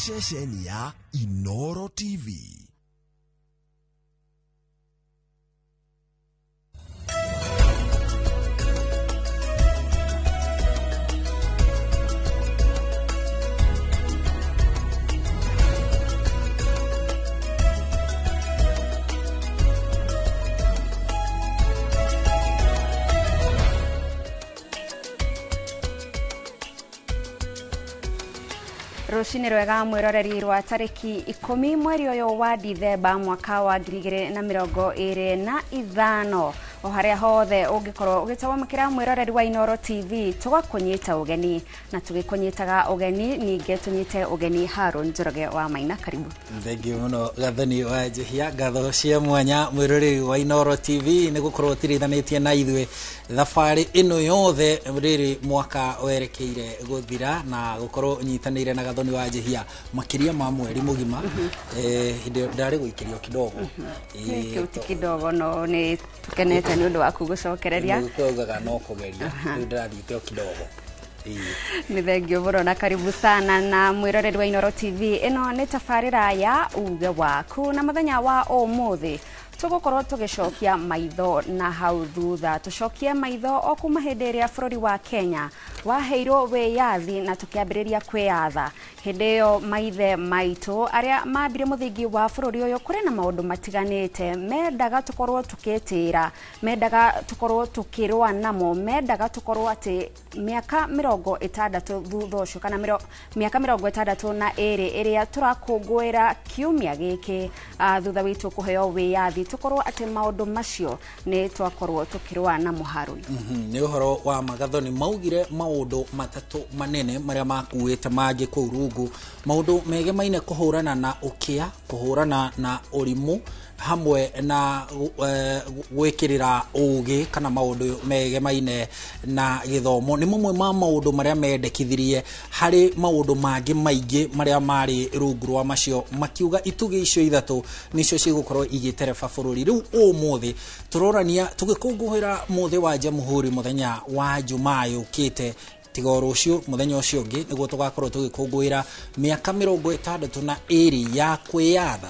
Ceceni ya Inoro TV. Rũcinĩ rwega mwĩroreri rwa tarĩki 10 mweri ũyũ wa Dithemba mwaka wa 2025 o harĩa hothe ũngĩkorwo ũgĩtawamũkĩra mwĩroreri wa Inoro TV tũgakũnyita ũgeni na tũgĩkũnyitaga ũgeni ningĩ tũnyite ũgeni Haron Njoroge wa Maina, karibu. Thengiũ mũno Gathoni wa Njihia, ngatho cia mwanya mwĩroreri wa Inoro TV nĩ gũkorwo ũtirithanĩtie na ithuĩ thabarĩ ĩno yothe rĩrĩ mwaka werekeire gũthira na gũkorwo ũnyitanĩire na Gathoni wa Njihia makĩria ma mweri mũgima. Hĩndĩ ĩyo ndarĩ gũikĩrio kidogo. Kĩu ti kidogo, no nĩ tũkenete nĩ ũndũ waku gũcokereria. Nĩguo no kũgeria rĩu ndĩrathiĩte o kidogo. Nĩ thengio mũno na karibu sana na mwĩroreri wa Inoro TV. Ĩno nĩ tabarĩra ya uge waku na mũthenya wa ũmũthĩ tũgũkorwo tũgĩcokia maitho na hau thutha, tũcokie maitho o kuma hĩndĩ ĩrĩa bũrũri wa Kenya waheirwo wĩyathi na tũkĩambĩrĩria kwĩyatha. Hĩndĩ ĩyo maithe maitũ arĩa mambire mũthingi wa bũrũri ũyũ kũrĩ na maũndũ matiganĩte mendaga tũkorwo tũkĩtĩra, mendaga tũkorwo tũkĩrũa namo, mendaga tũkorwo atĩ mĩaka 60 thutha ũcio kana mĩaka 62 ĩrĩa tũrakũngũĩra kiumia gĩkĩ thutha witũ kũheo wĩyathi tũkorwo atĩ maũndũ macio nĩ twakorwo tũkĩrũa namo. Harũni, Nĩ ũhoro wa Magathoni maugire maũndũ matatũ manene marĩa makuĩte mangĩ kũu rungu, maũndũ megemaine kũhũrana na ũkĩa, kũhũrana na ũrimũ hamwe na gwĩkĩrĩra ũgĩ kana maũndũ megemaine na gĩthomo nĩ mamwe ma maũndũ marĩa mendekithirie harĩ maũndũ mangĩ maingĩ marĩa marĩ rungu rwa macio, makiuga itugĩ icio ithatũ nĩcio cigũkorwo igĩtereba bũrũri. Rĩu ũmũthĩ tũrorania tũgĩkũngũĩra mũthĩ wa Jamhuri mũthenya wa Jumaa yũkĩte, tiga o rũciũ mũthenya ũcio ũngĩ nĩguo tũgakorwo tũgĩkũngũĩra mĩaka 62 ya kwĩyatha.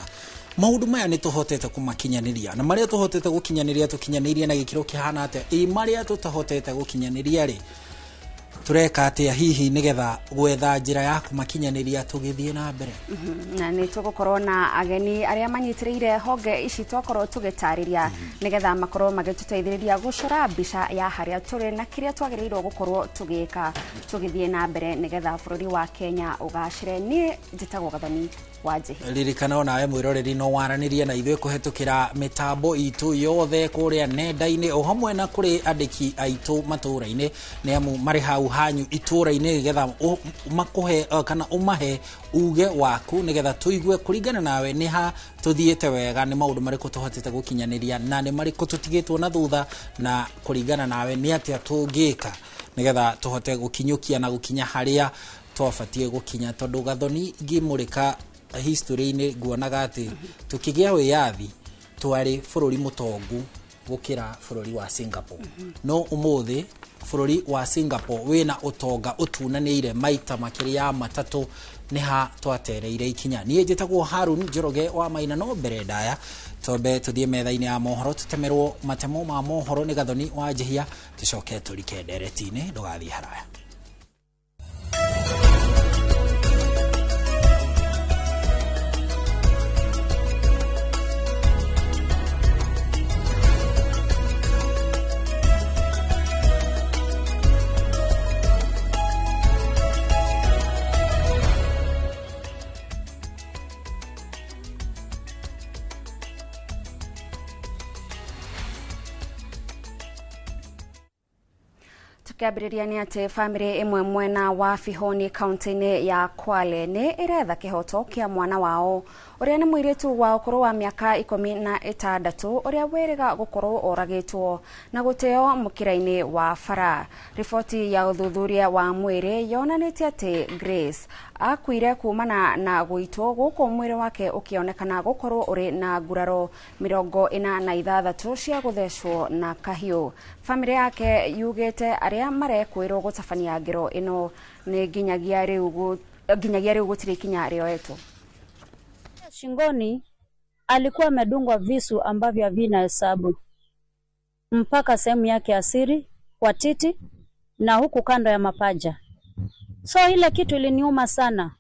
Maũndũ maya nĩ tũhotete kũmakinyanĩria na marĩa tũhotete gũkinyanĩria tũkinyanĩirie na gĩkĩro kĩhana atĩa? Ĩ marĩa tũtahotete gũkinyanĩria rĩ, tũreka atĩa hihi nĩgetha gwetha njĩra ya kũmakinyanĩria tũgĩthiĩ na mbere? Na nĩ tũgũkorwo na ageni arĩa manyitĩrĩire honge ici twakorwo tũgĩtarĩria nĩgetha makorwo magĩtũteithĩrĩria gũcora mbica ya harĩa tũrĩ na kĩrĩa twagĩrĩirwo gũkorwo tũgĩka tũgĩthiĩ na mbere nĩgetha bũrũri wa Kenya ũgacĩre. Niĩ njĩtagwo Gathoni wa Njihia. Ririkana onawe mwĩroreri no waranĩrie na ithuĩ kũhetũkĩra mĩtambo itũ yothe kũrĩa nenda-inĩ o hamwe na kũrĩ andĩki aitũ matũũra-inĩ nĩ amu marĩ hau hanyu itũũra-inĩ nĩgetha makũhe kana ũmahe uge waku nĩgetha tũigue kũringana nawe nĩ ha tũthiĩte wega, nĩ maũndũ marĩkũ tũhotete gũkinyanĩria na nĩ marĩkũ tũtigĩtwo na thutha, na kũringana nawe nĩ atĩa tũngĩka nĩgetha tũhote gũkinyũkia na gũkinya harĩa twabatiĩ gũkinya. Tondũ Gathoni ngĩmũrĩka history-inĩ nguonaga atĩ tũkĩgĩa wĩyathi twarĩ bũrũri mũtongu gũkĩra bũrũri wa Singapore, no ũmũthĩ bũrũri wa Singapore wĩna ũtonga ũtunanĩire maita makĩria ya matatũ nĩ ha twatereire ikinya. Niĩ njĩtagwo Harun Njoroge wa Maina, no mbere ndaya twambe tũthiĩ metha-inĩ ya mohoro tũtemerwo matemo ma mohoro nĩ Gathoni wa Njihia, tũcoke tũrike ndereti-inĩ. Ndũgathiĩ haraya. Tukiambĩrĩria nĩ atĩ bamĩrĩ ĩmwe mwena wa Bihoni kaunti-inĩ ya Kwale nĩ ĩretha kĩhoto kĩa mwana wao ũrĩa nĩ mũirĩtu wa ũkũrũ wa mĩaka 16 ũrĩa wĩrĩga gũkorwo oragĩtwo na gũteo mũkĩra-inĩ wa bara. Riboti ya ũthuthuria wa mwĩrĩ yonanĩtie atĩ Grace akuire kumana na gũitwo gũkũ mwĩrĩ wake ũkĩonekana gũkorwo ũrĩ na nguraro 46 cia gũthecwo na kahiũ. Bamĩrĩ yake yugĩte arĩa marekwĩrwo gũtabania ngero ĩno nĩ nginyagia rĩu gũtirĩ ikinya rĩoetwo. Shingoni alikuwa amedungwa visu ambavyo havina hesabu mpaka sehemu yake asiri kwa titi na huku kando ya mapaja. So ile kitu iliniuma sana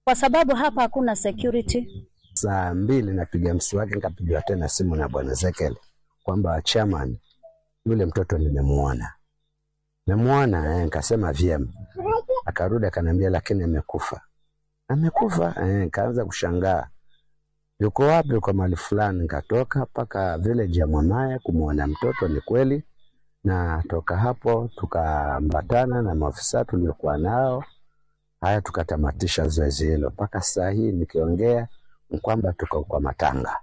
kwa sababu hapa hakuna security. Saa 2 napiga mswaki, nikapigiwa tena simu na bwana Zekele kwamba chairman, yule mtoto nimemuona. Nimemuona, nikasema vyema. Akarudi akaniambia lakini amekufa. Amekufa? Nikaanza kushangaa. Yuko wapi? Kwa mahali fulani. Nikatoka mpaka village ya Mwamaya kumuona mtoto, ni kweli. Na toka hapo tukaambatana na maafisa tuliokuwa nao. Haya, tukatamatisha zoezi hilo. Mpaka saa hii nikiongea kwamba tuko kwa matanga.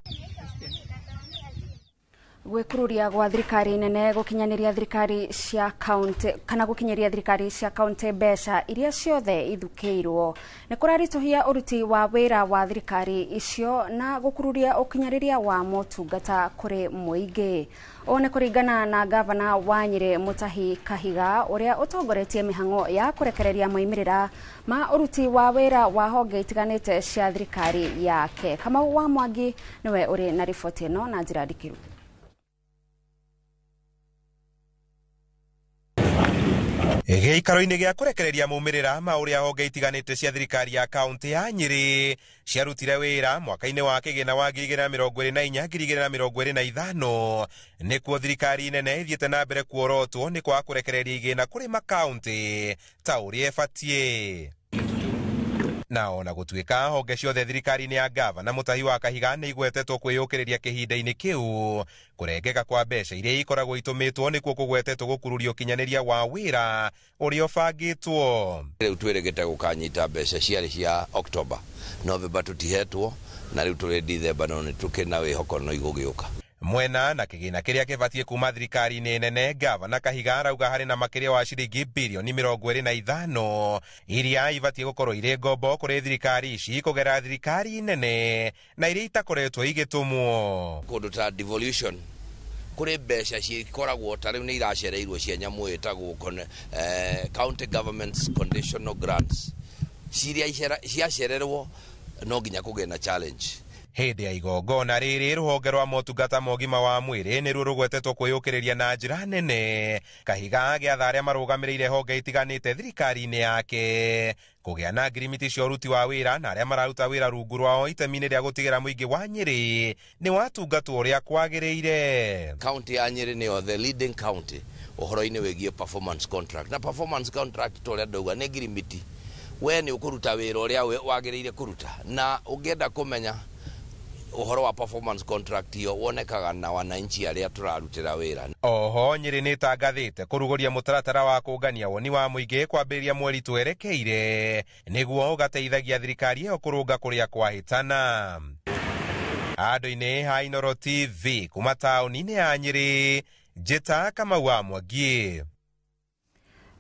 Gwikururia gwa thirikari nene gukinyaniria thirikari cia county kana gukinyiria thirikari cia county mbeca iria ciothe ithukiirwo ni kurarituhia uruti wa wira wa thirikari icio na gukururia ukinyaniria wa motungata kuri muingi. Ũũ nĩ kũringana na gavana wa Nyĩrĩ Mutahi Kahiga ũrĩa ũtongoretie mĩhang'o ya kũrekereria moimĩrĩra ma ũruti wa wĩra wa honge itiganĩte cia thirikari yake. Kamau wa Mwangi nĩwe ũrĩ na riboti ĩno na njĩra ndikĩru. Gĩikaro-inĩ gĩa kũrekereria maumĩrĩra ma ũrĩa honge itiganĩte cia thirikari ya kaunti ya Nyĩrĩ ciarutire wĩra mwaka-inĩ wa kĩgĩna wa 2024 2025 nĩkuo thirikari nene ĩthiĩte na mbere kuorotwo nĩ kwaga kũrekereria igĩna kũrĩ makaunti ta ũrĩa ĩbatiĩ. Na ona gũtuĩka honge ciothe thirikari-inĩ ya gavana Mutahi wa Kahiga nĩ igwetetwo kwĩyũkĩrĩria kĩhinda-inĩ kĩu, kũrengeka kwa mbeca iria ikoragwo itũmĩtwo nĩkuo kũgwetetwo gũkururia ũkinyanĩria wa wĩra ũrĩa ũbangĩtwo. Rĩu twĩrĩgĩte gũkanyita mbeca ciarĩ cia October, November tũtihetwo, na rĩu tũrĩ December, no nĩtũkĩrĩ na wĩhoko no igũgĩũka. Mwena na kĩgĩna kĩrĩa kĩbatiĩ kuma thirikari-inĩ nene, gavana Kahiga arauga harĩ na makĩria wa ciringi birioni 25 iria ibatiĩ gũkorwo irĩ ngombo kũrĩ thirikari ici kũgerera thirikari nene na iria itakoretwo igĩtũmwo. Kũndũ ta devolution kũrĩ mbeca cikoragwo ta rĩu nĩ iracereirwo cia nyamũ ĩtagwo county governments conditional grants, ciria ciacererwo no nginya kũgĩe na challenge. Hĩndĩ ya igongona rĩrĩ, rũhonge rwa motungata ma ũgima wa mwĩrĩ nĩruo rũgwetetwo kwĩyũkĩrĩria na njĩra nene. Kahiga agĩatha arĩa marũgamĩrĩire honge itiganĩte thirikari-inĩ yake kũgĩa na ngirimiti cia ũruti wa wĩra na arĩa mararuta wĩra rungu rwao itemi-inĩ rĩa gũtigĩra mũingĩ wa Nyĩrĩ nĩ watungatwo ũrĩa kwagĩrĩire. County ya Nyĩrĩ nĩyo the leading county ũhoro-inĩ wĩgiĩ performance contract, na performance contract ta ũrĩa ndauga nĩ ngirimiti, we nĩ ũkũruta wĩra ũrĩa wagĩrĩire kũruta, na ũngĩenda kũmenya ũhoro wa performance contract iyo wonekaga na wananchi arĩa tũrarutĩra wĩra. Oho Nyĩrĩ nĩ ĩtangathĩte kũrugũria mũtaratara wa kũngania woni wa mũingĩ kwambĩrĩria mweri twerekeire nĩguo ũgateithagia thirikari ĩyo kũrũnga kũrĩa kwahĩtana. Andũ-inĩ ha Inooro TV kuma taũni-inĩ ya Nyĩrĩ, njĩta Kamau wa Mwangi.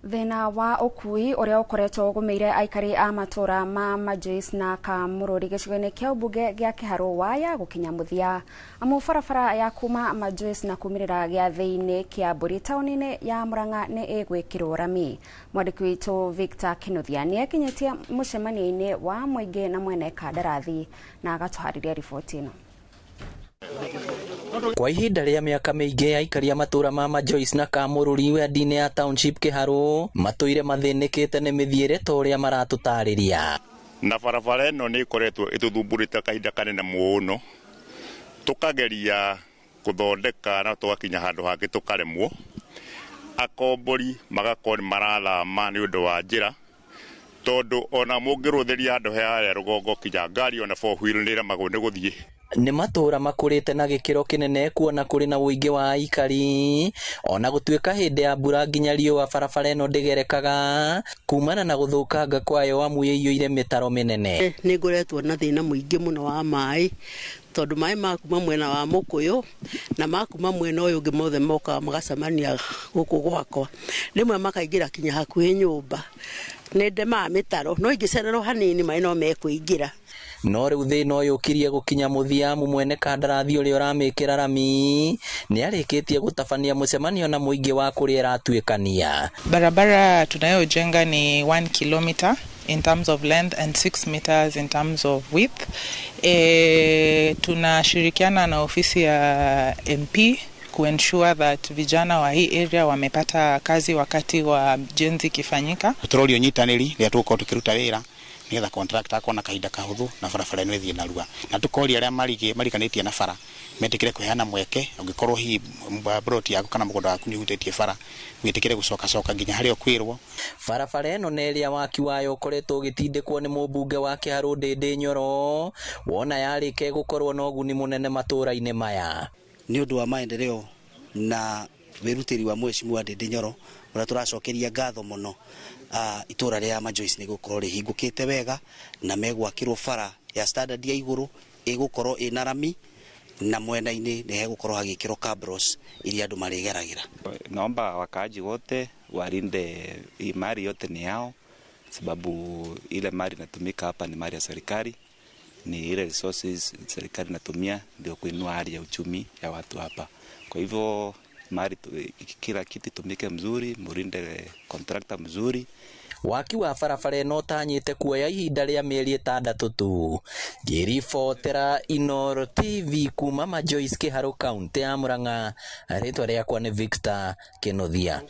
Thĩna wa ũkui ũrĩa ũkoretwo ũgũmĩire aikari a matũra ma Majoice na Kamũrũri gĩcigo-inĩ kĩa ũmbunge gĩa Kĩharũ waya gũkinya mũthia, amu barabara ya kuma Majoice na kumĩrĩra gĩathĩ-inĩ kĩa Mbũri taũni-inĩ ya Murang'a nĩ ĩgwĩkĩrwo rami. Mwandĩki witũ Victor Kinuthia nĩ ekinyĩtie mũcemanio-inĩ wa mũingĩ na mwene kandarathi na agatũharĩria riboti ĩno. Kwa ihinda rĩa mĩaka mĩingĩ aikari a matũra ma Majoice na Kamũrũri wendi-inĩ ya township Kĩharũ matũire mathĩnĩkĩte nĩ mĩthiĩre ta ũrĩa maratũtarĩria. Na barabara ĩno nĩ ĩkoretwo ĩtũthumbũrĩte kahinda kanene mũno, tũkageria gũthondeka na tũgakinya handũ hangĩ tũkaremwo. Akombori magakorwo nĩ marathama nĩ ũndũ wa njĩra, tondũ ona mũngĩrũthĩria handũ harĩa rũgongo kinya ngari ona four wheel nĩ ĩremagwo nĩ gũthiĩ. Nĩ matũra makũrĩte na gĩkĩro kĩnene kuona kũrĩ na ũingĩ wa aikari, ona gũtuĩka hĩndĩ ya mbura nginya riũa barabara ĩno ndĩgerekaga kumana na gũthũkanga kwayo amu ĩiyũire mĩtaro mĩnene. Nĩ ngoretwo na thĩna mũingĩ mũno wa maĩ, tondũ maĩ makuma mwena wa Mũkũyũ na makuma mwena ũyũ ũngĩ mothe mokaga magacemania gũkũ gwakwa, rĩmwe makaingĩra kinya hakuhĩ nyũmba. Nĩ ndemaga mĩtaro, no ingĩcererwo hanini maĩ no mekũingĩra. No rĩu thĩna ũyũ ũkirie gũkinya mũthia amu mwene kandarathi ũrĩa ũramĩkĩra rami nĩarĩkĩtie gũtabania mũcemanio na mũingĩ wa kũrĩa ĩratuĩkania. Barabara tunayojenga ni 1 kilometer in terms of length and 6 meters in terms of width. Tunashirikiana na ofisi ya MP kuensure that vijana wa hii area wamepata kazi wakati wa ujenzi ikifanyika. Turorio nyitanĩri rĩrĩa tũgũkorwo tũkĩruta wĩra nĩgetha contractor akorwo na kahinda kahũthũ na barabara ĩno ĩthiĩ narua, na tũkoria arĩa mariganĩtie na bara metĩkĩre kũheana mweke. Ũngĩkorwo hihi plot yaku kana mũgũnda waku nĩ ũhutĩtie bara, wĩtĩkĩre gũcokacoka nginya harĩa ũkwĩrwo. Barabara ĩno nĩ ĩrĩa waki wayo ũkoretwo ũgĩtindĩkwo nĩ mũmbunge wa Kĩharũ Ndĩndĩ Nyoro, wona yarĩka ĩgũkorwo na ũguni mũnene matũũra-inĩ maya. Nĩ ũndũ wa maendeleo na wĩrutĩri wa Mheshimiwa Ndĩndĩ Nyoro ũrĩa tũracokeria ngatho mũno, itũra rĩa Majoice nĩ gũkorwo rĩhingũkĩte wega na megwakĩrwo bara ya standard ya igũrũ ĩgũkorwo ĩna rami na mwena-inĩ nĩ hegũkorwo hagĩkĩrwo cabros iria andũ marĩgeragĩra. Naomba wakaaji wote walinde hii mali yote ni yao, sababu ile mali inatumika hapa ni mali ya serikali, ni ile resources serikali inatumia ndio kuinua hali ya uchumi ya watu hapa. Kwa hivyo mali kila kitu itumike mzuri, murinde contractor mzuri. Waki wa barabara ĩno ũtanyĩte kuoya ihinda rĩa mĩeri 6 tu. Ngĩribotera Inooro TV kuma Majoice Kĩharũ kaunti ya Murang'a, rĩtwa rĩakwa nĩ Victor Kĩnuthia.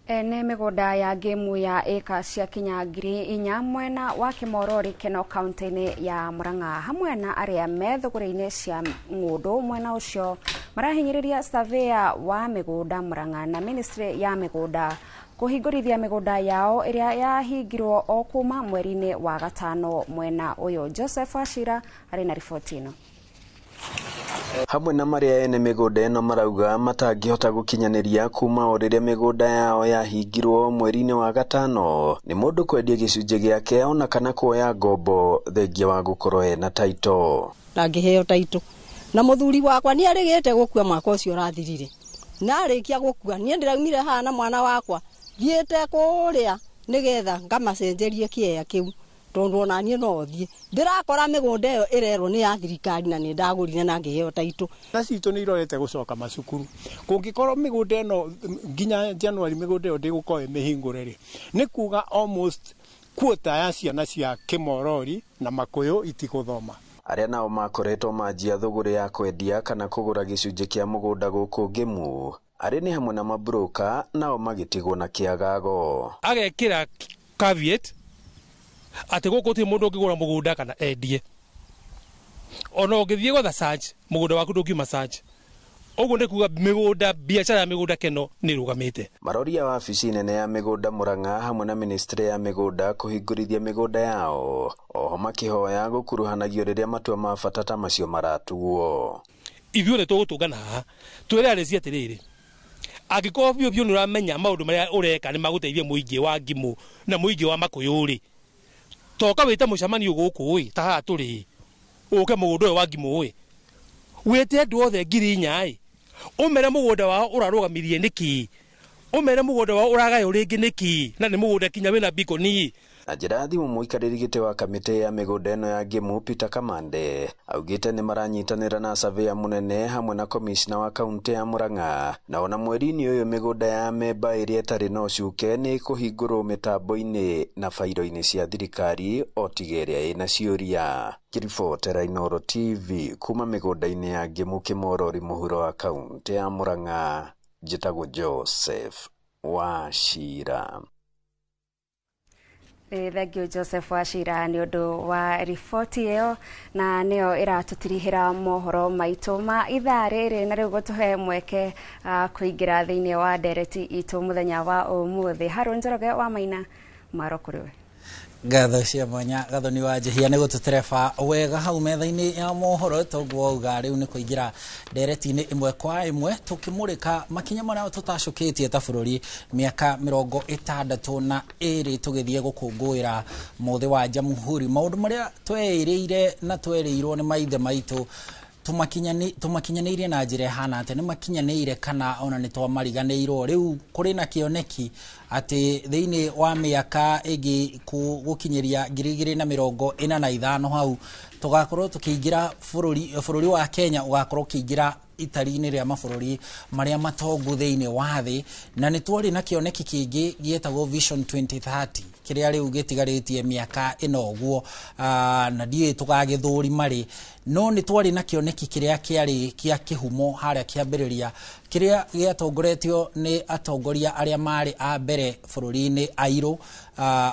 Ene mĩgũnda ya ngĩmu ya ĩka cia kinya 4,000 mwena wa Kĩmorori Keno kaunti-inĩ ya Murang'a hamwe na arĩa me thũgũrĩ-inĩ cia ng'ũndũ mwena ũcio marahinyĩrĩria surveyor wa mĩgũnda Murang'a na ministry ya mĩgũnda kũhingũrithia mĩgũnda yao ĩrĩa yahingirwo o kuma mweri-inĩ wa 5 mwena ũyũ. Joseph Wachira arĩ na riboti ĩno. Hamwe na marĩa ene mĩgũnda ĩno marauga matangĩhota gũkinyanĩria kuma o rĩrĩa mĩgũnda yao yahingirwo mweri-inĩ wa 5 nĩ mũndũ kwendia gĩcunjĩ gĩake ona kana kuoya ngombo thengia wa gũkorwo ena taito. Ndangĩheo taito na mũthuri wakwa nĩ arĩgĩte gũkua mwaka ũcio ũrathirire, na arĩkia gũkua niĩ ndĩraumire haha na mwana wakwa thiĩte kũrĩa nĩgetha ngamacenjerie kĩea kĩu tondũ ona niĩ no thiĩ ndĩrakora mĩgũnda ĩyo ĩrerwo nĩ ya thirikari na nĩ ndagũrire na ngĩheo taitũ. Ciana citũ nĩ irorete gũcoka macukuru, kũngĩkorwo mĩgũnda ĩno nginya January mĩgũnda ĩyo ndĩgũkorwo ĩmĩhingũre rĩ, nĩ kuga almost quarter ya ciana cia Kĩmorori na Makũyũ itigũthoma. Arĩa nao makoretwo manjia thũgũrĩ ya kwendia kana kũgũra gĩcunjĩ kĩa mũgũnda gũkũ Ngĩmu arĩ nĩ hamwe na mabroka nao magĩtigwo na kĩagago. Agekĩra caveat atĩ gũkũ gũtirĩ mũndũ ũngĩgũra mũgũnda kana endie, ona ũngĩthiĩ gwetha search mũgũnda waku ndũngiuma search. Ũguo nĩ kuga mĩgũnda, biacara ya mĩgũnda Keno nĩ ĩrũgamĩte. Maroria wabici nene ya mĩgũnda Murang'a hamwe na ministry ya mĩgũnda kũhingũrithia mĩgũnda yao, oho makĩhoya gũkuruhanagio rĩrĩa matua ma bata ta macio maratuo. Ithuĩ tũgũtũngana haha twĩre arĩci atĩrĩrĩ, angĩkorwo biũ biũ nĩ ũramenya maũndũ marĩa ũreka nĩ magũteithia mũingĩ wa Ngimũ na mũingĩ wa Makũyũ rĩ, toka wĩte mũcemanio gũkũ ĩ ta haha tũrĩ, ũke mũgũnda ũyũ wa Ngimũ ĩ, wĩte andũ othe 4,000 ĩ, ũmere mũgũnda wao ũrarũgamirie nĩkĩ, ũmere mũgũnda wao ũragaywo rĩngĩ nĩkĩ, na nĩ mũgũnda kinya wĩna bikoni. Na njĩra ya thimũ mũikarĩri gĩtĩ wa kamĩtĩ ya mĩgũnda ĩno ya Ngĩmu Peter Kamande augĩte nĩ maranyitanĩra na surveyor mũnene hamwe na commissioner wa kaunti ya Murang'a, na ona mweri-inĩ ũyũ mĩgũnda ya memba ĩrĩa ĩtarĩ na ũcuke nĩ ĩkũhingũrwo mĩtambo-inĩ na bairo-inĩ cia thirikari o tiga ĩrĩa ĩna ciũria. Ngĩribotera Inooro TV kuma mĩgũnda-inĩ ya Ngĩmu Kĩmorori mũhuro wa kaunti ya Murang'a, njĩtagwo Joseph Wachira. Thank you Joseph Wachira nĩ ũndũ wa riboti ĩyo, na nĩyo ĩratũtirihĩra mohoro maitũ ma ithaa rĩrĩ, na rĩu gũtũhe mweke kũingĩra thĩinĩ wa ndereti itũ mũthenya wa ũmũthĩ. Harũ Njoroge wa Maina, mwaro kũrĩ we. Ngatho cia mwanya Gathoni wa Njihia nĩ gũtũtereba wega hau metha-inĩ ya mohoro. Toguo wauga rĩu nĩ kũingĩra ndereti-inĩ ĩmwe kwa ĩmwe tũkĩmũrĩka makinya marĩa tũtacũkĩtie ta bũrũri mĩaka 62 tũgĩthiĩ gũkũngũĩra mũthĩ wa Jamhuri, maũndũ marĩa tweĩrĩire na twerĩirwo nĩ maithe maitũ Tũmakinyanĩirie na njĩra ĩhana atĩa? Nĩ makinyanĩire kana ona nĩ twamariganĩirwo? Rĩu kũrĩ na kĩoneki atĩ thĩinĩ wa mĩaka ĩngĩ gũkinyĩria 2045 hau tũgakorwo tũkĩingĩra bũrũri wa Kenya ũgakorwo ũkĩingĩra itari-inĩ rĩa mabũrũri marĩa matongu thĩinĩ wa thĩ. Na nĩ twarĩ na kĩoneki kĩngĩ gĩetagwo Vision 2030, kĩrĩa rĩu gĩtigarĩtie mĩaka ĩno ũguo, na ndiũĩ tũgagĩthũrima rĩ. No nĩ twarĩ na kĩoneki kĩrĩa kĩarĩ kĩa kĩhumo harĩa kĩambĩrĩria, kĩrĩa gĩatongoretio nĩ atongoria arĩa marĩ a mbere bũrũri-inĩ airũ,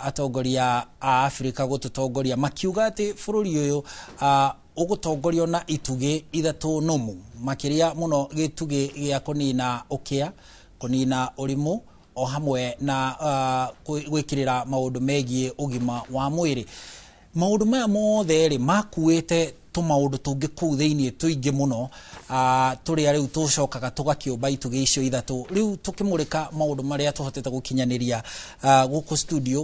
atongoria a Afrika gũtũtongoria, makiuga atĩ bũrũri ũyũ ũgũtongorio na itugĩ ithatũ nũmu, makĩria mũno gĩtugĩ gĩa kũnina ũkĩa, kũnina ũrimũ, o hamwe na gwĩkĩrĩra maũndũ megiĩ ũgima wa mwĩrĩ. Maũndũ maya mothe rĩ makuĩte tũmaũndũ tũngĩ kũu thĩinĩ tũingĩ mũno, tũrĩa rĩu tũcokaga tũgakĩũmba itugĩ icio ithatũ. Rĩu tũkĩmũrĩka maũndũ marĩa tũhotete gũkinyanĩria, gũkũ studio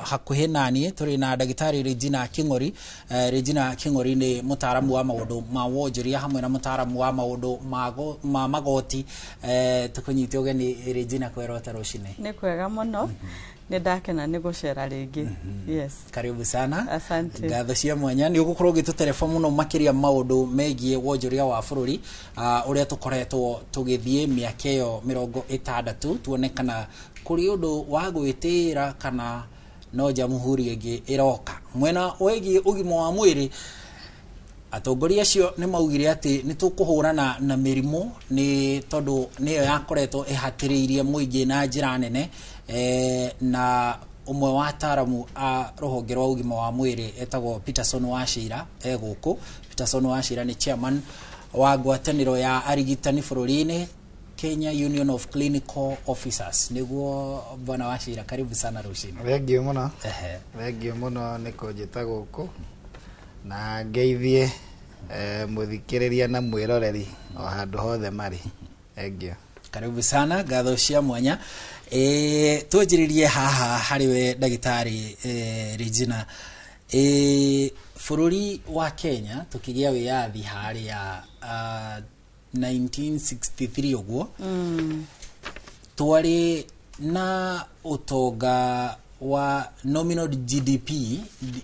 hakuhĩ naniĩ tũrĩ na ndagĩtarĩ Regina King'ori. Regina King'ori nĩ mũtaaramu wa maũndũ ma wonjoria hamwe na mũtaaramu wa maũndũ ma magoti. Tũkũnyite ũgeni, Regina, kwerota rũcinĩ. Nĩ kwega mũno, nĩ ndakena nĩ gũcera rĩngĩ. Yes. Karibu sana. Asante. Ngatho cia mwanya. Nĩ ũgũkorwo ũgĩtũtereba mũno makĩria maũndũ megiĩ wonjoria wa bũrũri, ũrĩa tũkoretwo tũgĩthiĩ mĩaka ĩyo 60, tuone kana kũrĩ ũndũ wa gwĩtĩĩra kana no jamhuri ĩngĩ ĩroka. Mwena wĩgiĩ ũgima wa mwĩrĩ, atongoria acio nĩ maugire atĩ nĩ tũkũhũrana na mĩrimũ, nĩ tondũ nĩyo yakoretwo ĩhatĩrĩirie mũingĩ na njĩra nene. Na ũmwe wa ataaramu a rũhonge rwa ũgima wa mwĩrĩ etagwo Peterson Wachira e gũkũ. Peterson Wachira nĩ chairman wa ngwatanĩro ya arigitani bũrũri-inĩ, Kenya Union of Clinical Officers. Nĩguo, bwana Wachira, karibu sana rũcinĩ. Thengiũ mũno. Thengiũ mũno nĩ kũnjĩta gũkũ na ngeithie mũthikĩrĩria na mwĩroreri o handũ hothe marĩ. Thengiũ. Karibu sana, ngatho cia mwanya. Twanjĩrĩrie haha harĩ we ndagĩtarĩ Regina. Bũrũri wa Kenya tũkĩgĩa wĩyathi harĩa 1963 ũguo, twarĩ na ũtonga wa nominal GDP,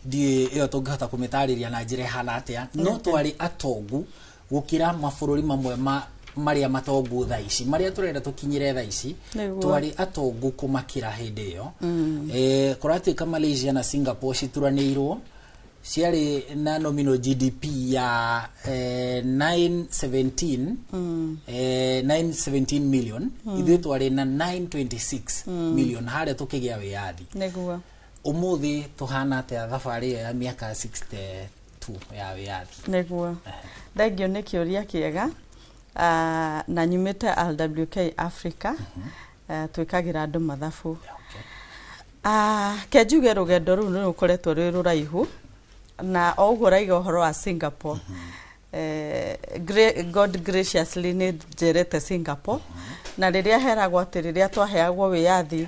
ndiũĩ ĩyo tũngĩhota kũmĩtarĩria na njĩra ĩhana atĩa, no twarĩ atongu gũkĩra mabũrũri mamwe ma marĩa matongu thaa ici, marĩa tũrenda tũkinyĩre thaa ici. Twarĩ atongu kũmakĩra hĩndĩ ĩyo. Kũratuĩka Malaysia na Singapore cituranĩirwo ciarĩ na nominal GDP ya 917 917 million. Ithuĩ twarĩ na 926 million harĩa tũkĩgĩa wĩyathi. Ũmũthĩ tũhana atĩa thabarĩ ĩyo ya mĩaka 62 ya wĩyathi? Nĩguo, thengio nĩ kĩũria kĩega. Na nyumĩte RWK Africa, twĩkagĩra andũ mathabu. Ke njuge rũgendo rũu nĩ rũkoretwo rwĩ rũraihu, na o ũguo ũraiga ũhoro wa Singapore, God graciously nĩ njerete Singapore, na rĩrĩa heragwo atĩ rĩrĩa twaheagwo wĩyathi,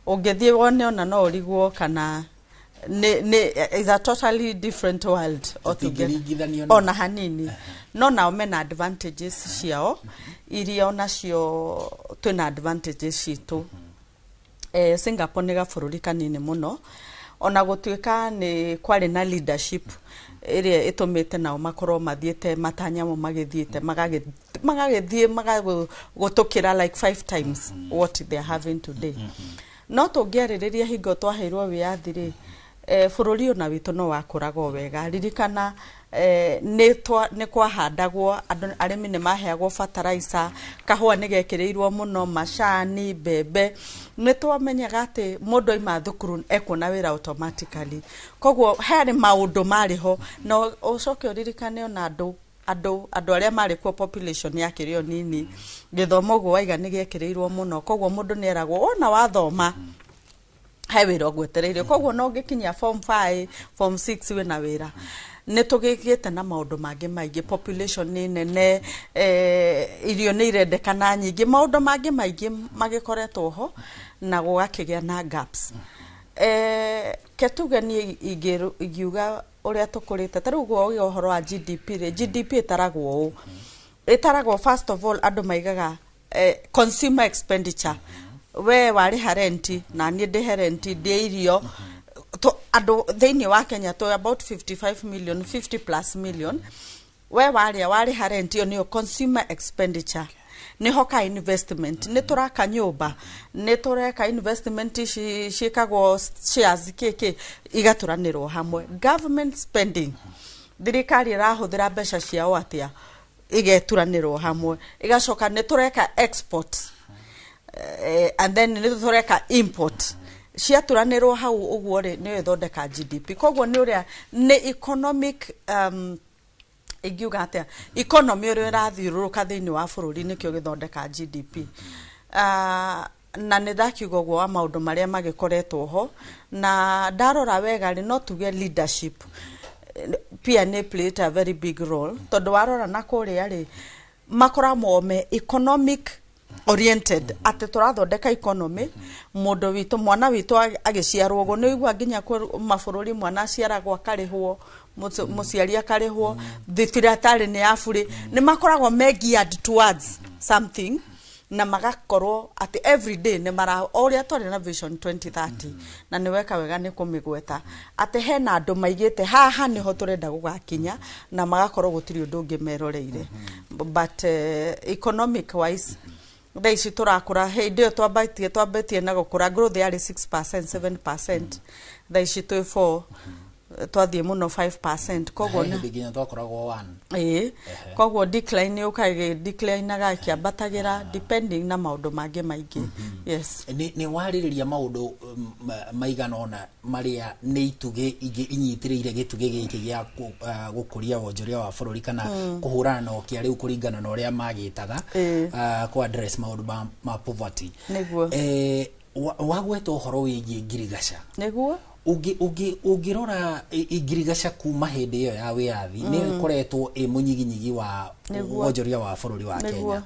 ũngĩthiĩ wone ona no ũrigwo kana nĩ is a totally different world altogether. Tũtingĩringithanio na- Ona hanini. No nao mena advantages ciao iria onacio twĩna advantages citũ. Singapore nĩ gabũrũri kanini mũno, ona gũtuĩka nĩ kwarĩ na leadership ĩrĩa ĩtũmĩte nao makorwo mathiĩte matanyamo magĩthiĩte magagĩthiĩ magagũtũkĩra like five times what they are having today. No tũngĩarĩrĩria hingo twaheirwo wĩyathi rĩ, bũrũri ona witũ no wakũraga o wega. Ririkana, nĩ kwahandagwo, andũ arĩmi nĩ maheagwo fertilizer, kahũa nĩ gekĩrĩirwo mũno, macani, mbembe. Nĩ twamenyaga atĩ mũndũ aima thukuru ekuona wĩra automatically, koguo harĩ maũndũ marĩ ho. Na ũcoke ũririkane ona andũ arĩa marĩ kuo, population yakĩrĩ o nini, gĩthomo ũguo waiga nĩ gĩekĩrĩirwo mũno, koguo mũndũ nĩ eragwo wona wathoma he wĩra ũgwetereire. Koguo no ũngĩkinyia form 5, form 6 wĩna wĩra. Nĩ tũgĩkĩte na maũndũ mangĩ maingĩ, population nĩ nene, irio nĩ irendekana nyingĩ, maũndũ mangĩ maingĩ magĩkoretwo ho na gũgakĩgĩa na gaps. Ketuge niĩ ingiuga ũrĩa tũkũrĩte ta rĩu ũguo ũgĩa ũhoro wa GDP rĩ, GDP ĩtaragwo ũũ, ĩtaragwo first of all andũ maigaga consumer expenditure, we warĩha renti na niĩ ndĩhe renti, ndĩe irio. Andũ thĩinĩ wa Kenya tũ about 55 million, 50 plus million. We warĩa, warĩha rent, ĩyo nĩyo consumer expenditure. Nĩho ka investment, nĩ tũraka nyũmba, nĩ tũreka investment ici ciĩkagwo shares kĩkĩ, igatũranĩrwo hamwe. Government spending, thirikari ĩrahũthĩra mbeca ciao atĩa, igeturanĩrwo hamwe. Igacoka nĩ tũreka export and then nĩ tũreka import. Ciaturanĩrwo hau ũguo rĩ, nĩyo ĩthondeka GDP. Koguo nĩ ũrĩa nĩ economic, ingiuga atĩa, economy ũrĩa ĩrathiũrũrũka thĩinĩ wa bũrũri, nĩkĩo gĩthondeka GDP. Na nĩ ndakiuga ũguo wa maũndũ marĩa magĩkoretwo ho, na ndarora wega rĩ, no tuge leadership pia nĩ played a very big role, tondũ warora na kũrĩa rĩ, makoragwo me economic oriented, atĩ tũrathondeka economy. Mũndũ witũ, mwana witũ agĩciarwo ũguo, nĩ ũigua nginya kwĩ mabũrũri mwana aciaragwo akarĩhwo, mũciari akarĩhwo, thibitarĩ nĩ ya burĩ. Nĩ makoragwo me geared towards something na magakorwo atĩ every day nĩ mara o ũrĩa twarĩ na Vision 2030, na nĩ weka wega nĩ kũmĩgweta atĩ hena andũ maigĩte haha nĩho tũrenda gũgakinya, na magakorwo gũtirĩ ũndũ ũngĩ meroreire. But economic wise, thaa ici tũrakũra. Hĩndĩ ĩyo twambĩtie na gũkũra, growth yarĩ 6%, 7%. Thaa ici twĩ 4, twathiĩ mũno 5%. Koguo He hĩndĩ nginya twakoragwo 1. Ĩĩ, koguo decline yũkaga, declineaga ĩkĩambatagĩra depending na maũndũ mangĩ maingĩ, yes. Nĩ warĩrĩria maũndũ maigana ũna marĩa nĩ itugĩ ingĩ inyitĩrĩire gĩtugĩ gĩkĩ gĩa gũkũria wonjoria wa bũrũri kana kũhũrana na ũkĩa rĩu kũringana na ũrĩa magĩtaga, kũ address maũndũ ma poverty. Wagweta ũhoro wĩgiĩ ngirigaca. Ũngĩrora ngirigaca kuma hĩndĩ ĩyo ya wĩyathi, nĩ ĩkoretwo ĩ mũnyiginyigi wa wonjoria wa bũrũri wa Kenya.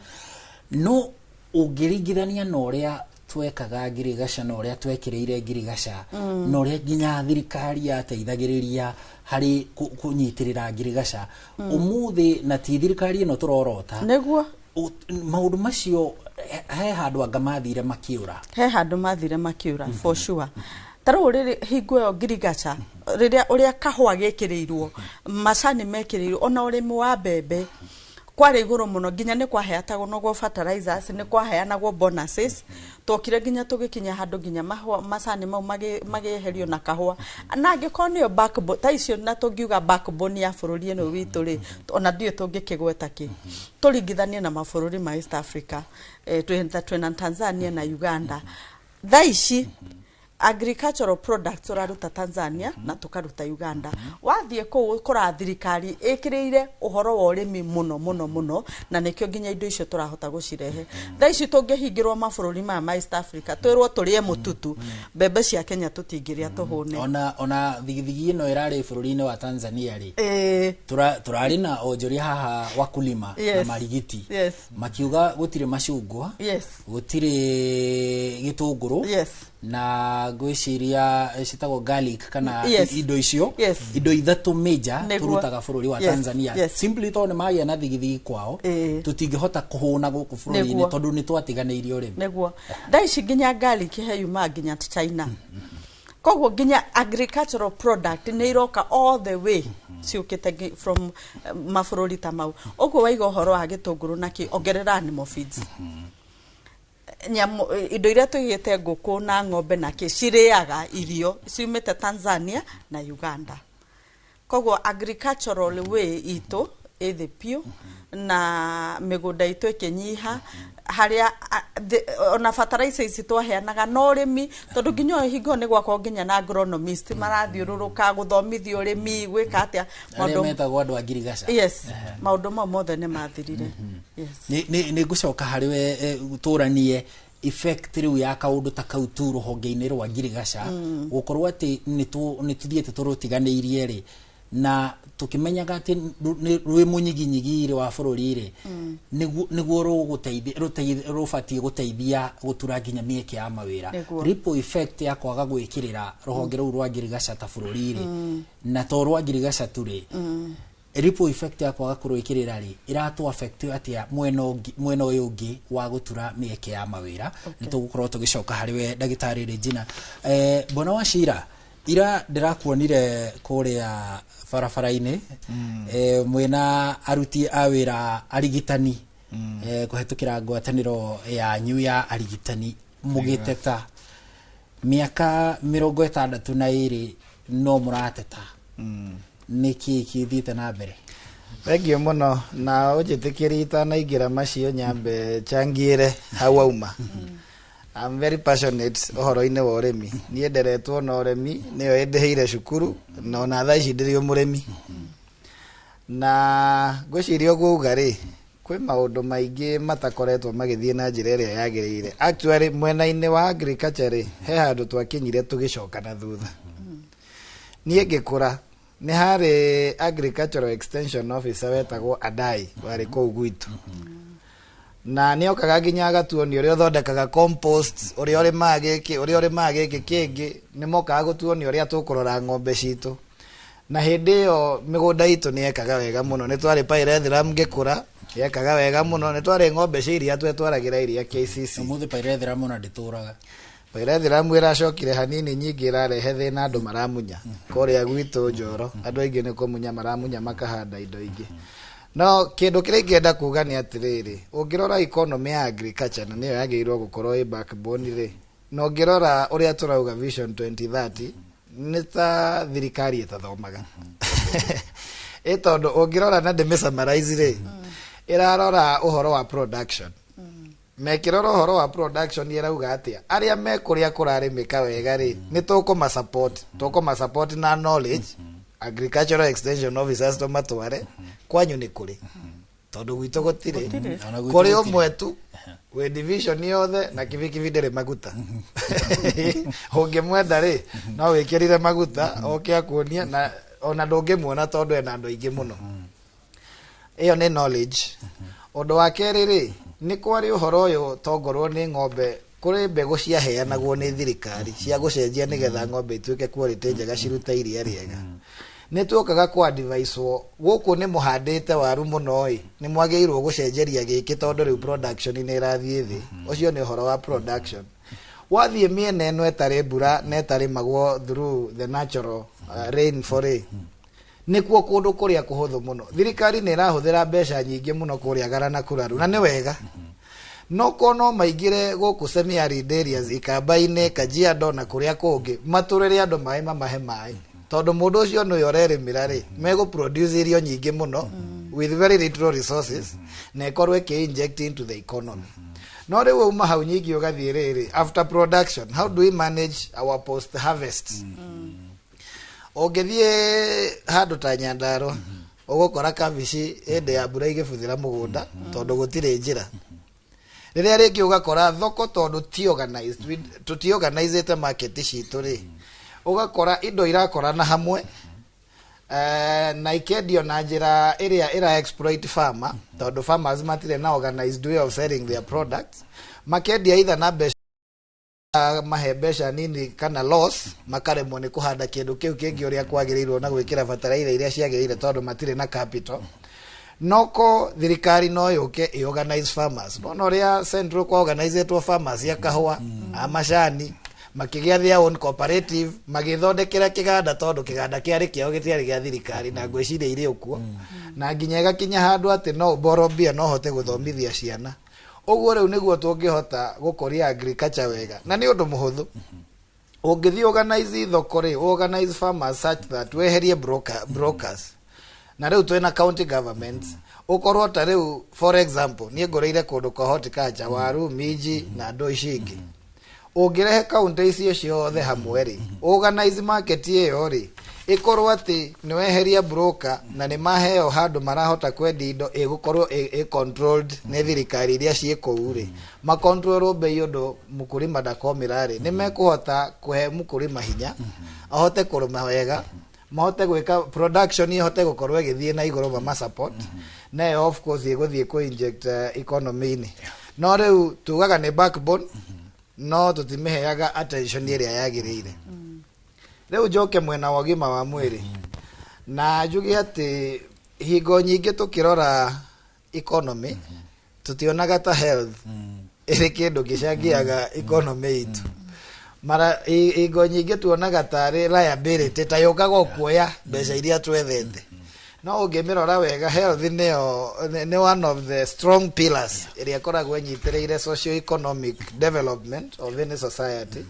No ũngĩringithania na ũrĩa twekaga ngirigaca na ũrĩa twekĩrĩire ngirigaca na ũrĩa nginya thirikari yateithagĩrĩria harĩ kũnyitĩrĩra ngirigaca, ũmũthĩ na ti thirikari ĩno tũrorota, maũndũ macio he handũ anga mathire makĩũra? He handũ mathire makĩũra, for sure. Ta rĩu rĩrĩ hingo ĩyo ngirigaca rĩrĩa ũrĩa kahũa gĩkĩrĩirwo, macani mekĩrĩirwo, ona ũrĩmi wa mbembe kwarĩ igũrũ mũno, nginya nĩ kwaheanagwo fertilizers, nĩ kwaheanagwo bonuses. Twokire nginya tũgĩkinya handũ nginya mahũa, macani mau makĩeherio na kahũa, na angĩkorwo nĩyo backbone ta icio, na tũngiuga backbone ya bũrũri ĩno witũ rĩ, ona ndiũĩ tũngĩkĩgweta kĩ tũringithanie na mabũrũri ma East Africa. Twĩna Tanzania na Uganda. Thaa ici agricultural products tũraruta Tanzania na tũkaruta Uganda. Wathiĩ kũu ũkora thirikari ĩkĩrĩire ũhoro wa ũrĩmi mũno mũno mũno, na nĩkĩo nginya indo icio tũrahota gũcirehe. Thaa ici tũngĩhingĩrwo mabũrũri maya ma East Africa, twĩrwo tũrĩe mũtutu, mbembe cia Kenya tũtingĩrĩa tũhũne. Ona thigithigi ĩno ĩrarĩ bũrũri-inĩ wa Tanzania rĩ, tũrarĩ na onjoria haha wakulima na marigiti makiuga gũtirĩ macungwa, gũtirĩ gĩtũngũrũ, na ngwĩciria citagwo garlic kana indo icio, indo ithatũ major tũrutaga bũrũri wa Tanzania, simply tondũ nĩ magĩa na thigithigi kwao, tũtingĩhota kũhũna gũkũ bũrũri-inĩ tondũ nĩ twatiganĩirie ũrĩmi. Nĩguo, thaa ici nginya garlic he yumaga nginya China. Koguo nginya agricultural product nĩ iroka all the way ciũkĩte from mabũrũri ta mau. Ũguo waiga ũhoro wa gĩtũngũrũ na kĩ, ongerera animal feeds, nyamũ, indo iria tũigĩte, ngũkũ na ng'ombe na kĩ, cirĩaga irio ciumĩte Tanzania na Uganda. Koguo agricultural way itũ ĩthĩ piũ na mĩgũnda itũ ĩkĩnyiha harĩa ona fertilizer ici twaheanaga na ũrĩmi, tondũ nginya ũyũ hingo nĩ gwakorwo nginya na agronomist marathiũrũrũka gũthomithia ũrĩmi, gwĩka atĩa. Arĩa metagwo andũ a ngirigaca. Yes, maũndũ mau mothe nĩ mathirire, yes. Nĩ ngũcoka harĩ we tũranie effect rĩu ya kaũndũ ta kau tu rũhonge-inĩ rwa ngirigaca, gũkorwo atĩ nĩ tũthiĩte tũrũtiganĩirie rĩ, na Tukimenyaga atĩ nĩ rwĩ mũnyiginyigi-rĩ wa bũrũri-rĩ, nĩguo rũbatiĩ gũteithia gũtura nginya mĩeke ya mawĩra. Ripple effect ya kwaga gwĩkĩrĩra rũhonge rũu rwa ngirigaca ta bũrũri-rĩ, na to rwa ngirigaca tu rĩ, ripple effect ya kwaga kũrwĩkĩrĩra rĩ, ĩratũ affect atĩa mwena ũngĩ, mwena ũyũ ũngĩ wa gũtura mĩeke ya mawĩra? Nĩ tũgũkorwo tũgĩcoka harĩ we ndagĩtarĩ Regina. Bwana Wachira, ira ndĩrakuonire kũrĩa barabara-inĩ, mwĩna aruti a wĩra arigitani, kũhetũkĩra ngwatanĩro yanyu ya arigitani, mũgĩteta mĩaka 62 no mũrateta. Nĩkĩ kĩthiĩte na mbere? Thengiũ mũno, na ũnjĩtĩkĩrie itanaingĩra macio nyambe changiĩre hau auma. I'm very passionate ũhoro-inĩ wa ũrĩmi. Niĩ nderetwo na ũrĩmi, nĩyo ĩndĩhĩire cukuru, na ona thaa ici ndĩrĩ o mũrĩmi. Na ngwĩciria ũguo uga rĩ, kwĩ maũndũ maingĩ matakoretwo magĩthiĩ na njĩra ĩrĩa yagĩrĩire. Actually, mwena-inĩ wa agriculture rĩ, he handũ twakinyire tũgĩcoka na thutha. Niĩ ngĩkũra nĩ harĩ agricultural extension officer wetagwo Adai, warĩ kũu gwitũ, na nĩ okaga nginya agatuonia ũrĩa ũthondekaga compost, ũrĩa ũrĩmaga gĩkĩ, ũrĩa ũrĩmaga gĩkĩ kĩngĩ. Nĩ mokaga gũtuonia ũrĩa tũkũrora ng'ombe citũ, na hĩndĩ ĩyo mĩgũnda itũ nĩ yekaga wega mũno. Nĩ twarĩ pyrethrum ngĩkũra, yekaga wega mũno. Nĩ twarĩ ng'ombe cia iria, twetwaragĩra iria KCC. Ũmũthĩ pyrethrum ona ndĩtũraga. Pyrethrum ĩracokire hanini, nyingĩ ĩrarehe thĩna, andũ maramunya kũrĩa gwitũ Njoro. Andũ aingĩ nĩ kũmunya maramunya makahanda indo ingĩ. No kĩndũ kĩrĩa ingĩenda kuga nĩ atĩrĩrĩ, ũngĩrora economy ya agriculture, na nĩyo yagĩrĩirwo gũkorwo ĩ backbone rĩ, na ũngĩrora ũrĩa tũrauga Vision 2030, nĩ ta thirikari ĩtathomaga ĩ, tondũ ũngĩrora na ndĩmĩ rĩ, ĩrarora ũhoro wa production, mekĩrora ũhoro wa production ĩrauga atĩa? Arĩa me kũrĩa kũrarĩmĩka wega rĩ, nĩ tũkũma support, tũkũma support na knowledge, agricultural extension officers tũmatware kwanyu. Nĩ kũrĩ, tondũ gwitũ gũtirĩ. Ona gwitũ kũrĩ gũtirĩ. Ũmwe tu wĩ division yothe na kibikibi ndĩrĩ maguta. Ũngĩmwenda rĩ, no wĩkĩrire maguta oke akuonie, na ona ndũngĩmuona tondũ ena andũ aingĩ mũno. Ĩyo nĩ knowledge. Ũndũ wa kerĩ rĩ, nĩ kwarĩ ũhoro ũyũ, tongorwo nĩ ng'ombe, kũrĩ mbegũ ciaheanagwo nĩ thirikari cia gũcenjia nĩgetha ng'ombe ituĩke quality njega, cirute iria rĩega. Nĩ tuokaga kũ advicewo gũkũ nĩ mũhandĩte waru mũno ĩ, nĩ mwagĩrĩirwo gũcenjeria gĩkĩ tondũ rĩu production nĩ ĩrathiĩ thĩ. Ũcio nĩ ũhoro wa production. Wathiĩ mĩena ĩno ĩtarĩ mbura na ĩtarĩmagwo through the natural rainfall rĩ, nĩkuo kũndũ kũrĩa kũhũthũ mũno. Thirikari nĩ ĩrahũthĩra mbeca nyingĩ mũno kũrĩa Garana Kuraru, na nĩ wega, no ko no maingĩre gũkũ semi-arid areas, Ikamba-inĩ, Kajiado na kũrĩa kũngĩ, matũrĩre andũ maĩ, mamahe maĩ, tondũ mũndũ ũcio nĩwe ũrerĩmĩra rĩ, megũ produce irio nyingĩ mũno with very little resources, na ĩkorwo ĩkĩ inject into the economy. No rĩu uma hau nyingĩ ũgathiĩ rĩrĩ, after production, how do we manage our post harvest? Ũngĩthiĩ handũ ta Nyandarua, ũgũkora kabici hĩndĩ ya mbura igĩbuthĩra mũgũnda tondũ gũtirĩ njĩra. Rĩrĩa rĩngĩ ũgakora thoko, tondũ ti organized, tũtiorganizĩte market citũ rĩ, ũgakora indo irakorana hamwe, na ikendio na njĩra ĩrĩa ĩra exploit farmer, tondũ farmers matirĩ na organized way of selling their products. Makendia either na mbeca, mahe mbeca nini kana loss, makaremwo nĩ kũhanda kĩndũ kĩu kĩngĩ ũrĩa kwagĩrĩirwo na gwĩkĩra bataraitha iria ciagĩrĩire tondũ matirĩ na capital. Noko thirikari no yũke ĩ organize farmers. Nona ũrĩa central kwa organizetwo farmers ya kahũa, a macani, makĩgĩa their own cooperative, magĩthondekera kĩganda, tondũ kĩganda kĩarĩ kĩao, gĩtiarĩ gĩa thirikari, na ngwĩciria irĩ ũkuo, na nginya ĩgakinya handũ atĩ no ũborrow mbia no ũhote gũthomithia ciana. Ũguo rĩu nĩguo tũngĩhota gũkũria agriculture wega, na nĩ ũndũ mũhũthũ. Ũngĩthiĩ organize thoko rĩ, organize farmers such that weherie brokers, na rĩu twĩna county governments, ũkorwo ta rĩu, for example, niĩ ngũrĩire kũndũ kwa horticulture, waru, minji na ndũ ici ingĩ. Ũngĩrehe kaunti icio ciothe hamwe rĩ, organize market ĩyo rĩ, ĩkorwo atĩ nĩ weheria broker na nĩ maheo handũ marahota kwendia indo, ĩgũkorwo ĩ controlled nĩ thirikari iria ciĩ kũu rĩ, makontrolwo bei ũndũ mũkũrĩma ndakomĩra rĩ, nĩ mekũhota kũhe mũkũrĩma hinya ahote kũrĩma wega. Mahote gwĩka production, ihote gũkorwo ĩgĩthiĩ na igũrũ, mama support nayo of course ĩgũthiĩ kũ inject economy-inĩ. No rĩu tugaga nĩ backbone, no tũtimĩheaga attention ĩrĩa yagĩrĩire. Rĩu njoke mwena wa ũgima wa mwĩrĩ na njuge atĩ hingo nyingĩ tũkĩrora economy tũtionaga ta health ĩrĩ kĩndũ gĩcangĩaga economy itũ. Mara hingo nyingĩ tuonaga tarĩ liability, ta yũkaga o kuoya mbeca iria twethete. No ũngĩmĩrora wega, health nĩyo nĩ one of the strong pillars ĩrĩa ĩkoragwo ĩnyitĩrĩire socio economic development of any society.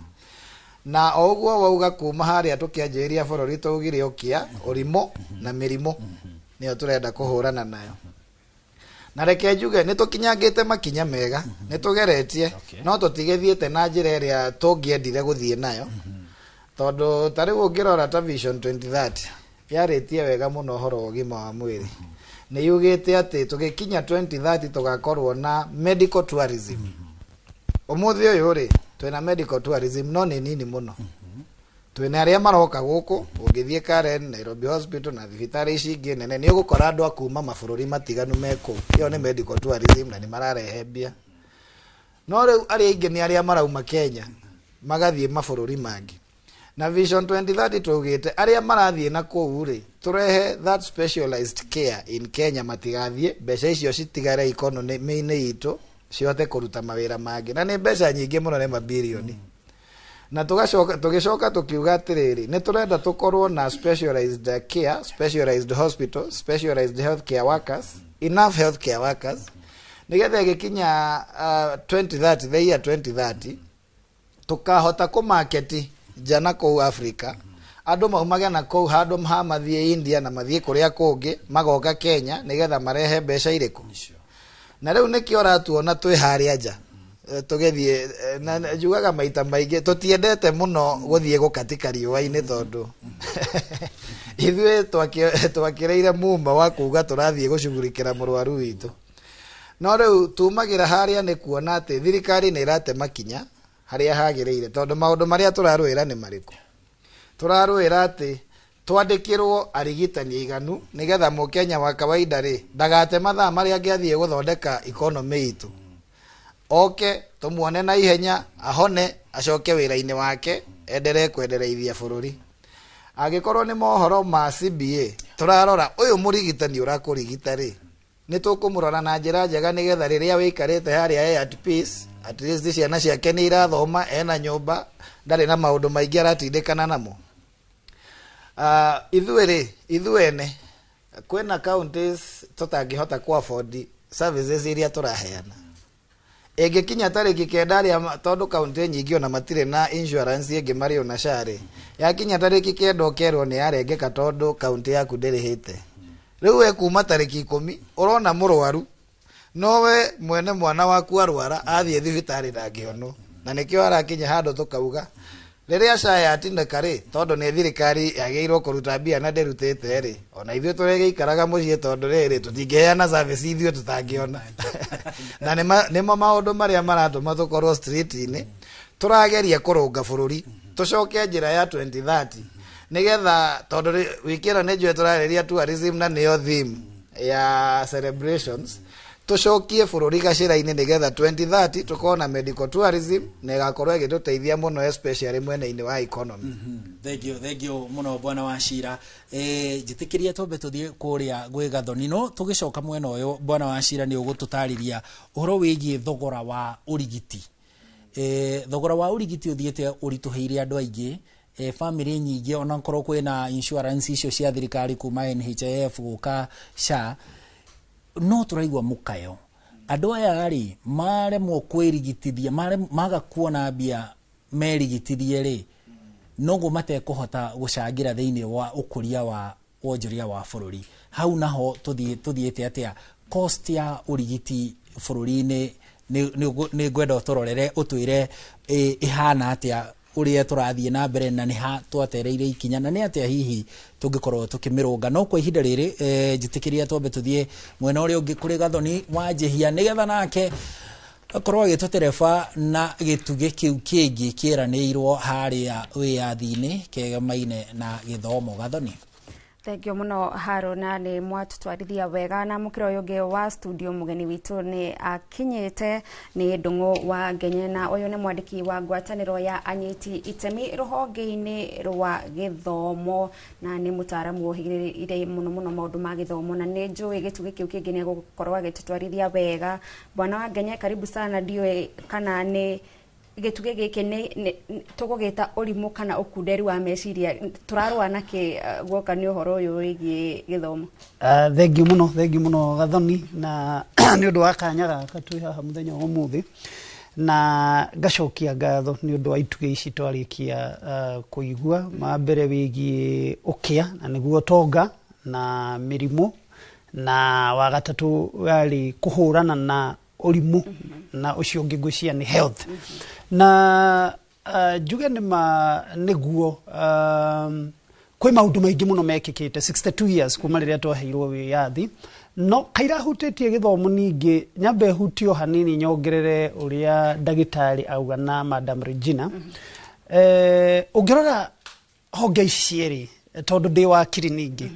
Na o ũguo wauga, kuma harĩa tũkĩanjĩrĩria bũrũri twaugire ũkĩa, ũrimũ na mĩrimũ nĩyo tũrenda kũhũrana nayo. Na reke njuge nĩ tũkinyangĩte makinya mega, nĩ tũgeretie, no tũtigĩthiĩte na njĩra ĩrĩa tũngĩendire gũthiĩ nayo, tondũ ta rĩu ũngĩrora ta Vision 2030 yarĩtie wega mũno ũhoro wa ũgima wa mwĩrĩ. Nĩ yugĩte atĩ tũgĩkinya 2030 tũgakorwo na medical tourism. Ũmũthĩ ũyũ rĩ, twĩna medical tourism no nĩ nini mũno. Twĩna arĩa maroka gũkũ. Ũngĩthiĩ Karen, Nairobi Hospital na thibitarĩ ici ingĩ nene, nĩ ũgũkora andũ a kuma mabũrũri matiganu me kũu. Ĩyo nĩ medical tourism na nĩ mararehe mbia. No rĩu arĩa aingĩ nĩ arĩa marauma Kenya magathiĩ mabũrũri mangĩ. Na Vision 2030 twaugĩte arĩa marathiĩ na kũu rĩ, tũrehe that specialized care in Kenya, matigathiĩ, mbeca icio citigare economy-inĩ itũ, cihote kũruta mawĩra mangĩ. Na nĩ mbeca nyingĩ mũno, nĩ mabirioni. Na tũgacoka tũgĩcoka tũkiuga atĩrĩrĩ, nĩ tũrenda tũkorwo na specialized care, specialized hospital, specialized healthcare workers, enough healthcare workers, nĩgetha ĩgĩkinya 2030, the year 2030, tũkahota kũmarket nja na kũu Africa. Andũ maumage na kũu, handũ ha mathiĩ India na mathiĩ kũrĩa kũngĩ, magoka Kenya nĩgetha marehe mbeca irĩkũ. Na rĩu nĩkĩo ũratuona twĩ harĩa nja. Tũgĩthiĩ na njugaga maita maingĩ tũtiendete mũno gũthiĩ gũkatika riũa-inĩ, tondũ ithuĩ twakĩrĩire muma wa kuga tũrathiĩ gũcugurikĩra mũrwaru witũ. No rĩu tumagĩra harĩa nĩ kuona atĩ thirikari nĩ ĩrate makinya harĩa hagĩrĩire, tondũ maũndũ marĩa tũrarũĩra nĩ marĩkũ? Tũrarũĩra atĩ twandĩkĩrwo arigitani aiganu, nĩgetha mũkenya wa kawaida rĩ ndagate mathaa marĩa angĩathiĩ gũthondeka economy itũ, oke tũmuone na ihenya, ahone, acoke wĩra-inĩ wake, endelee kwendereithia bũrũri. Angĩkorwo nĩ mohoro ma CBA, tũrarora ũyũ mũrigitani ũrakũrigita rĩ, nĩ tũkũmũrora na njĩra njega, nĩgetha rĩrĩa wĩikarĩte harĩa e at peace, at least ciana ciake nĩ irathoma, ena nyũmba, ndarĩ na maũndũ maingĩ aratindĩkana namo. Ithuĩ rĩ, ithuĩ ene kwĩna counties tũtangĩhota ku afford services iria tũraheana. Ĩngĩkinya tarĩki 9 arĩa tondũ kaunti nyingĩ ona matirĩ na insurance ĩngĩ marĩ ona SHA rĩ, yakinya tarĩki 9 ũkerwo nĩ yarengeka tondũ kaunti yaku ndĩrĩhĩte. Rĩu we kuma tarĩki 10 ũrona mũrwaru, nowe mwene mwana waku arwara athiĩ thibitarĩ ndangĩhonwo. Na nĩkĩo harakinya handũ tũkauga rĩrĩa SHA yatinĩka rĩ, tondũ nĩ thirikari yagĩrĩirwo kũruta mbia na ndĩrutĩte rĩ, ona ithuĩ tũrĩgĩikaraga mũciĩ, tondũ rĩrĩ tũtingĩheana service ithuĩ tũtangĩona. Na nĩmo maũndũ marĩa maratũma tũkorwo street-inĩ tũrageria kũrũnga bũrũri, tũcoke njĩra ya 2030, nĩgetha tondũ wiki ĩno nĩ njũĩ tũrarĩria tourism na nĩyo theme ya celebrations, tũcokie bũrũri gacĩra-inĩ, nĩgetha 2030 tũkorwo na medical tourism na ĩgakorwo ĩgĩtũteithia mũno, especially mwena-inĩ wa economy. Thank you, thank you mũno, bwana wa cira. Njĩtĩkĩria twambe tũthiĩ kũrĩa gwĩ Gathoni, no tũgĩcoka mwena ũyũ, bwana wa cira nĩ ũgũtũtarĩria ũhoro wĩgiĩ thogora wa ũrigiti. Thogora wa ũrigiti ũthiĩte ũritũhĩire andũ aingĩ, family nyingĩ, ona korwo kwĩna insurance icio cia thirikari kuma NHIF gũka SHA, no tũraigua mũkayo andũ aya rĩ maremwo kwĩrigitithia, maga kuona mbia merigitithie rĩ, noguo matekũhota gũcangĩra thĩinĩ wa ũkũria wa wonjoria wa bũrũri. Hau naho tũthiĩte atĩa? Cost ya ũrigiti bũrũri-inĩ nĩ ngwenda ũtũrorere, ũtwĩre ĩhana atĩa, ũrĩa tũrathiĩ na mbere, na nĩ ha twatereire ikinya, na nĩ atĩa hihi tũngĩkorwo tũkĩmĩrũnga. No kwa ihinda rĩrĩ, njĩtĩkĩria twambe tũthiĩ mwena ũrĩa ũngĩ kũrĩ Gathoni wa Njĩhia, nĩgetha nake akorwo agĩtũtereba na gĩtugĩ kĩu kĩngĩ kĩranĩirwo harĩa wĩyathi-inĩ kegemaine na gĩthomo. Gathoni. Thengio muno Haruna, nĩ mwatũtwarithia wega. Na mũkĩra ũyũ ũngĩ wa studio, mũgeni witũ nĩ akinyĩte, nĩ Ndũng'ũ wa Ngenye, na ũyũ nĩ mwandĩki wa ngwatanĩro ya anyiti itemi rũhonge-inĩ rwa gĩthomo, na nĩ mũtaaramu ũhĩgĩrĩire mũno mũno maũndũ ma gĩthomo, na nĩ njũĩ gĩtugĩ kĩu kĩngĩ nĩ egũkorwo agĩtũtwarithia wega. Bwana wa Ngenye, karibu sana. Ndiũĩ kana nĩ gĩtugĩ gĩkĩ nĩ tũgũgĩta ũrimũ kana ũkunderi wa meciria tũrarũa nakĩ, guoka nĩ ũhoro ũyũ wĩgiĩ gĩthomo? Thengiũ mũno, thengiũ mũno Gathoni, na nĩ ũndũ wa kanya gaka twĩ haha mũthenya wa ũmũthĩ, na ngacokia ngatho nĩ ũndũ wa itugĩ ici twarĩkia kũigua. Ma mbere wĩgiĩ ũkĩa, na nĩguo ũtonga na mĩrimũ, na wa gatatũ warĩ kũhũrana na ũrimũ, na ũcio ũngĩ ngwĩciria nĩ health. Na njuge nĩ ma nĩguo kwĩ maũndũ maingĩ mũno mekĩkĩte 62 years kuma rĩrĩa twaheirwo wĩyathi, no kaira hutĩtie gĩthomo. Ningĩ nyambe hutio hanini nyongerere ũrĩa ndagĩtarĩ auga na Madam Regina. Ũngĩrora honge ici cierĩ, tondũ ndĩ wakiri ningĩ,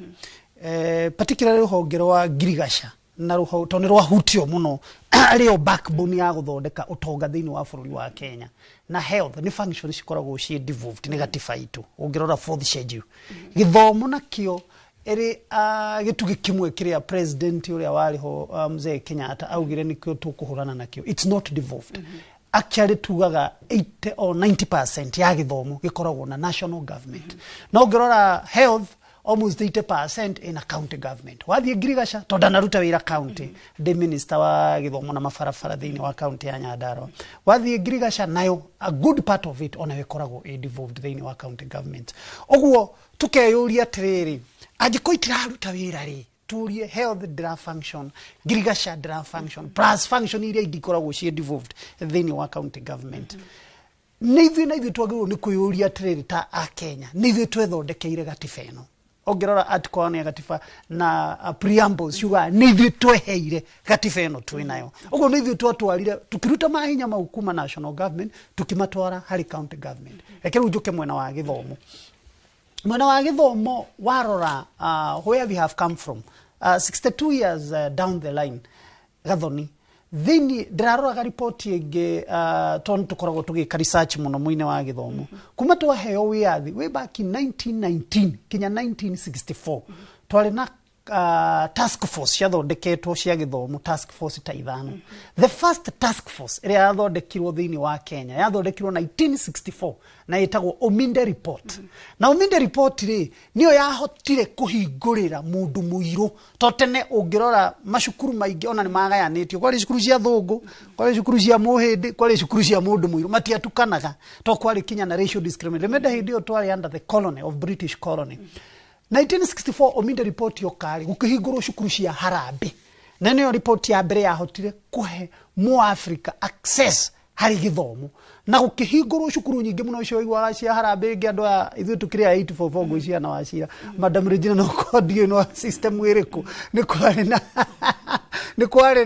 particularly rũhonge rwa ngirigaca na rũho tondũ nĩ rwahutio mũno, arĩo backbone ya gũthondeka ũtonga thĩinĩ wa bũrũri wa Kenya, na health nĩ function cikoragwo ciĩ devolved nĩ gatiba itũ. Ũngĩrora fourth schedule, gĩthomo nakĩo ĩrĩ gĩtugĩ kĩmwe kĩrĩa president ũrĩa warĩ ho, mzee Kenyatta, augire nĩkĩo tũkũhũrana nakĩo. It's not devolved. Actually tugaga 80 or 90% ya gĩthomo gĩkoragwo na national government, no ũngĩrora health, almost 80% in a county government. Wathiĩ ngirigaca, tondũ ndanaruta wĩra county, ndĩ minister wa gĩthomo na mabarabara thĩinĩ wa county ya Nyandarua, wathiĩ ngirigaca nayo a good part of it onayo ĩkoragwo ĩ devolved thĩinĩ wa county government. Ũguo tukeyũria atĩrĩrĩ, angĩkorwo itiraruta wĩra rĩ, turie health ndĩra function, ngirigaca ndĩra function, plus function iria ingĩ ikoragwo ciĩ devolved thĩinĩ wa county government, nĩ ithuĩ na ithuĩ twagĩrĩirwo nĩ kwĩyũria atĩrĩrĩ, ta akenya, nĩ ithuĩ twethondekeire gatiba ĩno? Ũngĩrora article 1 ya gatiba na preamble ciugaga nĩ ithuĩ tweheire gatiba ĩno twĩ nayo. Ũguo nĩ ithuĩ twatwarire, tukĩruta mahinya mau kuma national government tukĩmatwara harĩ county government. Reke rĩu njũke mwena wa gĩthomo. Mwena wa gĩthomo, warora where we have come from, 62 years down the line, Gathoni, thĩinĩ ndĩraroraga riboti ĩngĩ, tondũ tũkoragwo tũgĩka research mũno mwena wa gĩthomo. Kuma twaheo wĩyathi way back in 1919 kinya 1964, twarĩ na task force ciathondeketwo cia gĩthomo, task force ta ithano. The first task force ĩrĩa yathondekirwo thĩinĩ wa Kenya yathondekirwo 1964 na ĩtagwo Ominde Report. Na Ominde Report rĩ, nĩyo yahotire kũhingũrĩra mũndũ mũirũ, to tene ũngĩrora macukuru maingĩ ona nĩ magayanĩtio, kwarĩ cukuru cia thũngũ, kwarĩ cukuru cia mũhĩndĩ, kwarĩ cukuru cia mũndũ mũirũ, matiatukanaga to kwarĩ kinya na racial discrimination. Remember, hĩndĩ ĩyo twarĩ under the colony of British colony. 1964 Ominde Report yokarĩ, gũkĩhingũrwo cukuru cia harambĩ, na nĩyo report ya mbere yahotire kũhe mũafrika access harĩ gĩthomo, na gũkĩhingũrwo cukuru nyingĩ mũno icio iguaga cia harambĩ. Ĩngĩ andũ aya ithuĩ tũkĩrĩ a 844, ngwĩciria na wacira Madam Regina, no korwo ndiũĩ no system ĩrĩkũ, nĩ kwarĩ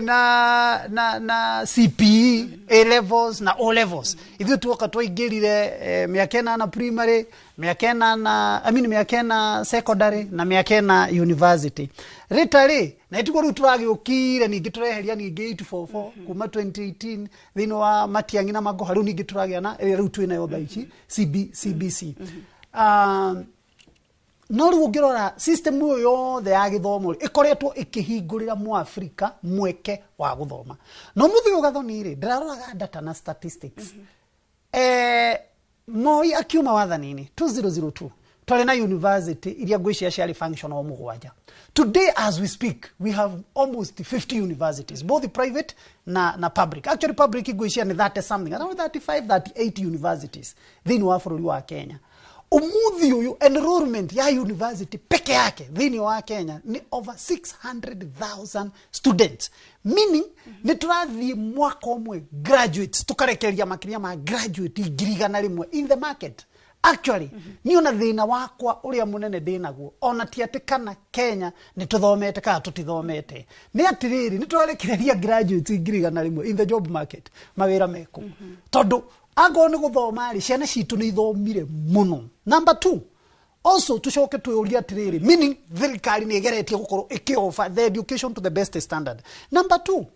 na CPE, A levels na O levels. Ithuĩ tuoka twaingĩrire mĩaka 8 primary, mĩaka 8, I mean, mĩaka 4 secondary na mĩaka 4 university. Rĩta rĩ na itiguo rĩu tũragĩũkire, ningĩ tũreheria ningĩ 844 kuma 2018 thĩinĩ wa Matiang'i na Magoha. Rĩu ningĩ tũragĩa na ĩrĩa rĩu twĩnayo thaa ici, CBC. No rĩu ũngĩrora system ĩyo yothe ya gĩthomo rĩ, ĩkoretwo ĩkĩhingũrĩra mũafrika mweke wa gũthoma. No mũthĩ ũyũ, Gathoni rĩ, ndĩraroraga data na statistics. Moi akiuma wathani-inĩ 2002, twarĩ na university iria ngwĩciria ciarĩ functional mũgwanja. Today, as we speak, we have almost 50 universities, both private na public. Actually, public ngwĩciria nĩ 30 something, around 35, 38 universities thĩinĩ wa bũrũri wa Kenya umuthi uyu. Enrollment ya university peke yake thĩinĩ wa Kenya ni over 600,000 students, meaning nĩ tũrathiĩ mwaka ũmwe graduates tũkarekereria makĩria ma graduate 100,000 in the market. Actually, niĩ ona thĩna wakwa ũrĩa mũnene ndĩnaguo ona ti atĩ kana Kenya nĩ tũthomete kana tũtithomete, nĩ atĩrĩrĩ, nĩ tũrarekereria graduates 100,000 in the job market, mawĩra mekũ? Tondũ angorwo nĩ gũthoma rĩ, ciana citũ nĩ ithomire mũno. Number two, Also tucoke twĩũrie atĩrĩrĩ, meaning thirikari nĩ ĩgeretie gũkorwo ĩkĩ-offer the education to the best standard. Number two,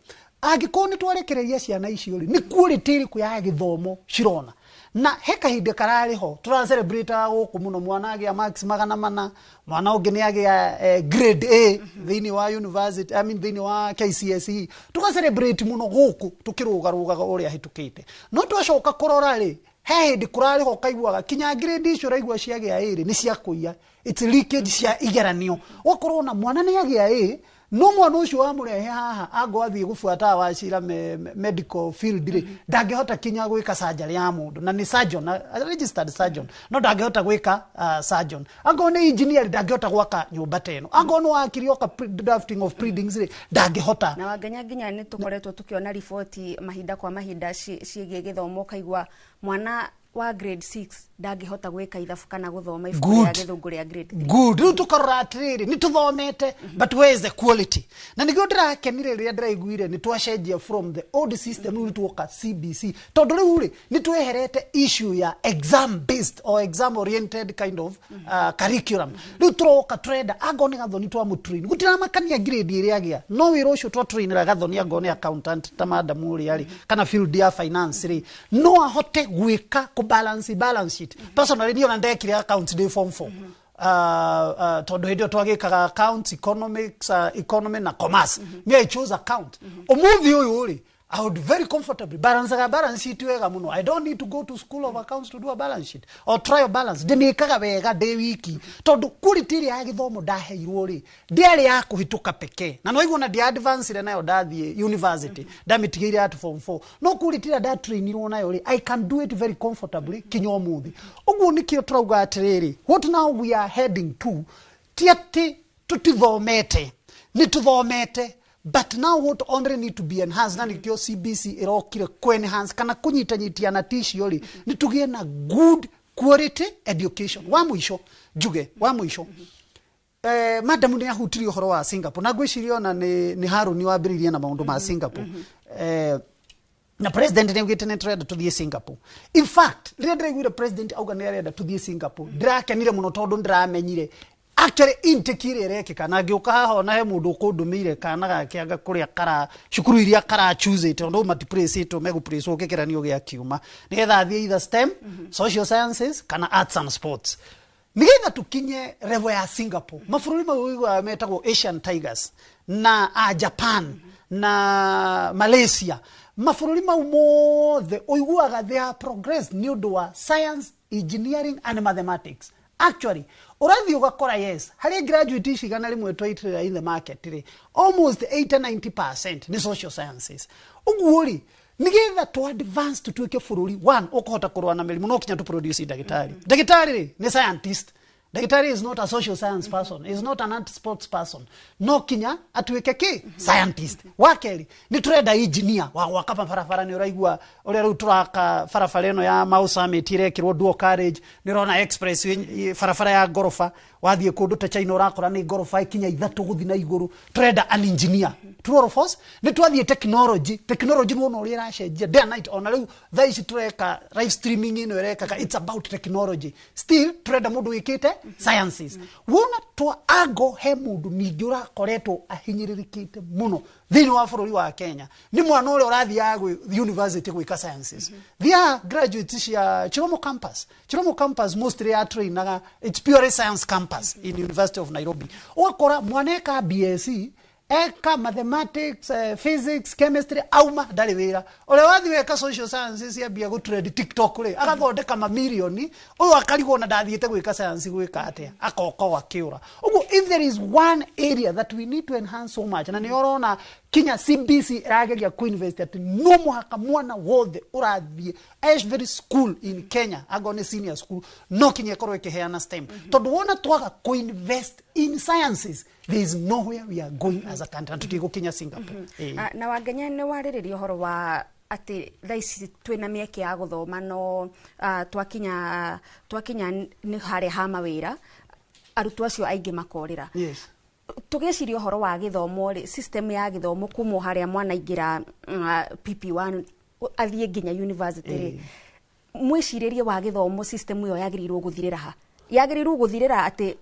angĩkorwo nĩ twarekereria ciana icio rĩ, nĩ quality ĩrĩkũ ya gĩthomo cirona? Na he kahinda kararĩ ho tũracelebrataga gũkũ mũno, mwana agĩa marks 400, mwana ũngĩ nĩ agĩa grade A thĩinĩ wa university, I mean thĩinĩ wa KCSE, tũga celebrate mũno gũkũ tũkĩrũgarũgaga ũrĩa ahĩtũkĩte. No twacoka kũrora rĩ, he hĩndĩ kũrarĩ ho kaiguaga kinya grade icio ũraigua ciagĩa A rĩ, nĩ cia kũiya, it's leakage cia igeranio. Ũgakorwo na mwana nĩ agĩa A, no mwana ũcio wamũrehe haha ango athiĩ gũbuata wacira medical field rĩ, ndangĩhota kinya gwĩka surgery ya mũndũ, na nĩ surgeon, a registered surgeon, no ndangĩhota gwĩka surgeon. Angorwo nĩ engineer, ndangĩhota gwaka nyũmba ta ĩno. Angorwo nĩ wakiri oka drafting of pleadings rĩ, ndangĩhota. Na Wangenya, nginya nĩ tũkoretwo tũkĩona riboti mahinda kwa mahinda ciĩgiĩ gĩthomo, ũkaigua mwana wa grade 6 ndangĩhota gwĩka ithabu kana gũthoma ibuku rĩa gĩthũngũ rĩa grade 3. Good. Rĩu tũkarora atĩrĩrĩ, nĩ tũthomete, but where is the quality? Na nĩkĩo ndĩrakenire rĩrĩa ndĩraiguire nĩ twacenjia from the old system, rĩu tuoka CBC, tondũ rĩu rĩ nĩ tweherete issue ya exam based or exam oriented kind of curriculum. Rĩu tũroka tũrenda angorwo nĩ Gathoni twamũtrain, gũtiramakania grade ĩrĩa agĩa, no wĩra ũcio twatrainĩra Gathoni, angorwo nĩ accountant ta madam ũrĩa rĩ, kana field ya finance rĩ, no ahote gwĩka kũ balance balance sheet. Personally, niĩ ona ndekire accounts ndĩ form 4, tondũ hĩndĩ ĩyo twagĩkaga accounts, economics, economy na commerce. Me, I chose account. Ũmũthĩ ũyũ rĩ, I would very comfortably balance a balance sheet wega mũno. I don't need to go to school of accounts to do a balance sheet or trial balance. Ndĩmĩkaga wega ndĩ wiki, tondũ quality ĩrĩa ya gĩthomo ndaheirwo rĩ, ndĩarĩ ya kũhĩtũka pekee. Na no na ndi advance nayo ndathiĩ university, ndamĩtigĩire at form 4, no quality ĩrĩa ndatrainirwo nayo rĩ, I can do it very comfortably kinya ũmũthĩ. Ũguo nĩkĩo tũrauga atĩrĩrĩ, what now we are heading to ti atĩ tũtithomete, nĩ tũthomete, but now what only need to be enhanced, na nikio CBC ĩrokire ku enhance kana kũnyitanyitia na ticio rĩ, nĩ tũgĩe na good quality education. Wa mũico njuge, wa mũico, madam nĩ ahutirie ũhoro wa Singapore, na ngwĩciria ona nĩ Haruni wambĩrĩirie na maũndũ ma Singapore, na president nĩ augĩte nĩ tũrenda tũthiĩ Singapore. In fact, rĩrĩa ndĩraiguire president auga nĩ arenda tũthiĩ Singapore, ndĩrakenire mũno, tondũ ndĩramenyire actually intake ĩrĩa ĩrekĩka. Na ngĩũka haha ona he mũndũ ũkũndũmĩire kana gake anga kũrĩa kara cukuru iria kara choose, tondũ matipracĩtwo, megũpracwo kĩgeranio gĩa kiuma, nĩgetha athiĩ either STEM, social sciences kana arts and sports, nĩgetha tũkinye level ya Singapore. Mabũrũri mau ũiguaga metagwo Asian Tigers na a Japan na Malaysia, mabũrũri mau mothe ũiguaga they are progress nĩ ũndũ wa science, engineering and mathematics. Actually, ũrathiĩ ũgakora, yes, harĩ graduate ici 100 twaitĩrĩra in the market rĩ, almost 80 90% nĩ social sciences. Ũguo rĩ, nĩgetha tũ advance tũtuĩke bũrũri one ũkũhota kũrũa na mĩrimũ, no kinya tũ produce ndagĩtarĩ. Ndagĩtarĩ rĩ, nĩ scientist. Ndagĩtarĩ is not a social science person, is not an art sports person, no kinya atuĩke kĩ scientist. Wa kerĩ, nĩ tũrenda engineer wa gwaka mabarabara. Nĩ ũraigua ũrĩa rĩu tũraka barabara ĩno ya Mau Summit ĩrekĩrwo dual carriage, nĩ ũrona express barabara ya ngoroba. Wathiĩ kũndũ ta China ũrakora nĩ ngoroba ikinya ithatũ gũthiĩ na igũrũ. Tũrenda an engineer. True or false? Nĩ twathiĩ technology. Technology nĩ wona ũrĩa ĩracenjia day and night. Ona rĩu thaa ici tũreka live streaming ĩno ĩrekaka, it's about technology. Still tũrenda mũndũ wĩkĩte sciences. Wona twa ango he mũndũ ningĩ ũrakoretwo ahinyĩrĩrĩkĩte mũno thĩinĩ wa bũrũri wa Kenya, nĩ mwana ũrĩa ũrathiaga university gwĩka sciences. Thia graduates cia Chiromo campus. Chiromo campus mostly ya trainaga, it's purely science campus in University of Nairobi. Ũgakora mwana eka BSc, eka mathematics, physics, chemistry, auma ndarĩ wĩra. Ũrĩa wathiĩ weka social sciences ambia gũ trend TikTok rĩ, agathondeka mamirioni. Ũyũ akarigwo na ndathiĩte gwĩka science gwĩka atĩa, akoka o akĩũra. Ũguo if there is one area that we need to enhance so much, na nĩ ũrona kinya CBC ĩrageria kuinvest atĩ no mũhaka mwana wothe ũrathiĩ every school in Kenya, angorwo nĩ senior school, no kinya ĩkorwo ĩkĩheana STEM, tondũ wona twaga kuinvest in sciences, there is nowhere we are going as a country, na tũtigũkinya Singapore. Na Wangenya, nĩ warĩrĩria ũhoro wa atĩ thaa ici twĩna mĩeke ya gũthoma, no twakinya nĩ harĩa ha mawĩra, arutwo acio aingĩ makorĩra. Tũgĩciria ũhoro wa gĩthomo rĩ, system ya gĩthomo kuma o harĩa mwana aingĩra PP1 athiĩ nginya university rĩ, mwĩcirĩrie wa gĩthomo, system ĩyo yagĩrĩirwo gũthirĩra ha? Yagĩrĩirwo gũthirĩra atĩ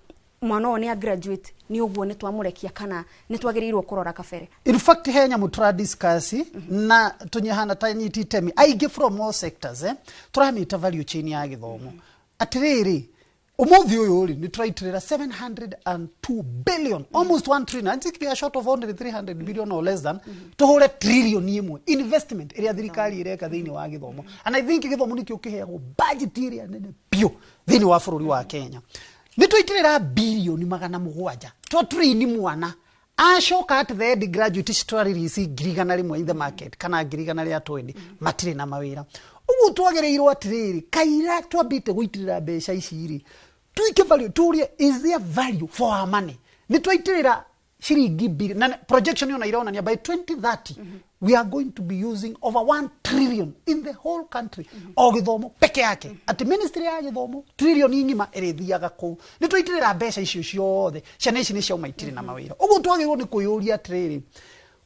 mwana ũyũ nĩ a graduate nĩ ũguo nĩ twamũrekia, kana nĩ twagĩrĩirwo kũrora kabere? In fact, he nyamũ tũradiscuss na tũnyihana ta nyiti itemi aingĩ from all sectors, eh? Tũramĩta value chain ya gĩthomo. Atĩrĩrĩ, ũmũthĩ ũyũ rĩ, nĩ tũraitĩrĩra 702 billion, almost 1 trillion. I think we are short of only 300 billion or less than tũhũre trillion ĩmwe investment ĩrĩa thirikari ĩreka thĩinĩ wa gĩthomo. And I think gĩthomo nĩkĩo kĩheagwo budget ĩrĩa nene biũ thĩinĩ wa bũrũri wa Kenya. Nĩ tũitĩrĩra 700 bilioni twa train mwana acoka at the end graduate ici twarelease 100,000 in the market kana 120,000 matirĩ na mawĩra. Ũguo twagĩrĩirwo atĩrĩrĩ, kaira twambĩte gũitĩrĩra mbeca ici rĩ, tuike value, turie, is there value for our money? Nĩ twaitĩrĩra ciringi na projection yona ironania by 2030 we are going to be using over 1 trillion in the whole country, o gĩthomo peke yake, atĩ ministry ya gĩthomo trillion ng'ima ĩrĩthiaga kũu. Nĩ twaitĩrĩra mbeca icio ciothe, ciana ici nĩ ciauma itirĩ na mawĩra. Ũguo twagĩrĩirwo nĩ kwĩyũria atĩrĩrĩ,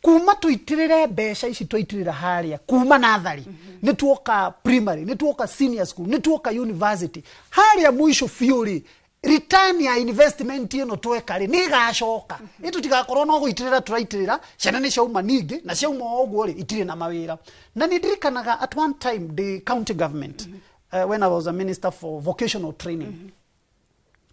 kuma tũitĩrĩre mbeca ici twaitĩrĩra harĩa kuma nathari, nĩ tuoka primary, nĩ tuoka senior school, nĩ tuoka university, harĩa mũico biũ rĩ, return ya investment ĩno tweka rĩ, nĩ ĩgacoka? Ĩ tũtigakorwo no gũitĩrĩra tũraitĩrĩra, ciana nĩ ciauma ningĩ na ciauma o ũguo rĩ, itirĩ na mawĩra. Na nĩ ndirikanaga at one time the county government, when I was a minister for vocational training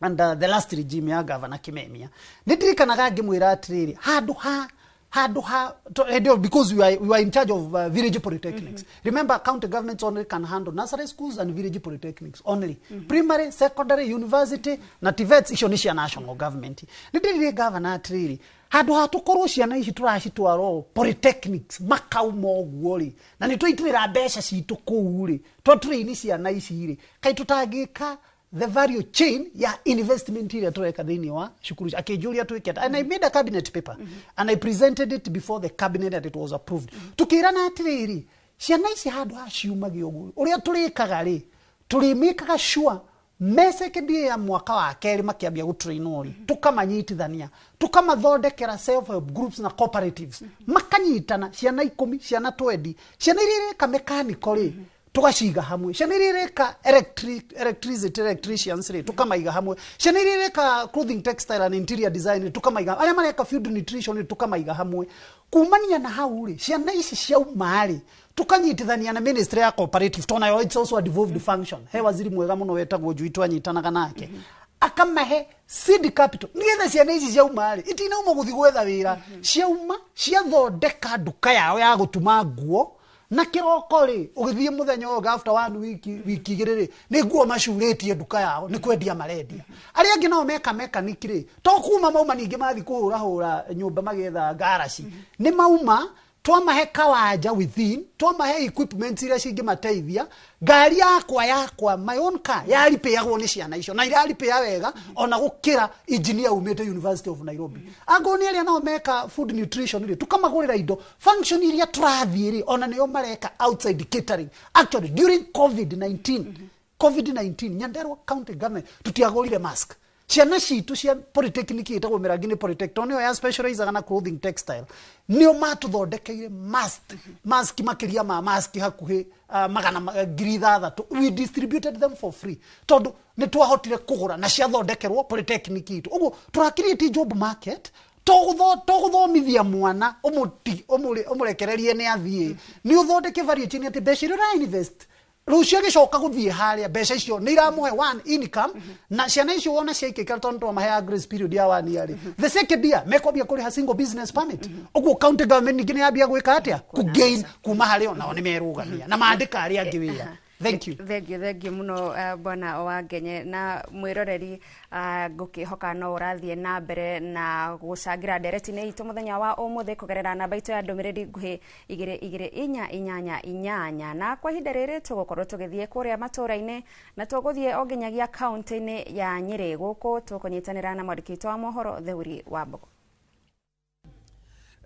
and the last regime ya Governor Kimemia, nĩ ndirikanaga ngĩmwĩra atĩrĩrĩ, handũ ha hĩndĩ ĩyo, because we are in charge of village polytechnics. Remember, county governments only can handle nursery schools and village polytechnics only. Primary, secondary, university na TVETs, icio nĩ cia national government. Nĩ ndĩrire governor atĩrĩrĩ, handũ ha tũkorwo ciana ici tũracitwara polytechnics makauma ũguo rĩ, na nĩ twaitĩrĩra mbeca citũ kũu rĩ, twatrain ciana ici rĩ, kaĩ tũtangĩka the value chain ya investment ĩrĩa tũreka thĩinĩ wa cukuru? Akĩnjũria twĩke atĩa? And I made a cabinet paper and I presented it before the cabinet and it was approved. Tukĩrana atĩrĩrĩ, ciana ici handũ ha ciumage ũguo, ũrĩa tũrĩkaga rĩ, tũrĩmĩkaga sure me second year ya mwaka wa kerĩ makĩambia gũtrainwo rĩ, tũkamanyitithania, tũkamathondekera self help groups na cooperatives, makanyitana ciana 10, ciana 20, ciana iria ireka mechanical rĩ, tugaciga hamwe, ciana iria ireka electricity, electricians rĩ, tukamaiga hamwe, ciana iria ireka clothing, textile and interior design rĩ, tukamaiga, arĩa mareka food nutrition rĩ, tukamaiga hamwe. Kumania na hau rĩ, ciana ici ciauma rĩ, tukanyitithania na ministry ya cooperative, tondũ nayo it's also a devolved function. He waziri mwega mũno wetagwo Njui, twanyitanaga nake, akamahe seed capital nigetha ciana ici ciauma rĩ, itinauma gũthiĩ gwetha wĩra, ciauma ciathondeka nduka yao ya gũtuma nguo, na kĩroko rĩ, ũgĩthiĩ mũthenya ũyũ after one week, wiki 2 rĩ, nĩ nguo macurĩtie nduka yao, nĩ kwendia marendia. Arĩa angĩ nao meka mechanic rĩ, to kuma mauma ningĩ mathiĩ kũhũrahũra nyũmba magĩetha ngaraci, nĩ mauma twamahe kawanja within, twamahe equipment iria cingĩmateithia. Ngari yakwa, my own car, yaripĩagwo nĩ ciana icio na iraripĩa wega ona gũkĩra engineer umĩte University of Nairobi. Angorwo nĩ arĩa nao meka food nutrition rĩ, tukamagũrĩra indo. Function iria tũrathiĩ rĩ, ona nĩo mareka outside catering. Actually, during COVID-19, COVID-19, Nyandarua County Government tutiagũrire mask. Ciana citũ cia polytechnic ĩtagwo Mĩrangi-inĩ Polytechnic, tondũ nĩyo ya specializaga na clothing textile, nĩo matũthondekeire mask makĩria ma mask hakuhĩ magana 6,000. We distributed them for free tondũ nĩ twahotire kũgũra na ciathondekerwo polytechnic itũ. Ũguo tũrakirĩti job market. Tũgũthomithia mwana ũmũrekererie nĩ athiĩ, nĩ ũthondeke value chain atĩ mbeca iria ũra invest rũciũ agĩcoka gũthiĩ harĩa, mbeca icio nĩ iramũhe one income. Na ciana icio wona ciaikĩka, tondũ twamaheaga grace period ya one year rĩ, the second year mekwambia kũrĩha single business permit. Ũguo county government ningĩ nĩ yambia gwĩka atĩa? Kũgain kuma harĩ o nao nĩ merũgamia na mandĩka arĩa angĩ wĩra. Thank you. Thank you, thank you muno, bwana Wangenye. Na mwiroreri, ngũkĩhoka no ũrathiĩ na mbere na gũcangĩra ndereti-inĩ itũ mũthenya wa ũmũthĩ kũgerera namba itũ ya ndũmĩrĩri nguhĩ 22488. Na kwa ihinda rĩrĩ tũgũkorwo tũgĩthiĩ kũrĩa matũũra-inĩ, na tũgũthiĩ o nginyagia kaunti-inĩ ya Nyĩrĩ. Gũkũ tũkũnyitanĩra na mwandĩki witũ wa mohoro Theuri wa Mbogo.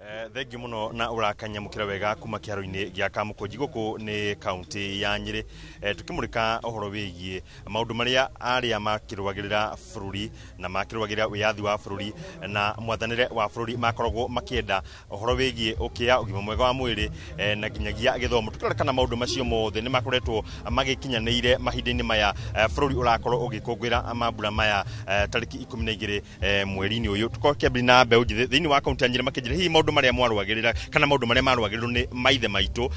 Thengiũ mũno na ũrakanyamũkĩra wega kuma kĩharo-inĩ gĩa Kamũkũnji gũkũ nĩ kaunti ya Nyĩrĩ. Tũkĩmũrĩka ũhoro wĩgiĩ maũndũ marĩa arĩa makĩrũagĩrĩra bũrũri na makĩrũagĩrĩra wĩyathi wa bũrũri na mwathanĩre wa bũrũri makoragwo makĩenda ũhoro wĩgiĩ ũkĩa, ũgima mwega wa mwĩrĩ, na nginyagia gĩthomo. Tũkĩrora kana maũndũ macio mothe nĩ makoretwo magĩkinyanĩire mahinda-inĩ maya, bũrũri ũrakorwo ũgĩkũngũĩra mambura maya, tarĩki 12 mweri-inĩ ũyũ. Tũkorwo kĩambĩrĩria na mbeũ njĩthĩ thĩinĩ wa kaunti ya Nyĩrĩ makĩnjĩra hihi maũndũ marĩa mwarũagĩrĩra kana maũndũ marĩa marũagĩrĩrwo nĩ maithe maitũ,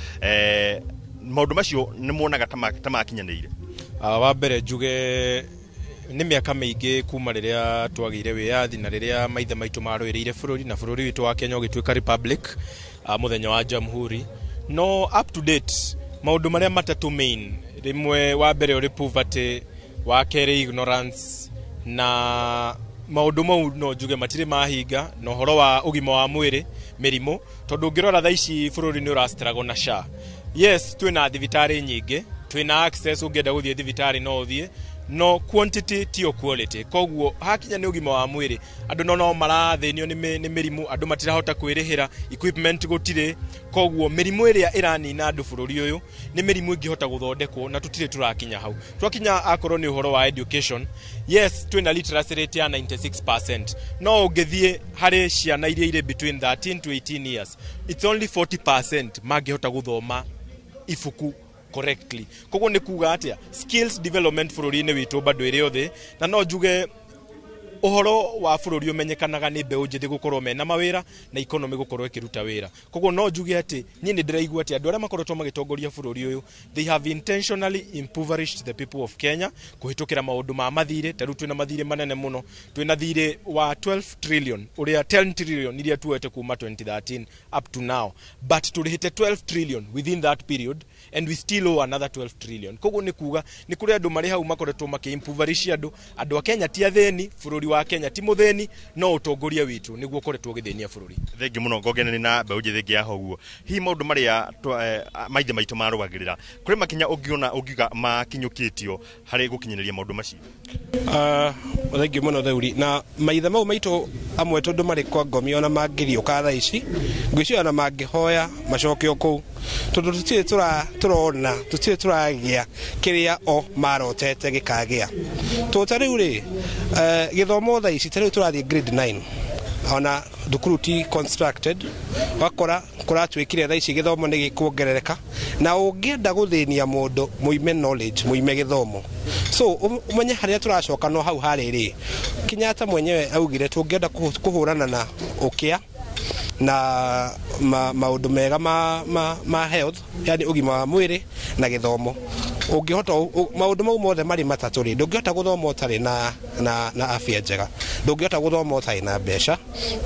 maũndũ macio nĩ muonaga ta makinyanĩire? Wa mbere njuge nĩ mĩaka mĩingĩ kuma rĩrĩa twagĩire wĩyathi na rĩrĩa maithe maitũ marũĩrĩire bũrũri na bũrũri witũ wa Kenya ũgĩtuĩka republic, mũthenya wa jamhuri. No up to date maũndũ marĩa matatũ main, rĩmwe wa mbere ũrĩ poverty, wa kerĩ ignorance, na maũndũ mau no njuge matirĩ mahinga. Na ũhoro wa ũgima wa mwĩrĩ, mĩrimũ, tondũ ũngĩrora thaa ici bũrũri nĩ ũrastruggle na SHA. Yes, twĩna thibitarĩ nyingĩ, twĩna access, ũngĩenda gũthiĩ thibitarĩ no ũthiĩ, no quantity tiyo quality. Koguo hakinya nĩ ũgima wa mwĩrĩ, andũ no marathĩnio nĩ mĩrimũ, andũ matirahota kwĩrĩhĩra equipment gũtirĩ. Koguo mĩrimũ ĩrĩa ĩranina andũ bũrũri ũyũ nĩ mĩrimũ ĩngĩhota gũthondekwo na tũtirĩ tũrakinya hau. Twakinya akorwo nĩ ũhoro wa education, yes, twĩna literacy rate ya 96%, no ũngĩthiĩ harĩ ciana iria irĩ between 13 to 18 years, it's only 40% mangĩhota gũthoma ibuku correctly. Koguo nĩ kuga atĩa, skills development bũrũri-inĩ witũ bado ĩrĩ othe. Na no njuge ũhoro wa bũrũri ũmenyekanaga nĩ mbeũ njĩthĩ gũkorwo mena mawĩra na economy gũkorwo ĩkĩruta wĩra. Koguo no njuge atĩ niĩ nĩ ndĩraigua atĩ andũ arĩa makoretwo magĩtongoria bũrũri ũyũ, they have intentionally impoverished the people of Kenya kũhĩtũkĩra maũndũ ma mathirĩ. Ta rĩu twĩna mathirĩ manene mũno, twĩna thirĩ wa 12 trillion, ũrĩa 10 trillion iria tuoete kuma 2013 up to now, but tũrĩhĩte 12 trillion within that period and we still owe another 12 trillion. Koguo nĩ kuga nĩ kũrĩ andũ marĩ hau makoretwo makĩ-impoverish andũ. Andũ a Kenya ti athĩni, bũrũri wa Kenya ti mũthĩni, no ũtongoria witũ nĩguo ũkoretwo ũgĩthĩnia bũrũri. Thengiũ mũno. Ngongene na mbeũ njĩthĩ ĩngĩ yaho ũguo, hihi maũndũ marĩa maithe maitũ marũagĩrĩra, kũrĩ makinya ũngĩona ũngiuga makinyũkĩtio harĩ gũkinyanĩria maũndũ macio? Thengiũ mũno Theuri. Na maithe mau maitũ amwe tondũ marĩ kwa ngomi, ona mangĩriũka thaa ici ngwĩciria ona mangĩhoya macoke o kũu, tondũ tũtirĩ tũrona, tũtirĩ tũragĩa kĩrĩa o marotete gĩkagĩa. Tondũ ta rĩu rĩ, gĩthomo thaa ici, ta rĩu tũrathiĩ grade 9, ona thukuru ti constructed. Wakora kũratuĩkire thaa ici gĩthomo nĩ gĩkuongerereka, na ũngĩenda gũthĩnia mũndũ mũime knowledge, mũime gĩthomo. So ũmenye harĩa tũracoka no hau harĩ rĩ Kenyatta mwenyewe augire tũngĩenda kũhũrana na ũkĩa na maũndũ mega ma health, yani ũgima wa mwĩrĩ na gĩthomo, ũngĩhota maũndũ mau mothe marĩ matatũ rĩ, ndũngĩhota gũthoma ũtarĩ na afya njega, ndũngĩhota gũthoma ũtarĩ na mbeca.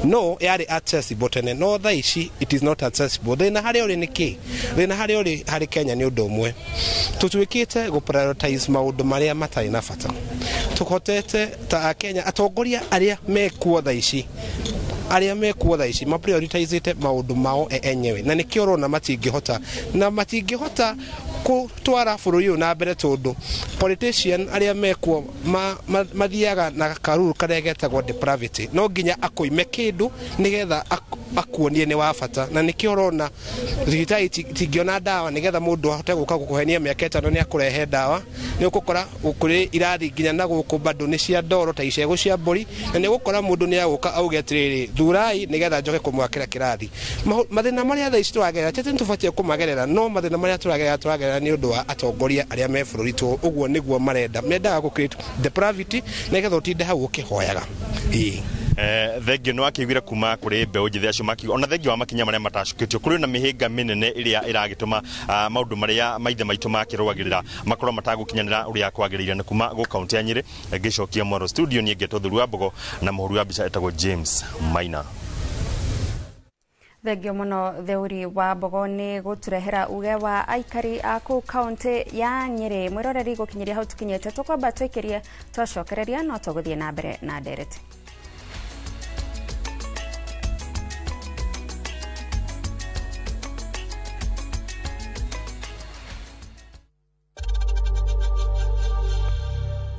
No yarĩ accessible tene, no thaa ici it is not accessible. Thĩna harĩa ũrĩ nĩ kĩ? Thĩna harĩa ũrĩ harĩ Kenya nĩ ũndũ ũmwe, tũtuĩkĩte gũ prioritize maũndũ marĩa matarĩ na bata. Tũhotete ta Akenya, atongoria arĩa mekuo thaa ici, arĩa mekuo thaa ici maprioritizĩte maũndũ mao enyewe, na nĩkĩo ũrona matingĩhota na matingĩhota gũtwara bũrũri ũyũ na mbere, tondũ politician arĩa mekuo mathiaga na karuru karĩa getagwo depravity. No nginya akũime kĩndũ nĩgetha akuonie nĩ wa bata, na nĩkĩo ũrona thibitarĩ itingĩona ndawa, nĩgetha mũndũ ahote gũka gũkũhenia mĩaka 5 nĩ akũrehe ndawa. Nĩ ũgũkora kũrĩ irathi nginya na gũkũ bado nĩ cia ndoro ta icegũ cia mbũri, na nĩ ũgũkora mũndũ nĩ agũka auge atĩrĩrĩ, thurai nĩgetha njoke kũmwakĩra kĩrathi. Mathĩna marĩa thaa ici tũragerera, ti atĩ nĩtũbatiĩ kũmagerera, no mathĩna marĩa tũragerera nĩ ũndũ wa atongoria arĩa me bũrũri tũ ũguo nĩguo marenda, mendaga gũ create depravity nĩgetha ũtinde hau ũkĩhoyaga. Ĩĩ. Thengio nĩ wakĩiguire kuma kũrĩ mbeũ njĩthĩ acio makiuga ona thengio wa makinya marĩa matacukĩtio, kũrĩ na mĩhĩnga mĩnene ĩrĩa ĩragĩtũma maũndũ marĩa maithe maitũ makĩrũagĩrĩra makorwo matagũkinyanĩra ũrĩa kwagĩrĩire. Na kuma gũ kaunti ya Nyĩrĩ ngĩcokia mwaro studio, niĩ ngetwo Thuru wa Mbogo na mũhũri wa mbica etagwo James Maina. Thengio mũno Theuri wa Mbogo nĩ gũtũrehera uge wa aikari a kũu kaunti ya Nyĩrĩ. Mwĩroreri, gũkinyĩria hau tũkinyĩte, tũkwamba twĩkĩrie, twacokereria no tũgũthiĩ na mbere na ndereti.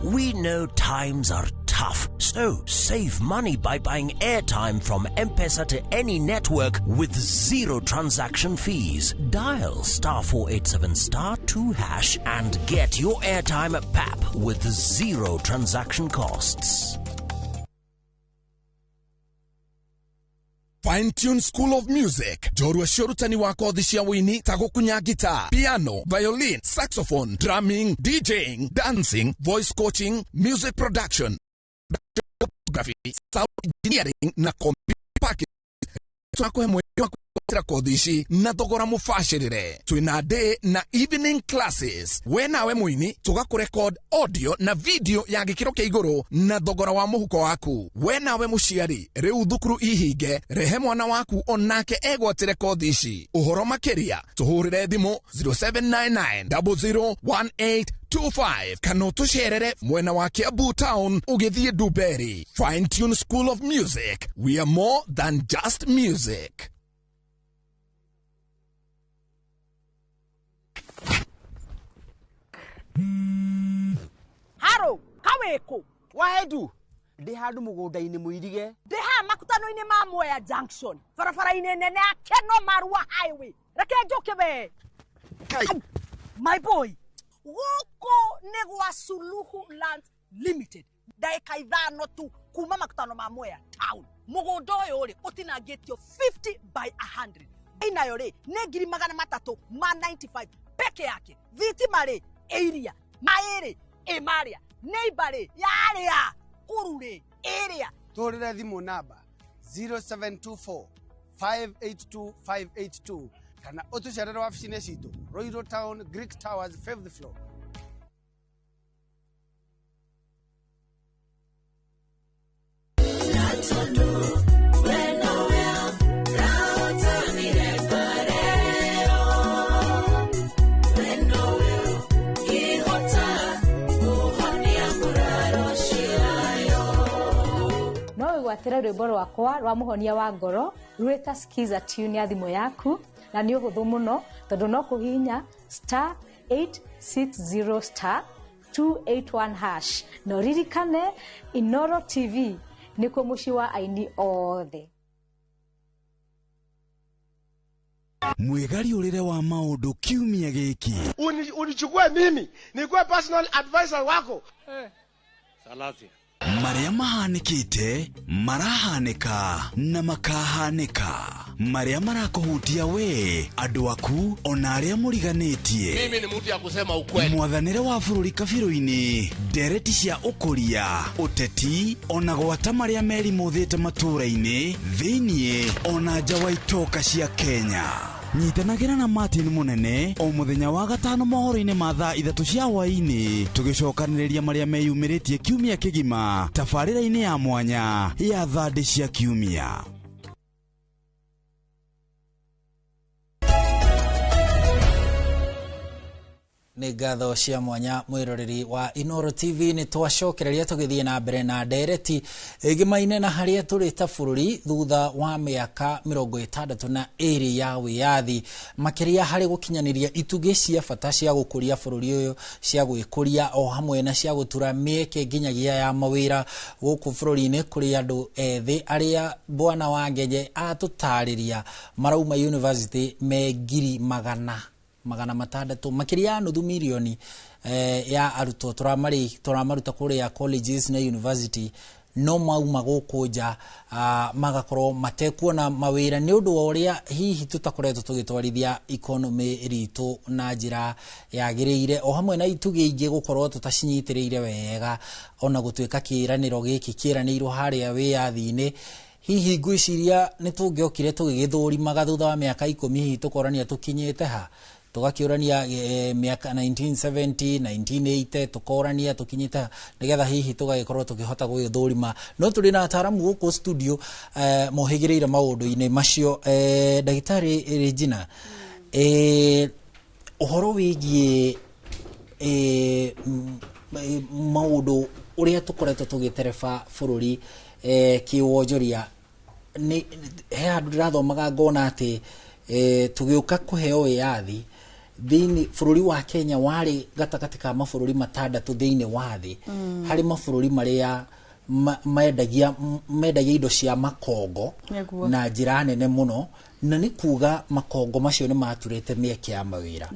We know times are tough. tough. So save money by buying airtime from M-Pesa to any network with zero transaction fees. Dial star 487 star 2 hash and get your airtime at PAP with zero transaction costs. Fine Tune School of Music, njorua cia ũrutani wa kothi cia wũini ta gũkunya guitar, piano, violin, saxophone, drumming, DJing, dancing, voice coaching, music production, photography, sound engineering na computer package. Tũrakũhe mweke wa kwĩrutĩra kothi ici na thogora mũbacĩrĩre. Twĩna day na evening classes. We nawe mũini tũgakũrecord audio na video ya gĩkĩro kĩa igũrũ na thogora wa mũhuko waku. We nawe mũciari rĩu thukuru ihinge, rehe mwana waku onake egwatĩre kothi ici. Ũhoro makĩria tũhũrĩre thimũ 0799 001825 kana ũtũcerere mwena wa Kiambu Town ũgĩthiĩ Dumberi. Fine Tune School of Music, we are more than just music. Haro, kaweko. Wahedu, ndi handu mugunda-ini muirige. Ndi haha makutano-ini ma Mwea Junction. Barabara-ini nene ya Keno Marua Highway. Reke njuke we. My boy, guku ni gwa Suluhu Land Limited. Ndagika 5 tu kuma makutano ma Mwea Town. Mugunda uyu ri utinangitio 50 by 100. Inayo ri ni 395 peke yake. Thitima ri area, maĩ ĩmarĩa, neighbor rĩ yarĩa, kuru rĩ ĩrĩa. Tũhũrĩre thimũ namba 0724 582 582 kana ũtũcerere wabici-inĩ citũ Ruiru Town, Greek Towers, 5th floor. Gwatĩra rwĩmbo rwakwa rwa mũhonia wa ngoro rwĩta skiza tune ya thimũ yaku, na nĩ ũhũthũ mũno tondũ no kũhihinya star 860 star 281 hash. Na ũririkane Inoro TV nĩkuo mũciĩ wa aini othe. Mwĩgariũrĩre wa maũndũ kiumia gĩkĩ. Unichukue mimi nikuwe personal advisor wako. Salasia. Marĩa mahanĩkĩte, marahanĩka na makahanĩka. Marĩa marakũhutia we, andũ aku, ona arĩa mũriganĩtie. Mimi ni mtu ya kusema ukweli. Mwathanĩre wa bũrũri kabirũ-inĩ, ndereti cia ũkũria, ũteti, ona gwata marĩa merimũthĩte matũũra-inĩ, thĩiniĩ, ona nja wa itoka cia Kenya. Nyitanagĩra na Martin Munene o mũthenya wa gatano mohoro-inĩ ma thaa 3 cia hwaĩ-inĩ, tũgĩcokanĩrĩria marĩa meyumĩrĩtie kiumia kĩgima tabarĩra-inĩ ya mwanya ya thandĩ cia kiumia. Nĩ ngatho cia mwanya mwĩroreri wa Inoro TV. Nĩ twacokereria tũgĩthiĩ na mbere na ndereti ĩgĩmaine na harĩa tũrĩ ta bũrũri thutha wa mĩaka 62 ya wĩyathi, makĩria harĩ gũkinyanĩria itugĩ cia bata cia gũkũria bũrũri ũyũ, cia gwĩkũria o hamwe na cia gũtura mĩeke nginyagia ya mawĩra gũkũ bũrũri-inĩ kũrĩ andũ ethĩ arĩa Bwana wa Ngenye atũtarĩria marauma university me 600,000 makĩria ya nuthu milioni ya arutwo tũramaruta kũrĩa colleges na university, no mauma gũkũ nja magakorwo matekuona mawĩra nĩ ũndũ wa ũrĩa hihi tũtakoretwo tũgĩtwarithia economy ritũ na njĩra yagĩrĩire, o hamwe na itugĩ ingĩ gũkorwo tũtacinyitĩrĩire wega, ona gũtuĩka kĩĩranĩro gĩkĩ kĩĩranĩirwo harĩa wĩyathi-inĩ. Hihi ngwĩciria nĩ tũngĩokire tũgĩgĩthũrimaga thutha wa mĩaka 10 hihi tũkorania tũkinyĩte ha, tũgakĩũrania mĩaka 1970 1980 tũkorania tũkinyĩte nĩgetha hihi tũgagĩkorwo tũkĩhota gũgĩthũrima. No tũrĩ na ataramu gũkũ studio mohĩgĩrĩire maũndũ-inĩ macio. Ndagĩtarĩ Regina, ũhoro wĩgiĩ maũndũ ũrĩa tũkoretwo tũgĩtereba bũrũri kĩwonjoria, nĩ he handũ ndĩrathomaga ngona atĩ tũgĩũka kũheo wĩyathi thĩinĩ bũrũri wa Kenya warĩ gatagatĩ ka mabũrũri 6 thĩinĩ wa thĩ, harĩ mabũrũri marĩa Mendagia indo cia makongo na njĩra nene mũno, na nĩ kuga makongo macio nĩ maturĩte mĩeke ya mawĩra.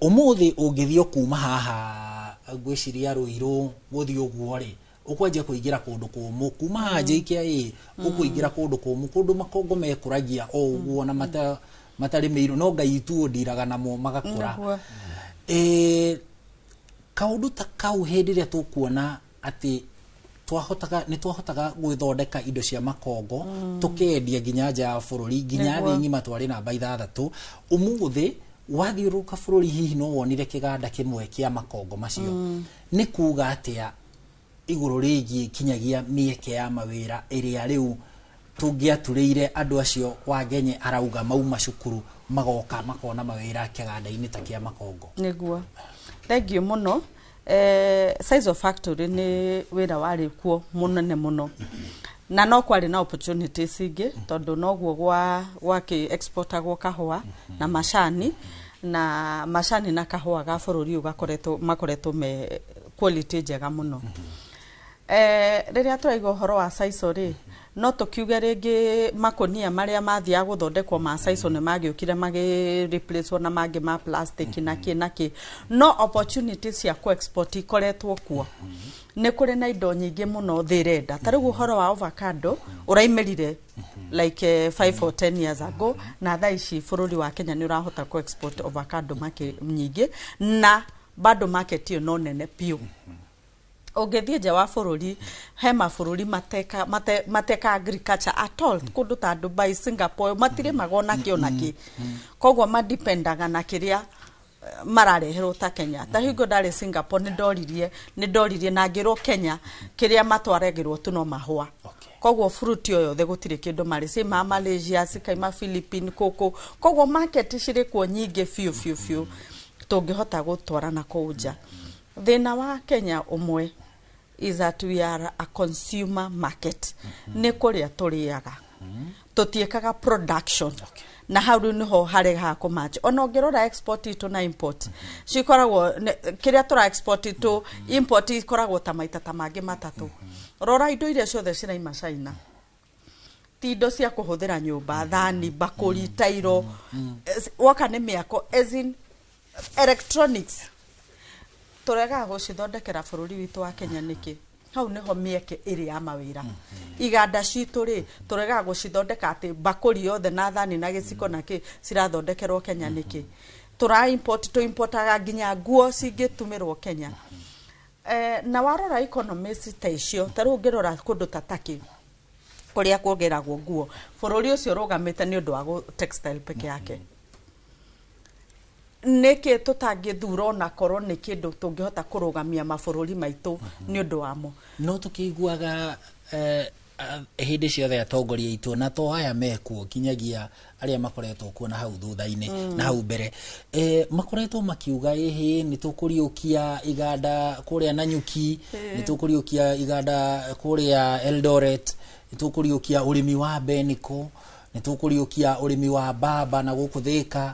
Ũmũthĩ ũngĩthiĩ kuma haha, ngwĩciria Rũirũ gũthiĩ ũguo rĩ, ũkwanjia kũingĩra kũndũ kũmũ. Kuma haha JKIA ũkũingĩra kũndũ kũmũ, kũndũ makongo mekũragia o ũguo na matarĩmĩirwo, no Ngai tu ũndiraga namo magakũra. Kaũndũ ta kau, hĩndĩ ĩrĩa tũkuona atĩ twahotaga, nĩ twahotaga gwĩthondeka indo cia makongo, tũkendia nginya nja ya bũrũri, nginya thĩ ng'ima, twarĩ namba 6. Ũmũthĩ wathiũrũrũka bũrũri, hihi no wonire kĩganda kĩmwe kĩa makongo macio. Nĩ kuga atĩa igũrũ rĩgiĩ kinyagia mĩeke ya mawĩra ĩrĩa rĩu tũngĩaturĩire andũ acio Wangenye arauga mauma cukuru magoka makona mawĩra kĩganda-inĩ ta kĩa makongo? Nĩguo, thank you mũno. Size of factory nĩ wĩra warĩ kuo mũnene mũno, na no kwarĩ na opportunities ingĩ, tondũ noguo gwa gwakĩ exportagwo kahũa na macani, na macani na kahũa ga bũrũri ũyũ gakoretwo makoretwo me quality njega mũno. Rĩrĩa tũraiga ũhoro wa sisal rĩ, no tũkiuge rĩngĩ makũnia marĩa mathiaga gũthondekwo ma sisal nĩ magĩũkire magĩ replacewo na mangĩ ma plastic na kĩ na kĩ, no opportunities cia kũ export ikoretwo kuo. Nĩ kũrĩ na indo nyingĩ mũno thĩ ĩrenda. Ta rĩu ũhoro wa avocado ũraimĩrire like 5 or 10 years ago, na thaa ici bũrũri wa Kenya nĩ ũrahota kũ export avocado nyingĩ, na bado market ĩyo no nene biũ. Ũngĩthiĩ nja wa bũrũri, he mabũrũri mateka agriculture at all, kũndũ ta Dubai, Singapore, matirĩmaga ona kĩ ona kĩ. Koguo madipendaga na kĩrĩa marareherwo ta Kenya. Ta hingo ndarĩ Singapore, nĩ ndoririe na ngĩrwo Kenya kĩrĩa matwaragĩrwo tu no mahũa. Koguo fruit o yothe gũtirĩ kĩndũ marĩ ciuma Malaysia, cikaima Philippines kũkũ. Koguo market cirĩ kuo nyingĩ biũ biũ biũ tũngĩhota gũtwara na kũu nja. Thĩna wa Kenya ũmwe is that we are a consumer market. Nĩ kũrĩa tũrĩaga, tũtiĩkaga production, na hau rĩu nĩho harehaga kũmatch. Ona ũngĩrora export itũ na import cikoragwo kĩrĩa tũra export tũ import ikoragwo ta maita ta mangĩ matatũ. Rora indo iria ciothe ciraima China, ti indo cia kũhũthĩra nyũmba, thani, mbakũri, tairo, woka nĩ mĩako, as in electronics, tũregaga gũcithondekera bũrũri witũ wa Kenya nĩkĩ? Hau nĩho mĩeke ĩrĩ ya mawĩra. Iganda citũ rĩ, tũregaga gũcithondeka atĩ mbakũri yothe na thani na gĩciko na kĩ cirathondekerwo Kenya nĩkĩ? Tũra import, tũimportaga nginya nguo cingĩtumĩrwo Kenya. Na warora economies ta icio, ta rĩu ũngĩrora kũndũ ta Turkey kũrĩa kuongeragwo nguo, bũrũri ũcio ũrũgamĩte nĩ ũndũ wa textile peke yake. Nĩkĩ tũtangĩthura onakorwo nĩ kĩndũ tũngĩhota kũrũgamia mabũrũri maitũ nĩ ũndũ wamo? No tũkĩiguaga hĩndĩ ciothe atongoria aitũ, na to aya mekuo, kinyagia arĩa makoretwo kuo na hau thutha-inĩ na hau mbere, makoretwo makiuga ĩhĩ nĩ tũkũriũkia iganda kũrĩa Nanyuki, nĩ tũkũriũkia iganda kũrĩa Eldoret, nĩ tũkũriũkia ũrĩmi wa Beniko, nĩ tũkũriũkia ũrĩmi wa mbamba na gũkũ Thĩka,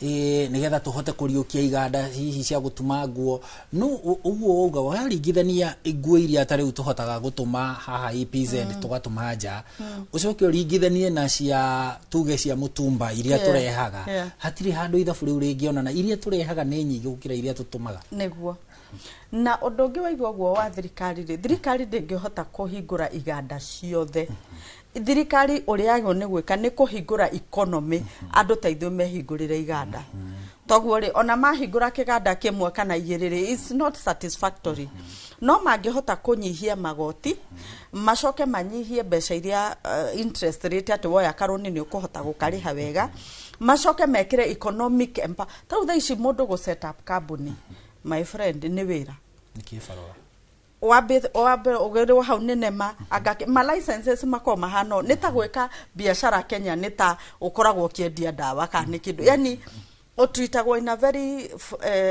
nĩgetha tũhote kũriũkia iganda hihi cia gũtuma nguo. No ũguo wauga, waringithania nguo iria ta rĩu tũhotaga gũtũma haha EPZ, tũgatũma nja, ũcoke ũringithanie na cia tuge cia mũtumba iria tũrehaga, hatirĩ handũ ithabu rĩu rĩngĩonana. Iria tũrehaga nĩ nyingĩ gũkĩra iria tũtũmaga. Nĩguo. Na ũndũ ũngĩ waigua ũguo wa thirikari rĩ, thirikari ndĩngĩhota kũhingũra iganda ciothe. Thirikari ũrĩa yagĩrĩirwo nĩ gwĩka nĩ kũhingũra economy, andũ ta ithuĩ mehingũrĩre iganda. Toguo rĩ, ona mahingũra kĩganda kĩmwe kana igĩrĩ rĩ, it's not satisfactory. No mangĩhota kũnyihia magoti, macoke manyihie mbeca iria interest rate, atĩ woya karũni nĩ ũkũhota gũkarĩha wega, macoke mekĩre economic empower. Ta rĩu thaa ici mũndũ gũ set up kambuni, my friend, nĩ wĩra. Nĩ kĩbarũa. Wambe ũgerwo hau nĩ nema anga ma licenses makoragwo mahana ũũ. Nĩ ta gwĩka biacara Kenya nĩ ta ũkoragwo ũkĩendia ndawa kana nĩ kĩndũ, yani Ũtreatagwo in a very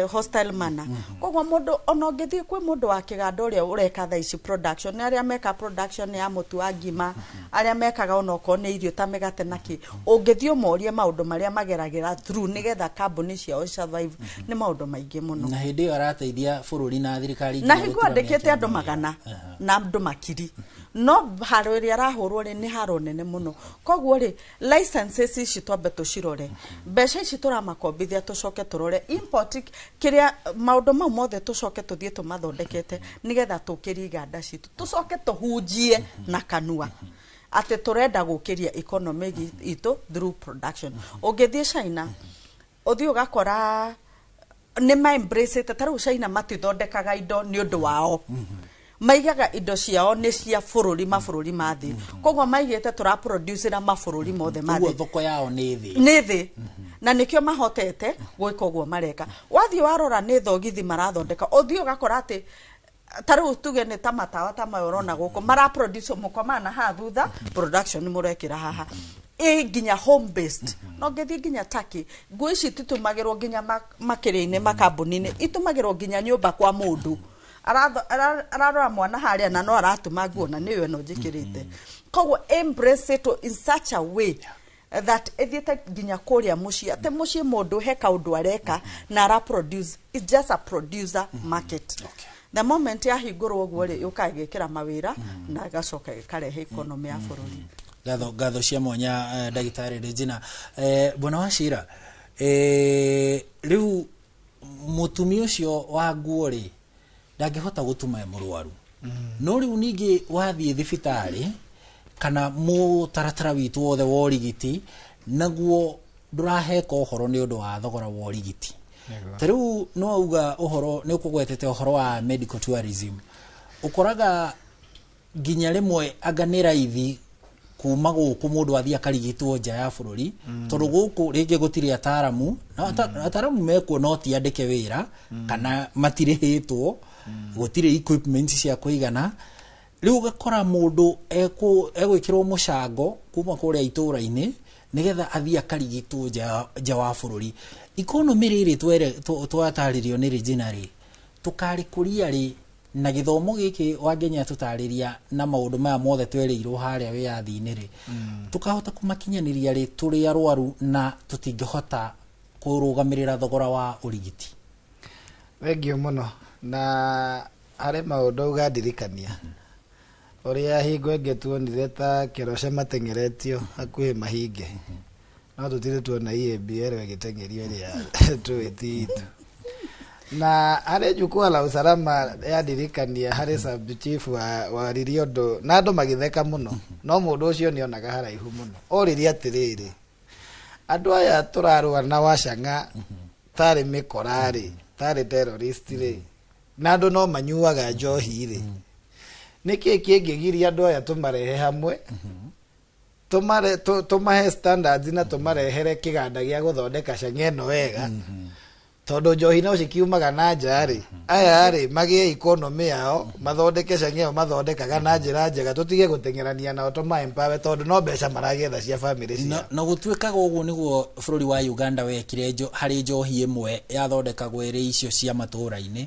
hostile manner. Koguo mũndũ ona ũngĩthiĩ kwĩ mũndũ wa kĩganda ũrĩa ũreka thaa ici production, nĩ arĩa meka production ya mũtu wa ngima, arĩa mekaga onokorwo nĩ irio ta mĩgate na kĩ, ũngĩthiĩ ũmorie maũndũ marĩa mageragĩra through nĩgetha kambuni ciao survive, nĩ maũndũ maingĩ mũno. Na hĩndĩ ĩyo arateithia bũrũri na thirikari Na nginya hingo gũtura andĩkĩte mĩeke andũ magana na andũ makiri, no haro ĩrĩa arahũrwo rĩ, nĩ haro nene mũno. Koguo rĩ, licenses ici twambe tũcirore, mbeca ici tũramakombithia tũcoke tũrore, import kĩrĩa, maũndũ mau mothe tũcoke tũthiĩ tũmathondekete nĩgetha tũkĩrie iganda citũ, tũcoke tũhunjie na kanua atĩ tũrenda gũkĩria economy itũ through production. Ũngĩthiĩ China, ũthiĩ ũgakora nĩ ma embrace. Ta rĩu China matithondekaga indo nĩ ũndũ wao, maigaga indo ciao nĩ cia bũrũri, mabũrũri ma thĩ. Koguo maigĩte tũra produce na mabũrũri mothe ma Ũguo thĩ. Thoko yao nĩ thĩ. Nĩ thĩ, na nĩkĩo mahotete gwĩka ũguo mareka. Wathiĩ warora nĩ thogithi marathondeka, ũthiĩ ũgakora atĩ ta rĩu tuge nĩ ta matawa ta maya ũrona gũkũ mara produce, mũkomaa na haha thutha production mũrekĩra haha ĩ nginya home based. No ngĩthiĩ nginya Turkey, nguo ici ititumagĩrwo nginya makĩria-inĩ makambuni-inĩ, itumagĩrwo nginya nyũmba kwa mũndũ. Ararora mwana harĩa na no aratuma nguo na nĩyo ĩno njĩkĩrĩte. Koguo embrace it in such a way that ĩthiĩte nginya kũrĩa mũciĩ, atĩ mũciĩ mũndũ he kaũndũ areka na ara produce. It's just a producer market. The moment yahingũrwo ũguo rĩ, yũkaga ĩgekĩra mawĩra na ĩgacoka ĩkarehe economy ya bũrũri. Ngatho, ngatho cia mwanya, ndagĩtarĩ Regina. Bwana Wachira, rĩu mũtumia ũcio wa nguo rĩ, ndangĩhota gũtuma e mũrwaru. No rĩu ningĩ wathiĩ thibitarĩ kana mũtaratara witũ wothe wa ũrigiti naguo ndũraheka ũhoro nĩ ũndũ wa thogora wa ũrigiti. Ta rĩu no auga ũhoro nĩ ũkũgwetete ũhoro wa medical tourism, ũkoraga nginya rĩmwe anga nĩ raithi kuma gũkũ mũndũ athiĩ akarigitwo nja ya bũrũri, tondũ gũkũ rĩngĩ gũtirĩ ataramu na ataramu mekuo no ti andĩke wĩra kana matirĩhĩtwo, gũtirĩ equipment cia kũigana. Rĩu ũgakora mũndũ egwĩkĩrwo mũcango kuma kũrĩa itũũra-inĩ nĩgetha athiĩ akarigitwo nja wa bũrũri. Economy rĩrĩ twatarĩrio nĩ Regina rĩ, tũkarĩkũria rĩ na gĩthomo gĩkĩ Wangenya tũtarĩria na maũndũ maya mothe twerĩirwo harĩa wĩyathi-inĩ rĩ, tũkahota kũmakinyanĩria rĩ tũrĩ arwaru na tũtingĩhota kũrũgamĩrĩra thogora wa ũrigiti? Thengiũ mũno. Na harĩ maũndũ ũgandirikania ũrĩa hingo ĩngĩ tuonire ta Keroche mateng'eretio hakuhĩ mahinge, no tũtirĩ tuona EABL ĩgĩteng'erio ĩrĩa tũĩ ti itũ. Na harĩ jukwaa la usalama yandirikania harĩ sub chief waririe ũndũ na andũ magĩtheka mũno, no mũndũ ũcio nĩonaga haraihu mũno. Oririe atĩrĩrĩ, andũ aya tũrarũa na wacang'a tarĩ mĩkora rĩ, tarĩ terrorist rĩ, na andũ no manyuaga njohi rĩ, nĩkĩ kĩngĩgiria andũ aya tũmarehe hamwe, tũmahe standards na tũmarehere kĩganda gĩa gũthondeka cang'a ĩno wega, tondũ njohi no cikiumaga na nja rĩ, aya rĩ magĩe economy yao, mathondeke cang'a ĩyo mathondekaga na njĩra njega, tũtige gũteng'erania nao, tũma empower, tondũ no mbeca maragetha cia family ciao. Na gũtuĩkaga ũguo nĩguo bũrũri wa Uganda wekire harĩ njohi ĩmwe yathondekagwo ĩrĩ icio cia matũũra-inĩ.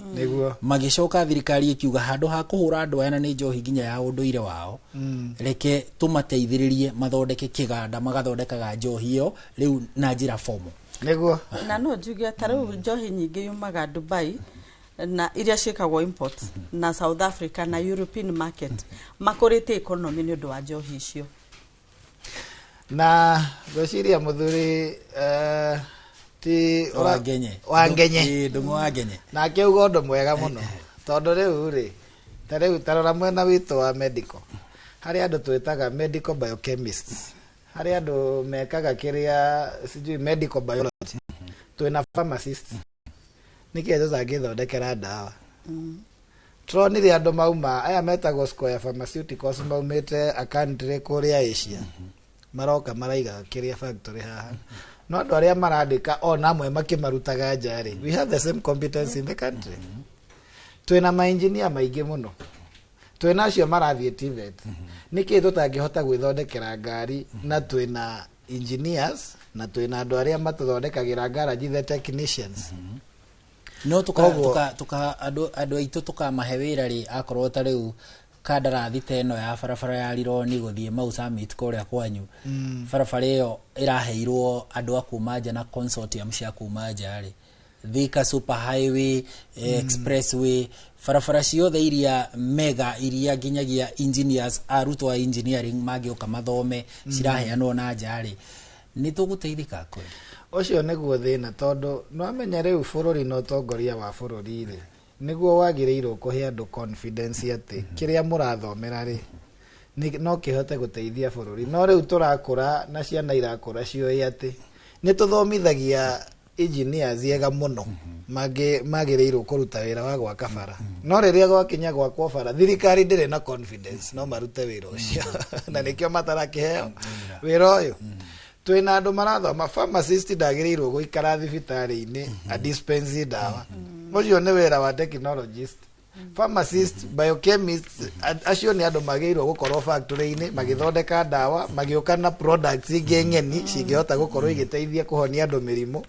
Magĩcoka thirikari ĩkiuga handũ ha kũhũra andũ aya na nĩ njohi nginya ya ũndũire wao, reke tũmateithĩrĩrie mathondeke kĩganda magathondekaga njohi ĩyo rĩu na njĩra formal. Na no njuge ta rĩu njohi nyingĩ yumaga Dubai na iria ciĩkagwo import na South Africa na European market, makũrĩtie economy nĩ ũndũ wa njohi icio. Na ngwĩciria mũthuri ti Wangenye. Wangenye. Ĩ, Ndung'u Wangenye. Nake uga ũndũ mwega mũno, tondũ rĩu rĩ, ta rĩu tarora mwena witũ wa medical, harĩ andũ twĩtaga medical biochemists, harĩ andũ mekaga kĩrĩa sijui medical biology, twĩna pharmacists, nĩkĩ tũtangĩthondekera ndawa? Tũronire andũ mauma aya metagwo Square Pharmaceuticals, maumĩte a country kũrĩa Asia, maroka maraiga kĩrĩa factory haha, no andũ arĩa marandĩka ona amwe makĩmarutaga nja rĩ, we have the same competence in the country. Twĩna mainjinia maingĩ mũno, twĩna acio marathiĩ TVET. Nĩkĩ tũtangĩhota gwĩthondekera ngari na twĩna engineers? Na twĩna andũ arĩa matũthondekagĩra garage, the technicians. No tuka Koguo- tuka andũ aitũ tukamahe wĩra rĩ, akorwo ta rĩu kandarathi ta ĩno ya barabara ya Rironi gũthiĩ Mau Summit kũrĩa kwanyu, barabara ĩyo ĩraheirwo andũ a kuma nja na consortium cia kuma nja rĩ, Thika Super Highway, Expressway, barabara ciothe iria mega iria nginyagia engineers, arutwo a engineering mangĩũka mathome, ciraheanwo na nja rĩ, nĩ tũgũteithĩka kweli? Ũcio nĩguo thĩna, tondũ nĩwamenya rĩu bũrũri na ũtongoria wa bũrũri rĩ, nĩguo wagĩrĩirwo kũhe andũ confidence atĩ kĩrĩa mũrathomera rĩ, no kĩhote gũteithia bũrũri. No rĩu tũrakũra na ciana irakũra ciũĩ atĩ nĩ tũthomithagia engineers ega mũno magĩrĩirwo kũruta wĩra wa gwaka bara, no rĩrĩa gwakinya gwakwo bara, thirikari ndĩrĩ na confidence no marute wĩra ũcio, na nĩkĩo matarakĩheo wĩra ũyũ. Twĩna andũ marathoma pharmacist, ndagĩrĩirwo gũikara thibitarĩ-inĩ a dispense ndawa, ũcio nĩ wĩra wa technologist. Pharmacist, biochemist, acio nĩ andũ magĩrĩirwo gũkorwo factory-inĩ magĩthondeka ndawa, magĩũka na products ingĩ ng'eni cingĩhota gũkorwo igĩteithia kũhonia andũ mĩrimũ.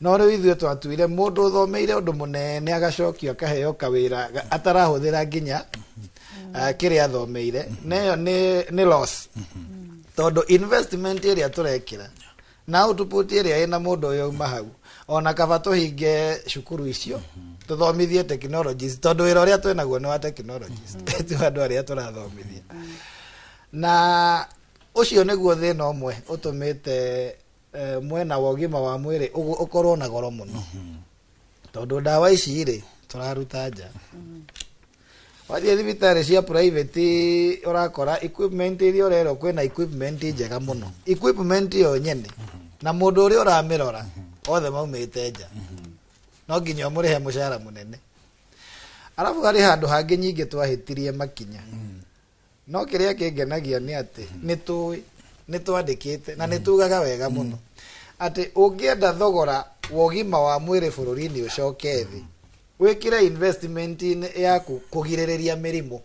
No rĩu ithuĩ twatuire mũndũ ũthomeire ũndũ mũnene agacokio akaheo kawĩra atarahũthĩra nginya kĩrĩa athomeire, na ĩyo nĩ loss, tondũ investment ĩrĩa tũrekĩra na output ĩrĩa ĩna mũndũ ũyũ auma hau, ona kaba tũhinge cukuru icio tũthomithie technologies, tondũ wĩra ũrĩa twĩnaguo nĩ wa technologies, ti wa andũ arĩa tũrathomithia. Na ũcio nĩguo thĩna ũmwe ũtũmĩte mwena wa ũgima wa mwĩrĩ ũkorwo na goro mũno, tondũ ndawa ici rĩ, tũraruta nja. Wathiĩ thibitarĩ cia private, ũrakora equipment iria ũrerwo kwĩna equipment njega mũno, equipment ĩyo nyene na mũndũ ũrĩa ũramĩrora othe maumĩte nja, no nginya ũmũrĩhe mũcara mũnene. Arabu harĩ handũ hangĩ nyingĩ twahĩtirie makinya, no kĩrĩa kĩngenagia nĩ atĩ nĩ tũĩ nĩ twandĩkĩte na nĩ tugaga wega mũno atĩ ũngĩenda thogora wa ũgima wa mwĩrĩ bũrũri-inĩ ũcoke thĩ, wĩkĩre investment yaku kũgirĩrĩria mĩrimũ.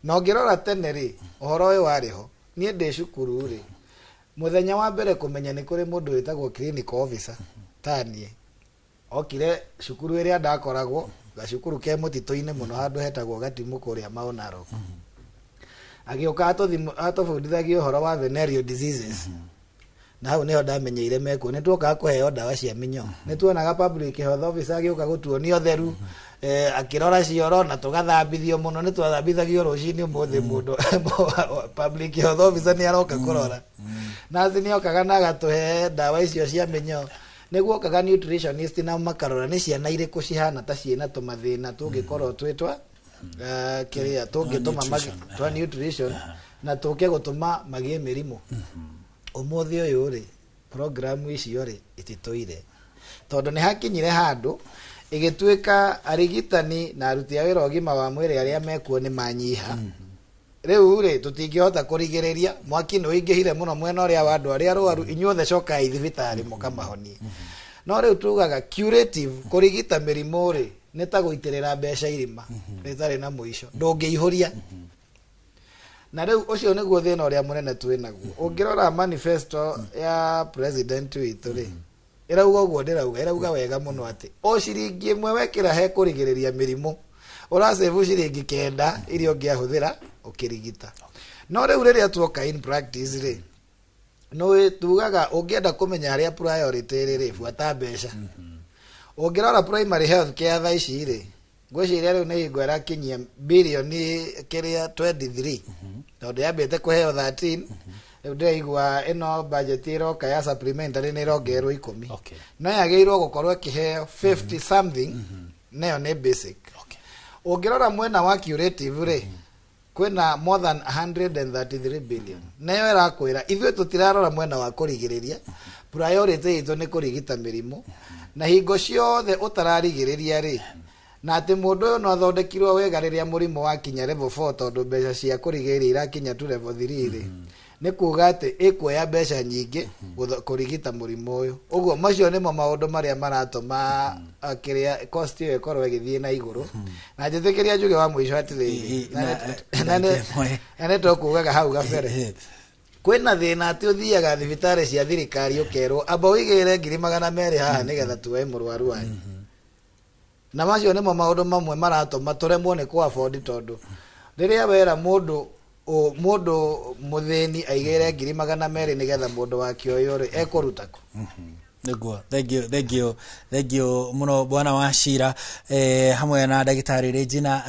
Na ũngĩrora tene rĩ, ũhoro ũyũ warĩ ho. Niĩ ndĩ cukuru rĩ, mũthenya wa mbere kũmenya nĩ kũrĩ mũndũ wĩtagwo clinical officer taniĩ, okire cukuru ĩrĩa ndakoragwo, gacukuru ke mũtitũ-inĩ mũno handũ hetagwo Gatimu kũrĩa Mau Narok. Agĩũka atũbundithagia ũhoro wa venereal diseases, na hau nĩho ndamenyeire mekuo. Nĩ tuokaga kũheo ndawa cia mĩnyoo, nĩ tuonaga public health officer agĩũka gũtuonia ũtheru, akĩrora cioro na tũgathambithio mũno. Nĩ twathambithagio rũcinĩ. Ũmũthĩ mũndũ public health officer nĩ aroka kũrora, naci nĩ okaga na agatũhe ndawa icio cia mĩnyoo. Nĩguo okaga nutritionist na makarora nĩ ciana irĩkũ cihana ta ciĩna tũmathĩna tũngĩkorwo twĩ twa kĩrĩa tũngĩtũma twa nutrition na tũke gũtũma magĩe mĩrimũ. Ũmũthĩ ũyũ rĩ, programu icio rĩ, ititũire, tondũ nĩ hakinyire handũ ĩgĩtuĩka arigitani na aruti a wĩra ũgima wa mwĩrĩ arĩa mekuo nĩ manyiha. Rĩu rĩ, tũtingĩhota kũrigĩrĩria mwaki nĩ ũingĩhire mũno mwena ũrĩa wa andũ arĩa arwaru, inyuothe cokai thibitarĩ mũkamahonie. No rĩu tugaga curative, kũrigita mĩrimũ rĩ, nĩ ta gũitĩrĩra mbeca irima rĩtarĩ na mũico, ndũngĩihũria. Na rĩu ũcio nĩguo thĩna ũrĩa mũnene twĩ naguo. Ũngĩrora manifesto ya president witũ rĩ, ĩrauga ũguo ndĩrauga, ĩrauga wega mũno atĩ o ciringi 1 wekĩra he kũrigĩrĩria mĩrimũ, ũracĩbu ciringi 9 iria ũngĩahũthĩra ũkĩrigita. No rĩu rĩrĩa tuoka in practice rĩ, nĩ tugaga ũngĩenda kũmenya harĩa priority ĩrĩ rĩ, buata mbeca. Ũngĩrora primary health care thaa ici rĩ, ngwĩciria rĩu nĩ hingo ĩrakinyia birioni kĩrĩa 23, tondũ yambĩte kũheo 13. Rĩu ndĩraigua ĩno budget ĩroka ya supplementary nĩ ĩrongererwo 10. No yagĩrĩirwo gũkorwo ĩkĩheo 50 something, nayo nĩ basic. Ũngĩrora mwena wa curative rĩ, kwĩna more than 133 billion, nayo ĩrakwĩra ithuĩ tũtirarora mwena wa kũrigĩrĩria, priority itũ nĩ kũrigita mĩrimũ. Na hingo ciothe ũtararigĩrĩria rĩ, na atĩ mũndũ ũyũ no athondekirwo wega rĩrĩa mũrimũ wakinya level 4, tondũ mbeca cia kũrigĩrĩria irakinya tu level 3 rĩ, nĩ kuga atĩ ĩkuoya mbeca nyingĩ kũrigita mũrimũ ũyũ. Ũguo macio nĩmo maũndũ marĩa maratũma kĩrĩa cost ĩyo ĩkorwo ĩgĩthiĩ na igũrũ. Na njĩtĩkĩria njuge wa mũico atĩrĩrĩ, na nĩ tũkugaga hau gabere. Kwĩna thĩna atĩ ũthiaga thibitarĩ cia thirikari ũkerwo amba ũigĩrĩre 200,000 haha nĩgetha tuoe mũrwaru wanyu. Na macio nĩmo maũndũ mamwe maratũma tũremwo nĩ kũ afford, tondũ rĩrĩa wera mũndũ mũndũ mũthĩni aigĩrĩre 200,000 nĩgetha mũndũ wa kĩoyo rĩ ekũruta kũ? Nĩguo, thank you, thank you, thank you mũno bwana Wachira hamwe na ndagĩtarĩ Regina.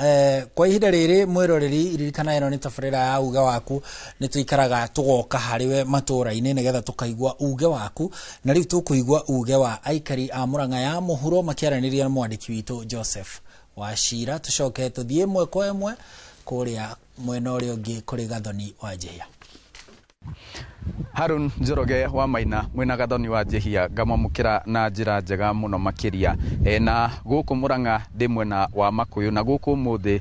Kwa ihinda rĩrĩ, mwĩroreri, ririkana ĩno nĩ tabarĩra ya uge waku. Nĩ tũikaraga tũgoka harĩ we matũũra-inĩ nĩgetha tũkaigua uge waku, na rĩu tũkũigua uge wa aikari a Mũrang'a ya mũhuro makĩaranĩria na mwandĩki witũ Joseph Wachira, tũcoke tũthiĩ ĩmwe kwa ĩmwe kũrĩa mwena ũrĩa ũngĩ kũrĩ Gathoni wa Njihia. Harun Njoroge wa Maina mwina Gathoni wa Njihia, ngamwamũkĩra na njĩra njega mũno makĩria. Na gũkũ Mũrang'a ndĩ mwena wa Makũyũ, na gũkũ ũmũthĩ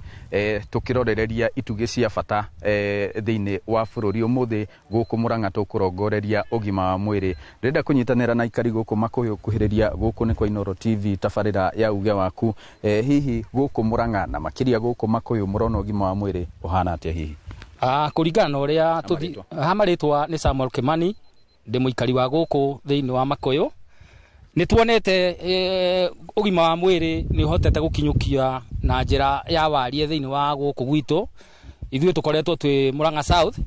tũkĩrorereria itugĩ cia bata thĩinĩ wa bũrũri. Ũmũthĩ gũkũ Mũrang'a tũkũrongoreria ũgima wa mwĩrĩ. Ndĩrenda kũnyitanĩra na aikari gũkũ Makũyũ kuhĩrĩria gũkũ nĩ kwa Inooro TV, tabarĩra ya uge waku. Hihi gũkũ Mũrang'a na makĩria gũkũ Makũyũ mũrona ũgima wa mwĩrĩ ũhana atĩa hihi? Kũringana na ũrĩa tũthi ha marĩtwa nĩ Samuel Kimani, ndĩ mũikari wa gũkũ thĩinĩ wa Makũyũ. Nĩ tuonete ũgima wa mwĩrĩ nĩ ũhotete gũkinyũkia na njĩra ya warie thĩinĩ wa gũkũ gwitũ. Ithuĩ tũkoretwo twĩ Mũrang'a South,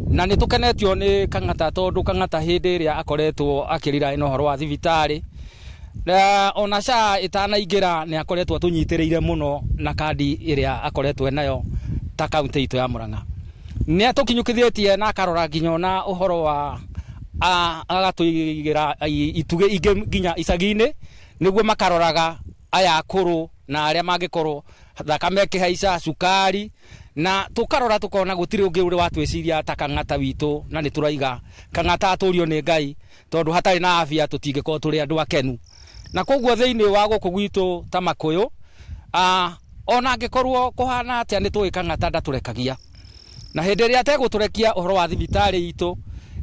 na nĩ tũkenetio nĩ Kang'ata, tondũ Kang'ata hĩndĩ ĩrĩa akoretwo akĩrira na ũhoro wa thibitarĩ na ona SHA ĩtanaingĩra, nĩ akoretwo atũnyitĩrĩire mũno na kandi ĩrĩa akoretwo nayo ta kaunti itũ ya Mũrang'a. Nĩ atũkinyũkithĩtie na akarora nginya ona ũhoro wa agatũigĩra itugĩ ingĩ nginya icagi-inĩ, nĩguo makaroraga aya akũrũ na arĩa mangĩkorwo thakame ĩkĩhaica, cukari, na tũkarora tũkona gũtirĩ ũngĩ ũrĩ watwĩciria ta Kang'ata witũ. Na nĩ tũraiga Kang'ata atũrio nĩ Ngai, tondũ hatarĩ na afya tũtingĩkorwo tũrĩ andũ akenu. Na koguo thĩinĩ wa gũkũ gwitũ ta Makũyũ, ona angĩkorwo kũhana atĩa, nĩ tũĩ Kang'ata ndatũrekagia, na hĩndĩ ĩrĩa ategũtũrekia ũhoro wa thibitarĩ itũ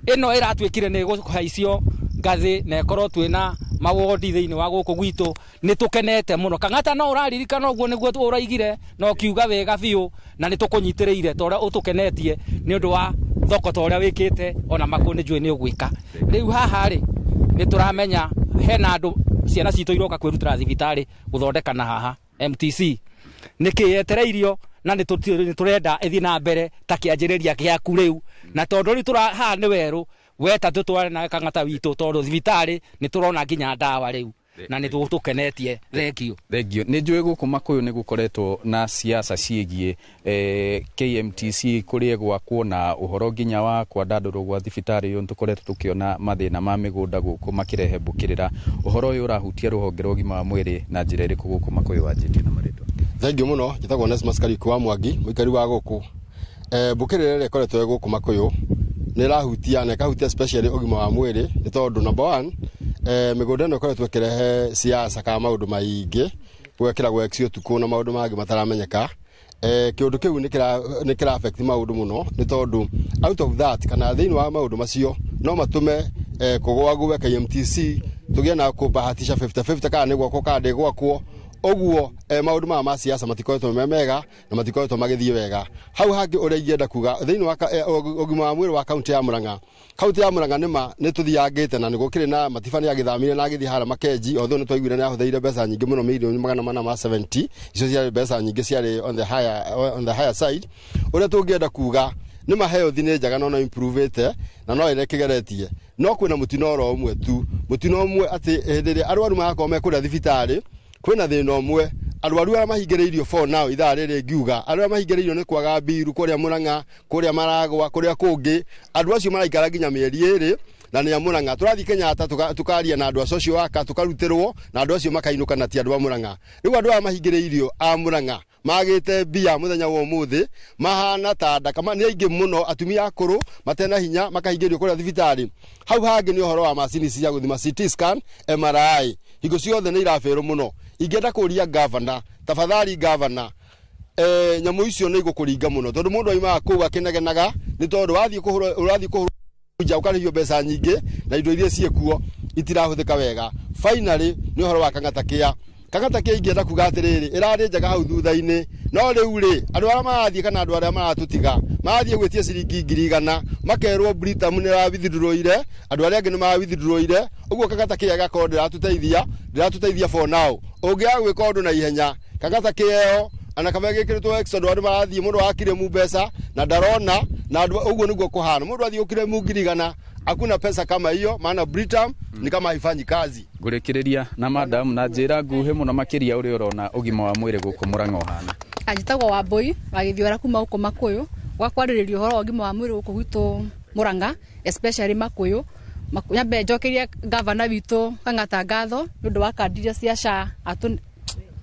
ĩno ĩratuĩkire nĩ gũhaicio ngathĩ na ĩkorwo twĩna mawondi thĩinĩ wa gũkũ gwitũ, nĩ tũkenete mũno. Kang'ata, no ũraririkana ũguo nĩguo ũraigire na ũkiuga wega biũ, na nĩ tũkũnyitĩrĩire ta ũrĩa ũtũkenetie nĩ ũndũ wa thoko ta ũrĩa wĩkĩte, ona Makũyũ nĩ njũĩ nĩ ũgwĩka. Rĩu haha rĩ, nĩ tũramenya hena andũ ciana citũ iroka kwĩrutĩra thibitarĩ gũthondekana haha MTC nĩkĩ yetereirio, na nĩ tũrenda ĩthiĩ na mbere ta kĩanjĩrĩria gĩaku rĩu, na tondũ rĩu haha nĩ werũ weta tũtware na Kang'ata witũ, tondũ thibitarĩ nĩ tũrona nginya ndawa rĩu na nĩ tũkenetie. Thengio. Thengio. Nĩ njũĩ gũkũ Makũyũ nĩ gũkoretwo na siasa ciĩgiĩ KMTC kũrĩa gwakwo na ũhoro nginya wa kwandandũrwo gwa thibitarĩ ĩyo. Nĩ tũkoretwo tũkĩona mathĩna ma mĩgũnda gũkũ makĩrehe mbũkĩrĩra. Ũhoro ũyũ ũrahutia rũhonge rwa ũgima wa mwĩrĩ na njĩra ĩrĩkũ gũkũ Makũyũ? Wanjĩtie na marĩtwa. Thengio mũno. Njĩtagwo Onesmus Kariuki wa Mwangi, mũikari wa gũkũ. Mbũkĩrĩra ĩrĩa ĩkoretwo ĩ gũkũ Makũyũ nĩ ĩrahutia na ĩkahutia especially ũgima wa mwĩrĩ, nĩ tondũ number one, mĩgũnda ĩno ĩkoretwo ĩkĩrehe siasa kana maũndũ maingĩ, gwekĩragwo X ũtukũ na maũndũ mangĩ mataramenyeka. Kĩũndũ kĩu nĩ kĩra affect maũndũ mũno, nĩ tondũ out of that kana thĩinĩ wa maũndũ macio no matũme kũgwagwe KMTC, tũgĩe na kũbahatisha 50-50 kana nĩ gwakwo kana ndĩgwakwo. Ũguo maũndũ maya ma siasa matikoretwo me mega na matikoretwo magĩthiĩ wega. Hau hangĩ ũrĩa ingĩenda kuga thĩinĩ wa ũgima wa mwĩrĩ wa kaunti ya Murang'a, kaunti ya Murang'a nĩma nĩ tũthiangĩte na nĩ gũkĩrĩ na Matiba nĩ agĩthamire na agĩthiĩ harĩa Makenji, although nĩ twaiguire nĩ ahũthĩrire mbeca nyingĩ mũno, 470 million, icio ciarĩ mbeca nyingĩ, ciarĩ on the higher side. Ũrĩa tũngĩenda kuga nĩ ma health nĩ njega no improve na no ĩrĩa kĩgeretie, no kwĩna mũtino oro ũmwe tu, mũtino ũmwe atĩ hĩndĩ ĩrĩa arwaru marakorwo me kũrĩa thibitarĩ, kwĩna thĩna ũmwe. Arwaru arĩa mahingĩrĩirio for now, ithaa rĩrĩ ngiuga arĩa mahingĩrĩirio nĩ kwaga mbiru kũrĩa Murang'a, kũrĩa Maragwa, kũrĩa kũngĩ, andũ acio maraikara nginya mĩeri 2 na nĩ a Murang'a. Tũrathiĩ Kenyatta tukaria na andũ a social worker, tũkarutĩrwo na andũ acio makainũka na ti andũ a Murang'a. Rĩu andũ aya mahingĩrĩirio a Murang'a magĩte mbia mũthenya wa ũmũthĩ mahana ta ndaka nĩ aingĩ mũno, atumia akũrũ matena hinya makahingĩrio kũrĩa thibitarĩ. Hau hangĩ nĩ ũhoro wa macini cia gũthima CT scan, MRI, hingo ciothe nĩ irabĩrwo mũno. Ingĩenda kũria gavana, tafadhali gavana, nyamũ icio nĩ igũkũringa mũno, tondũ mũndũ aimaga kũu akĩnegenaga, nĩ tondũ wathiĩ kũhũrwo ũrathiĩ kũhũrwo nja ũkarĩhio mbeca nyingĩ na indo iria ciĩkuo itirahũthĩka wega. Finally, nĩ ũhoro wa Kang'ata Care. Kang'ata Care ingĩenda kuga atĩrĩrĩ, ĩrarĩ njega hau thutha-inĩ, no rĩu rĩ, andũ arĩa marathiĩ kana andũ arĩa maratũtiga Mathiĩ gwĩtia ciringi 100,000 makerwo Britam nĩ rawithdraw-ire, andũ arĩa angĩ nĩ mawithdraw-ire, ũguo Kang'ata Care ĩgakorwo ndĩratũteithia for now. Ũngĩaga gwĩka ũndũ na ihenya, Kang'ata Care ĩyo ana kaba gĩkĩrĩtwo X tondũ andũ marathiĩ mũndũ akiremu mbeca na ndarona na andũ ũguo nĩguo kũhana. Mũndũ athiĩ gũkiremu 100,000 hakuna pesa kama hiyo, maana Britam ni kama haifanyi kazi. Ngũrĩkĩrĩria na madam na njĩra nguhĩ mũno makĩria ũrĩa ũrona ũgima wa mwĩrĩ gũkũ Mũrang'a ũhana. Anjĩtagwo Wambũi wa Gĩthiora kuma gũkũ Makũyũ, gwakwarĩrĩria ũhoro wa ũgima wa mwĩrĩ gũkũ gwitũ Mũrang'a, especially Makũyũ. Nyambe njokerie gavana witũ Kang'ata ngatho nĩ ũndũ wa kandi iria cia SHA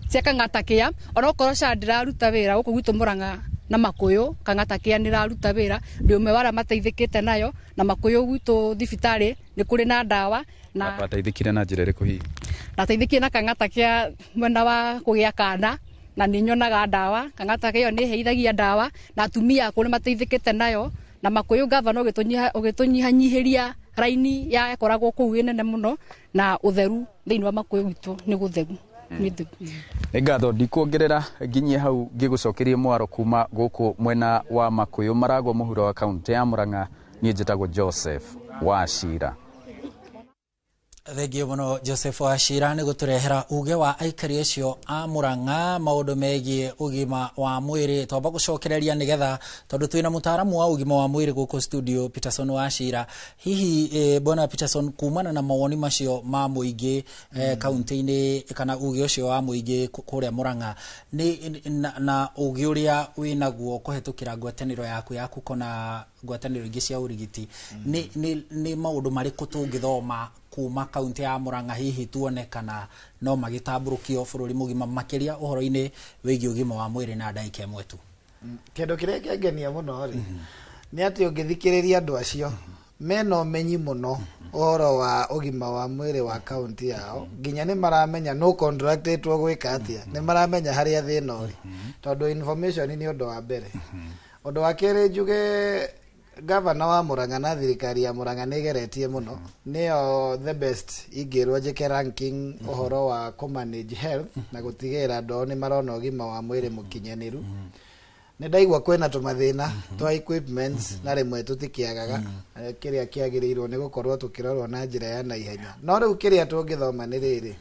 cia Kang'ata Care. Onokorwo SHA ndĩraruta wĩra gũkũ gwitũ Mũrang'a na Makũyũ, Kang'ata Care nĩraruta wĩra, ndĩ ũmwe wa arĩa mateithĩkĩte nayo. Na Makũyũ gwitũ thibitarĩ nĩ kũrĩ na ndawa na Wateithĩkire na njĩra ĩrĩkũ hihi? Ndateithĩkire na Kang'ata Care mwena wa kũgĩa kana, na nĩ nyonaga ndawa. Kang'ata Care ĩyo nĩ ĩheithagia ndawa na atumia akũrũ nĩ mateithĩkĩte nayo. Na Makũyũ gavana ũgĩtũnyihanyihĩria raini ya ĩkoragwo kũu ĩ nene mũno, na ũtheru thĩinĩ wa Makũyũ gwitũ nĩ gũtheru. Nĩ ngatho, ndikuongerera nginyie hau ngĩgũcokerie mwaro kuma gũkũ mwena wa Makũyũ Maragwo mũhuro wa kaunti ya Mũrang'a. Niĩ njĩtagwo Joseph Wachira. Thengio mũno Joseph Wachira nĩ gũtũrehera uge wa aikari acio a Mũrang'a maũndũ megiĩ ũgima wa mwĩrĩ. Twamba gũcokereria nĩgetha tondũ twĩna mũtaaramu wa ũgima wa mwĩrĩ gũkũ studio Peterson Wachira. Hihi bwana Peterson, kumana na mawoni macio ma mũingĩ kaunti-inĩ kana uge ũcio wa mũingĩ kũrĩa Mũrang'a na ũgĩ ũrĩa wĩnaguo kũhetũkĩra ngwatanĩro yaku ya kũkona ngwatanĩro ingĩ cia ũrigiti, nĩ maũndũ marĩkũ tũngĩthoma kuma kaunti ya Mũrang'a hihi tuone kana no magĩtambũrũkio bũrũri mũgima makĩria ũhoro-inĩ wĩgiĩ ũgima wa mwĩrĩ na ndagĩka ĩmwe tu? Kĩndũ kĩrĩa kĩangenia mũno rĩ nĩ atĩ ũngĩthikĩrĩria andũ acio mena ũmenyi mũno ũhoro wa ũgima wa mwĩrĩ wa kaunti yao, nginya nĩ maramenya no contractĩtwo gwĩka atĩa, nĩ maramenya harĩa thĩna ũrĩ, tondũ information nĩ ũndũ wa mbere. Ũndũ wa kerĩ njuge gavana wa Mũrang'a na thirikari ya Mũrang'a nĩ ĩgeretie mũno, nĩyo the best ingĩrwo njĩke ranking ũhoro wa kũ manage health na gũtigĩrĩra andũ ao nĩ marona ũgima wa mwĩrĩ mũkinyanĩru. Nĩ ndaigua kwĩna tũmathĩna twa equipments na rĩmwe tũtikĩagaga kĩrĩa kĩagĩrĩirwo nĩ gũkorwo tũkĩrorwo na njĩra ya naihenya. No rĩu kĩrĩa tũngĩthoma nĩ rĩrĩ,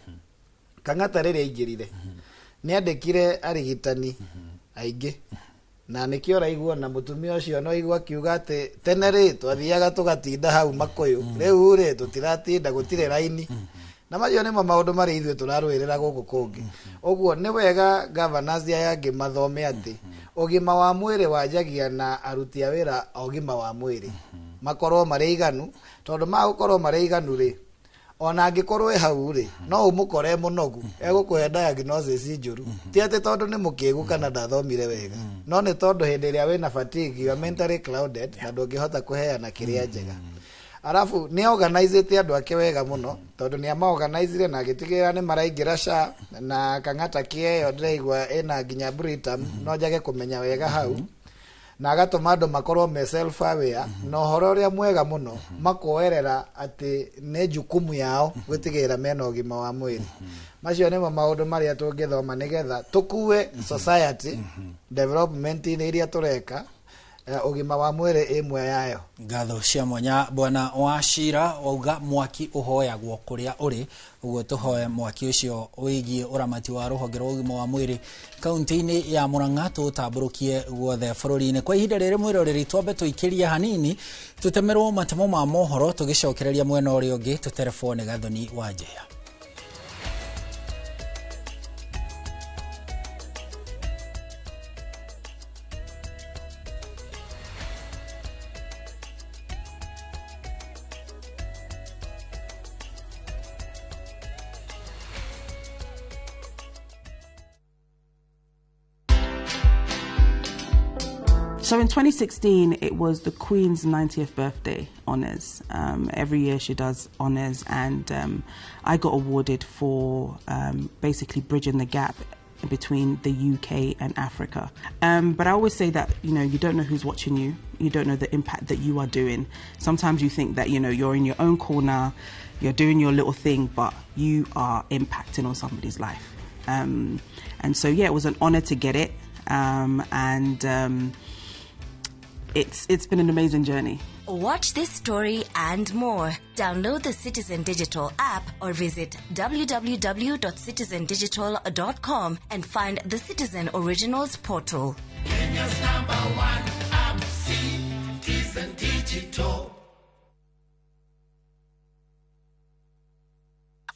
Kang'ata rĩrĩa aingĩrire nĩ andĩkire arigitani aingĩ, na nĩkĩo ũraigua na mũtumia ũcio no aigua akiuga atĩ tene rĩ twathiaga tũgatinda hau Makũyũ, rĩu rĩ tũtiratinda, gũtirĩ raini. Na macio nĩmo maũndũ marĩa ithuĩ tũrarũĩrĩra gũkũ kũngĩ. Ũguo nĩ wega governors aya angĩ mathome atĩ ũgima wa mwĩrĩ wanjagia na aruti a wĩra a ũgima wa mwĩrĩ makorwo marĩ aiganu, tondũ magũkorwo marĩ aiganu rĩ, ona angĩkorwo ĩ hau rĩ no ũmũkore mũnogu, egũkũhe diagnosis njũru, ti atĩ tondũ nĩ mũkĩgu kana ndathomire wega, no nĩ tondũ hĩndĩ ĩrĩa wĩna fatigue you are mentally clouded na ndũngĩhota kũheana kĩrĩa njega. Arabu nĩ organizĩte andũ ake wega mũno, tondũ nĩ amaorganizire na agĩtigĩrĩra nĩ maraingĩra SHA na Kang'ata Care ĩyo ndĩraigua ĩna nginya Britam, no njage kũmenya wega hau, na agatũma andũ makorwo me self aware na ũhoro ũrĩa mwega mũno makoerera atĩ nĩ jukumu yao gũtigĩrĩra mena ũgima wa mwĩrĩ. Macio nĩmo maũndũ marĩa tũngĩthoma nĩgetha tũkue society development-inĩ iria tũreka, ũgima wa mwĩrĩ ĩmwe yayo. Ngatho cia mwanya bwana Wachira, wauga mwaki ũhoyagwo kũrĩa ũrĩ, ũguo tũhoe mwaki ũcio wĩgiĩ ũramati wa rũhonge rwa ũgima wa mwĩrĩ kaunti-inĩ ya Mũrang'a tũtambũrũkie guothe bũrũri-inĩ. Kwa ihinda rĩrĩ mwĩroreri, twambe tũikĩrie hanini tũtemerwo matemo ma mohoro, tũgĩcokereria mwena ũrĩa ũngĩ tũterebwo nĩ Gathoni wa Njehia. So in 2016, it was the Queen's 90th birthday honours. Every year she does honours, and I got awarded for basically bridging the gap between the UK and Africa. But I always say that, you know, you don't know who's watching you. You don't know the impact that you are doing. Sometimes you think that, you know, you're in your own corner, you're doing your little thing, but you are impacting on somebody's life. And so, yeah, it was an honour to get it. It's been an amazing journey. Watch this story and more. Download the Citizen Digital app or visit www.citizendigital.com and find the Citizen Originals portal. Kenya's number one app, Citizen Digital.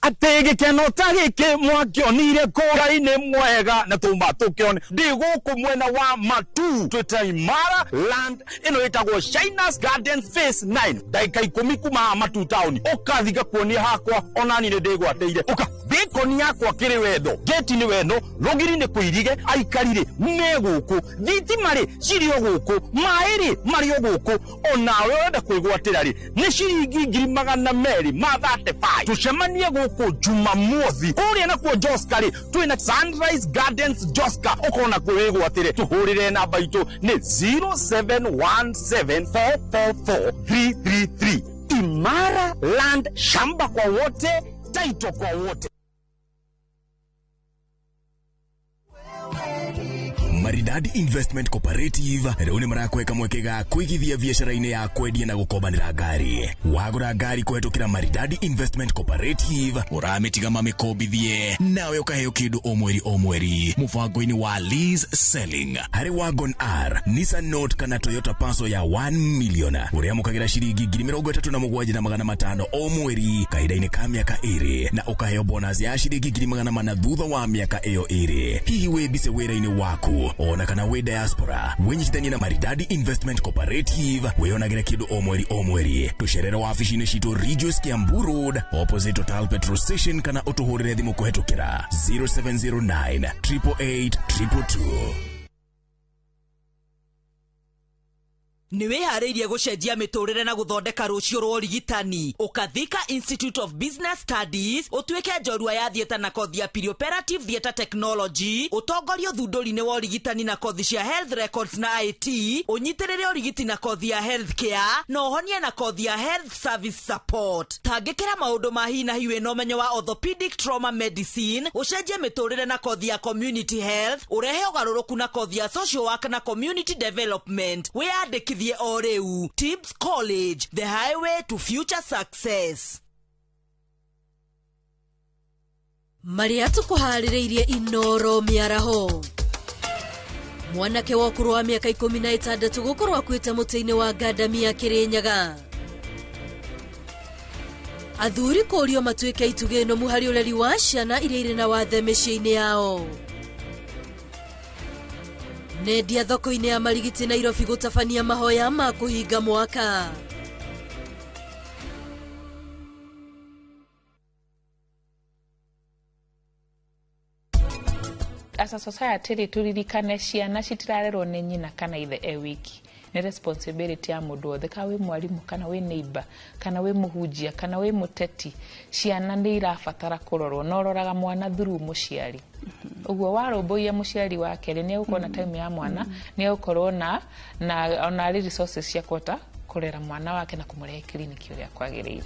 Atä gä keno ta gä kä mwakĩonire kũra-inĩ mwega na tũma tũkĩone ndĩ gũkũ mwena wa Matu twĩta Imara Land ĩno ĩtagwo Shinas Garden Phase 9 ndagĩka 10 kuma haha Matu town ũkathi ngakuonia hakwa onani nĩ ndĩgwatĩire ũka bĩkoni yakwa kĩrĩ wendo gĩti nĩ wendo rũgiri nĩ kũirige aikari rĩ me gũkũ thitima rĩ cirĩ o gũkũ maĩ rĩ marĩ o gũkũ onawe ũrenda kwĩgwatĩra rĩ nĩ ciringi 235,000 tũcemanie gũkũ Jumamothi kũrĩa nakuo Joska rĩ twĩna Sunrise Gardens Joska ũkona kwĩgwatĩre tũhũrĩre namba itũ nĩ 0717444333 Imara Land, shamba kwa wote, title kwa wote. Maridadi Investment Cooperative rĩu nĩ marakweka mweke ga kũigithia biacara-inĩ ya kwendia na gũkombanĩra ngari. Wagũra ngari kũhetũkĩra Maridadi Investment Cooperative ũramĩtiga mamĩkombithie nawe ũkaheo kĩndũ o mweri o mweri mũbango-inĩ wa lease selling. Harĩ Wagon R, Nissan Note kana Toyota Passo ya 1 million ũrĩamũkagĩra ciringi 37,500 o mweri kahinda-inĩ ka mĩaka 2 na ũkaheo bonus ya ciringi 400,000 thutha wa mĩaka ĩyo 2. Hihi wĩ bice wĩra-inĩ waku ona kana wĩ diaspora wĩnyitithanie na Maridadi Investment Cooperative wĩonagĩre kĩndũ o mweri o mweri. Tũcerere wabici-inĩ citũ Ridgeways Kiambu Road opposite Total Petrol Station kana ũtũhũrĩre thimũ kũhetũkĩra 0709 888 222. Nĩ wĩharĩirie gũcenjia mĩtũrĩre na gũthondeka rũciũ rwa ũrigitani. Ũkathika Institute of Business Studies ũtuĩke njorua ya theatre na kothi ya perioperative theatre technology, ũtongorie ũthundũri-inĩ wa ũrigitani na kothi cia health records na IT, ũnyitĩrĩre ũrigiti na kothi ya health care na ũhonie na kothi ya health service support. Tangĩkĩra maũndũ ma hi na hi wĩna ũmenyo wa orthopedic trauma medicine, ũcenjie mĩtũrĩre na kothi ya community health, ũrehe ũgarũrũku na kothi ya social work na community development. Wĩyandĩkithie o rĩu. Tibbs College, the highway to future success. Marĩa tũkũharĩrĩirie Inoro mĩaraho. Mwanake wa ũkũrũ wa mĩaka 16 gũkorwo akuĩte mũtĩ-inĩ wa Ngandamia Kĩrĩnyaga. Athuri kũũrio matuĩke itugĩ nũmu harĩ ũreri wa ciana iria irĩ na wathe mĩciĩ-inĩ yao. Nendia thoko-inĩ ya Marigiti Nairobi gũtabania mahoya ma kũhinga mwaka. As a society rĩ tũririkane ciana citirarerwo nĩ nyina kana ithe e wiki. Nĩ responsibility ya mũndũ wothe, kana wĩ mwarimũ kana wĩ neighbor kana wĩ mũhunjia kana wĩ mũteti, ciana nĩ irabatara kũrorwo na ũroraga mwana through mũciari. Ũguo warũmbũiya mũciari wake rĩ, nĩ egũkorwo na time ya mwana, nĩ egũkorwo na ona arĩ resources cia kũhota kũrera mwana wake na kũmũrehe kiriniki ũrĩa kwagĩrĩire.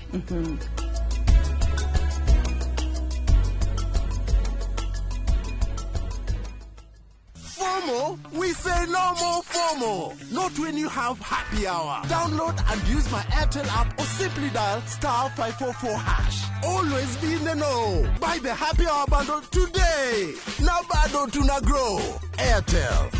FOMO? We say no more FOMO. Not when you have happy hour. Download and use my Airtel app or simply dial *544#. Always be in the know. Buy the happy hour bundle today. Now bado tuna grow. Airtel.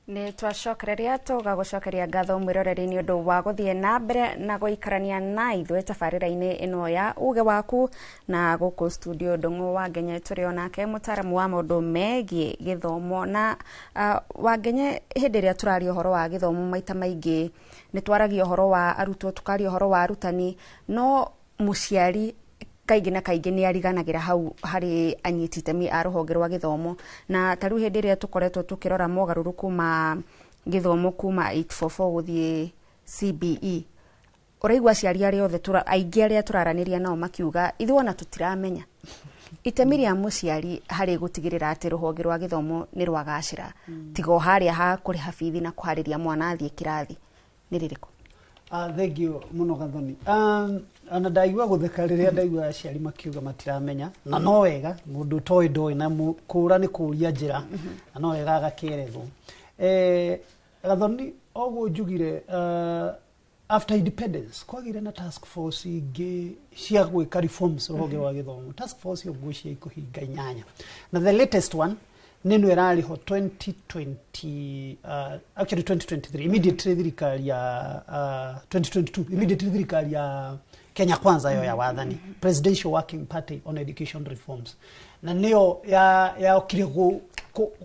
Nĩ twacokereria tũgagũcokeria ngatho mwĩroreri nĩ ũndũ wa gũthiĩ na mbere na gũikarania na ithuĩ tabarĩra-inĩ ĩno ya uge waku. Na gũkũ studio Ndung'u wa Ngenye tũrĩ onake mũtaaramu wa maũndũ megiĩ gĩthomo. Na Wangenye, hĩndĩ ĩrĩa tũraria ũhoro wa gĩthomo maita maingĩ nĩ twaragia ũhoro wa arutwo, tũkaria ũhoro wa arutani, no mũciari kaingĩ na kaingĩ nĩ ariganagĩra hau harĩ anyiti itemi a rũhonge rwa gĩthomo. Na ta rĩu hĩndĩ ĩrĩa tũkoretwo tũkĩrora mogarũrũku ma gĩthomo kuma 844 gũthiĩ CBE, ũraigua aciari arĩa othe aingĩ arĩa tũraranĩria nao makiuga ithuĩ ona tũtiramenya itemi rĩa mũciari harĩ gũtigĩrĩra atĩ rũhonge rwa gĩthomo nĩ rwagacĩra, tiga o harĩa ha kũrĩha bithi na kũharĩria mwana athiĩ kĩrathi nĩ rĩrĩkũ? Thank you mũno Gathoni. Ona ndaigua gũtheka rĩrĩa ndaigua aciari makiuga matiramenya, na no wega mũndũ ũtoĩ ndoĩ na kũũra nĩ kũũria njĩra, na no wega agakĩerethwo. Gathoni, oguo njugire, after independence kwagĩire na task force ingĩ cia gwĩka reforms rũhonge rwa gĩthomo. Task force ĩyo ngwĩciria ikũhinga 8, na the latest one nĩ ĩno ĩrarĩ ho 2020, actually 2023, immediately thirikari ya 2022, immediately thirikari ya Kenya Kwanza yo ya wathani, Presidential Working Party on Education Reforms, na nĩyo yaokire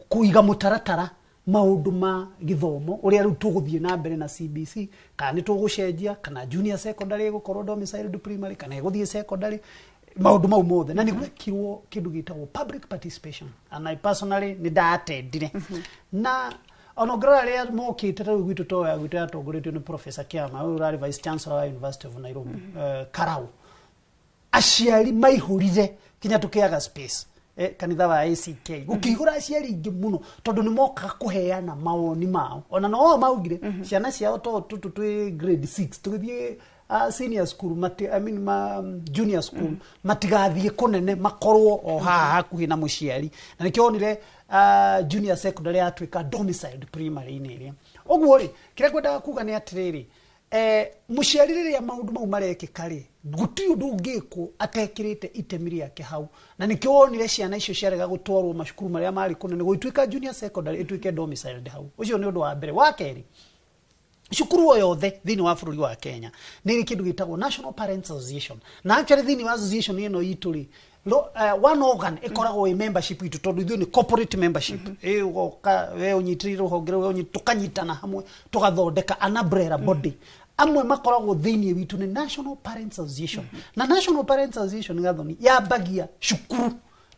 kũiga mũtaratara maũndũ ma gĩthomo ũrĩa rĩu tũgũthiĩ na mbere na CBC, kana nĩ tũgũcenjia, kana junior secondary ĩgũkorwo domiciled primary kana ĩgũthiĩ secondary, maũndũ mau mothe. Na nĩ gwekirwo kĩndũ gĩtagwo public participation, and I personally nĩ ndaatendire. Na ona ũngĩrora arĩa mokĩte ta rĩu gwitũ, to ya gwitũ yatongoretio nĩ Professor Kiama, ũyũ ũrarĩ vice chancellor wa University of Nairobi, Karau, aciari maihũrire kinya tũkĩaga space, kanitha wa ACK gũkĩihũra aciari aingĩ mũno, tondũ nĩ mokaga kũheana mawoni mao. Ona no o maugire ciana ciao to tũtũ twĩ grade 6 tũgĩthiĩ senior school mati, I mean, ma, junior school matigathiĩ kũnene, makorwo o haha hakuhĩ na mũciari. Na nĩkĩo wonire junior secondary yatuĩka domiciled primary-inĩ ĩrĩa ũguo rĩ. Kĩrĩa ngwendaga kuga nĩ atĩrĩrĩ, mũciari rĩrĩa maũndũ mau marekĩka rĩ, gũtirĩ ũndũ ũngĩkwo atekĩrĩte itemi rĩake hau. Na nĩkĩo wonire ciana icio ciarega gũtwarwo macukuru marĩa marĩ kũnene, gũgĩtuĩka junior secondary ĩtuĩke domiciled hau. Ũcio nĩ ũndũ wa mbere. Wa kerĩ, cukuru o yothe thĩinĩ wa bũrũri wa Kenya nĩ ĩrĩ kĩndũ gĩtagwo National Parents Association. Na actually thĩinĩ wa association ĩno itũ rĩ, one organ ĩkoragwo ĩ membership itũ, tondũ ithuĩ nĩ corporate membership. Ĩ ũgoka we ũnyitĩrĩire rũhonge rũu, we tũkanyitana hamwe tũgathondeka an umbrella body. Amwe makoragwo thĩinĩ witũ nĩ National Parents Association. Na National Parents Association, Gathoni, yambagia cukuru,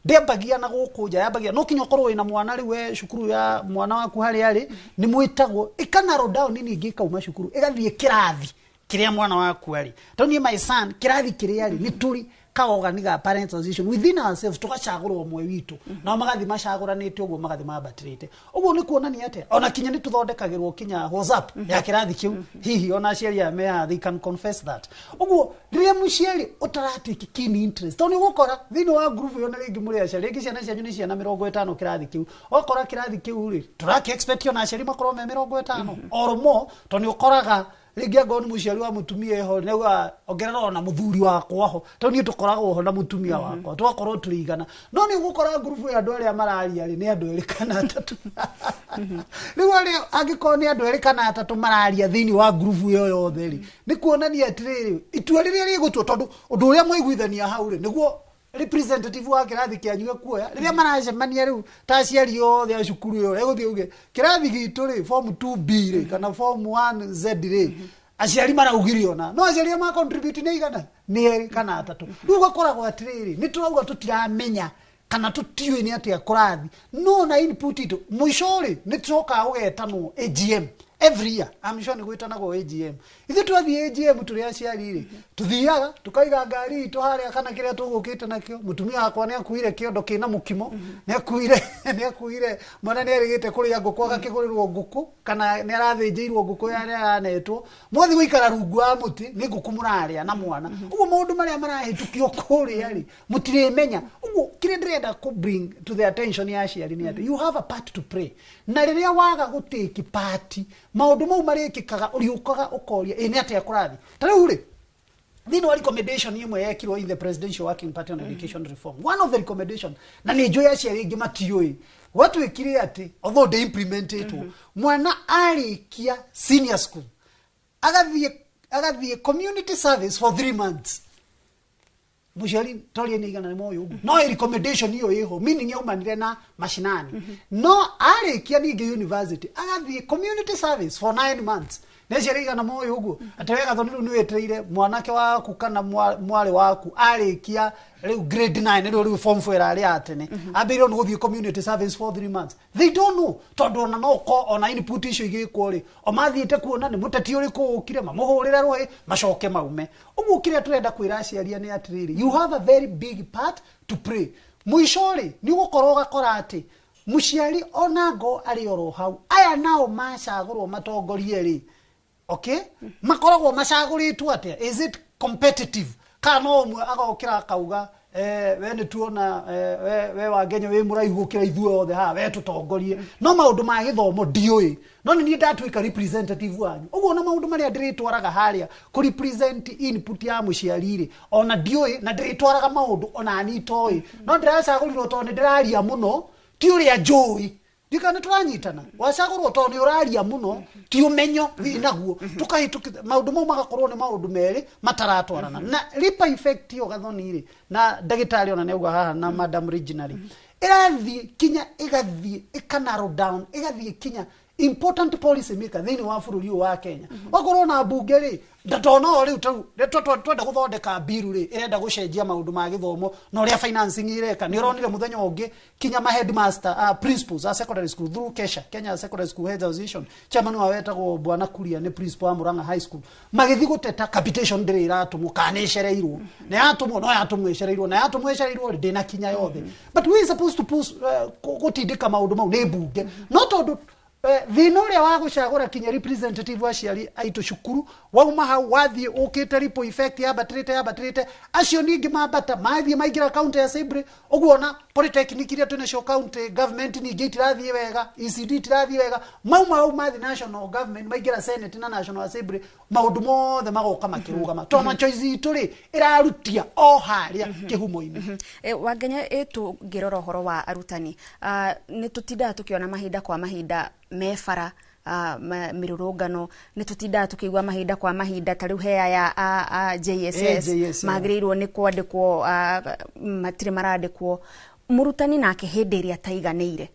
ndĩambagia na gũkũ nja, yambagia no kinya ũkorwo wĩna mwana rĩu we cukuru ya mwana waku harĩa arĩ, nĩ mwĩtagwo ĩkanarrow down ningĩ ĩkauma cukuru ĩgathiĩ kĩrathi kĩrĩa mwana waku arĩ. Tondũ niĩ my son kĩrathi kĩrĩa arĩ, nĩ tũrĩ kaorgan ga parents association within ourselves, tũgacagũra ũmwe witũ, nao magathi macagũranĩte ũguo, magathi mambatĩrĩte ũguo. Nĩ kuonania atĩa ona kinya nĩ tũthondekagĩrwo kinya WhatsApp ya kĩrathi kĩu. Hihi ona aciari aya me haha, they can confess that. Ũguo rĩrĩa mũciari ũtaratake keen interest, tondũ nĩ ũgũkora thĩinĩ wa group ĩyo na rĩngĩ mũrĩ aciari, rĩngĩ ciana cianyu nĩ ciana 50 kĩrathi kĩu, ũgakora kĩrathi kĩu rĩ, tũraki expect ona aciari makorwo me 50 or more, tondũ nĩ ũkoraga rĩngĩ angorwo nĩ mũciari wa mũtumia eho, nĩauga ongerera ona mũthuri wakwa ho, tondũ niĩ tũkoragwo ho na mũtumia wakwa, tũgakorwo tũrĩ 100. No nĩ ũgũkora ngurubu ya andũ arĩa mararia rĩ, nĩ andũ erĩ kana atatũ. Rĩu arĩa angĩkorwo nĩ andũ erĩ kana atatũ mararia thĩinĩ wa ngurubu ĩyo yothe rĩ, nĩ kuonania atĩrĩrĩ, itua rĩrĩa rĩgũtua, tondũ ũndũ ũrĩa mwaiguithania hau rĩ, nĩguo representative wa kĩrathi kĩanyu ekuoya rĩrĩa maracemania rĩu ta aciari othe a cukuru ĩyo, egũthiĩ uge kĩrathi gitũ rĩ, form 2B rĩ, kana form 1Z rĩ, aciari maraugire ona no aciari arĩa ma contribute nĩ 100, nĩ erĩ kana atatũ. Rĩu ũgakoragwo atĩrĩrĩ, nĩ tũrauga tũtiramenya kana tũtiũĩ nĩ atĩa kũrathi, no na input itũ mũico rĩ, nĩ tũcokaga gũgetanwo AGM every year. I'm sure nĩ gwĩtanagwo AGM. Ithuĩ twathiĩ AGM tũrĩ aciari rĩ, tũthiaga tũkaiga ngari itũ harĩa kana kĩrĩa tũgũkĩte nakĩo. Mũtumia wakwa nĩ akuire kĩondo kĩna mũkimo, nĩ akuire mwana nĩ erĩgĩte kũrĩa ngũkũ, agakĩgũrĩrwo ngũkũ, kana nĩ arathĩnjĩirwo ngũkũ ya aranetwo, mwathiĩ gũikara rungu wa mũtĩ, nĩ ngũkũ mũrarĩa na mwana. Ũguo maũndũ marĩa marahĩtũkio kũrĩa rĩ, mũtirĩmenya. Ũguo kĩrĩa ndĩrenda kũ bring to the attention ya aciari nĩ atĩ you have a part to play, na rĩrĩa waga gũtake part, maũndũ mau marĩkĩkaga ũriũkaga ũkoria ĩ nĩ atĩa kũrathiĩ. Ta rĩu rĩ, thĩinĩ wa recommendation ĩmwe yekirwo in the Presidential Working Party on Education Reform, one of the recommendation, na nĩ njũĩ aciari aingĩ matiũĩ, gwatuĩkire atĩ although ndĩ implementetwo, mwana arĩkia senior school agathiĩ community service for 3 months. Mũciari toria nĩ 100 nĩ moĩ ũguo, no recommendation ĩyo ĩho, meaning yaumanire na mashinani. No arĩkia ningĩ university agathiĩ community service for 9 months. Nĩ aciari 100 moĩ ũguo atĩ we Gathoni rĩu nĩ wetereire mwanake waku kana mwarĩ waku arĩkia rĩu grade 9, rĩu form 4 ĩrarĩ ya tene, ambĩrĩirwo nĩ gũthiĩ community service for 3 months. They don't know, tondũ ona no ko ona input icio igĩkwo rĩ, o mathiĩte kuona nĩ mũteti ũrĩkũ ũkire mamũhũrĩre rũhĩ macoke maume. Ũguo kĩrĩa tũrenda kwĩra aciari nĩ atĩrĩrĩ, you have a very big part to play. Mũico rĩ, nĩ ũgũkorwo ũgakora atĩ mũciari onango arĩ oro hau, aya nao macagũrwo matongorie rĩ, okay, makoragwo macagũrĩtwo atĩa? Is it competitive? Kana no ũmwe agokĩra akauga, we nĩ tuona, we Wangenya wĩ mũraihu gũkĩra ithuĩ othe haha, we tũtongorie, no maũndũ ma gĩthomo ndiũĩ, no nĩ niĩ ndatuĩka representative wanyu. Ũguo na maũndũ marĩa ndĩrĩtwaraga harĩa kũ represent input ya mũciari rĩ, ona ndiũĩ, na ndĩrĩtwaraga maũndũ ona niĩ itoĩ, no ndĩracagũrirwo tondũ nĩ ndĩraria mũno, ti ũrĩa njũĩ. Ndikana nĩ tũranyitana, wacagũrwo tondũ nĩ ũraria mũno, ti ũmenyo wĩnaguo. Tũkahĩtũkithia maũndũ mau, magakorwo nĩ maũndũ merĩ mataratwarana. Na ripple effect ĩyo, Gathoni rĩ, na ndagĩtarĩ ona nĩauga haha na Madam Regina rĩ, ĩrathiĩ kinya ĩgathiĩ ĩka narrow down, ĩgathiĩ kinya important policy maker thĩinĩ wa bũrũri ũyũ wa Kenya. Wakorwo na mbunge rĩ, ndatona o rĩu tarĩu twenda gũthondeka bill rĩ, ĩrenda gũcenjia maũndũ ma gĩthomo na ũrĩa financing ĩreka. Nĩ ũronire mũthenya ũngĩ kinya ma headmaster, principals a secondary school through KESHA, Kenya Secondary School Heads Association, chairman wao wetagwo Bwana Kuria, nĩ principal wa Murang'a High School, magĩthiĩ gũteta capitation ndĩrĩ ĩratũmwo, kana nĩ ĩcereirwo, na yatũmwo no yatũmwo ĩcereirwo, na yatũmwo ĩcereirwo rĩ, ndĩnakinya yothe. But we supposed to push, gũtindĩka maũndũ mau nĩ mbunge, no tondũ thĩna ũrĩa wa gũcagũra kinya representative aciari aitũ cukuru wauma hau, wathiĩ ũkĩte ripple effect yambatĩrĩte yambatĩrĩte, acio ningĩ mambata mathiĩ maingĩra county assembly. Ũguo ona polytechnic iria twĩnacio county government ningĩ itirathiĩ wega, ECD itirathiĩ wega. Mauma hau mathiĩ national government, maingĩra senate na national assembly, maũndũ mothe magoka makĩrũgama, tondũ choice itũ rĩ ĩrarutia o harĩa kĩhumo-inĩ. Wangenya, tũngĩrora ũhoro wa arutani, nĩ tũtindaga tũkĩona mahinda kwa mahinda me bara, mĩrũrũngano, nĩ tũtindaga tũkĩigua mahinda kwa mahinda ta rĩu he aya a JSS JSS, magĩrĩirwo nĩ kwandĩkwo, matirĩ marandĩkwo. Mũrutani nake hĩndĩ ĩrĩa ataiganĩire,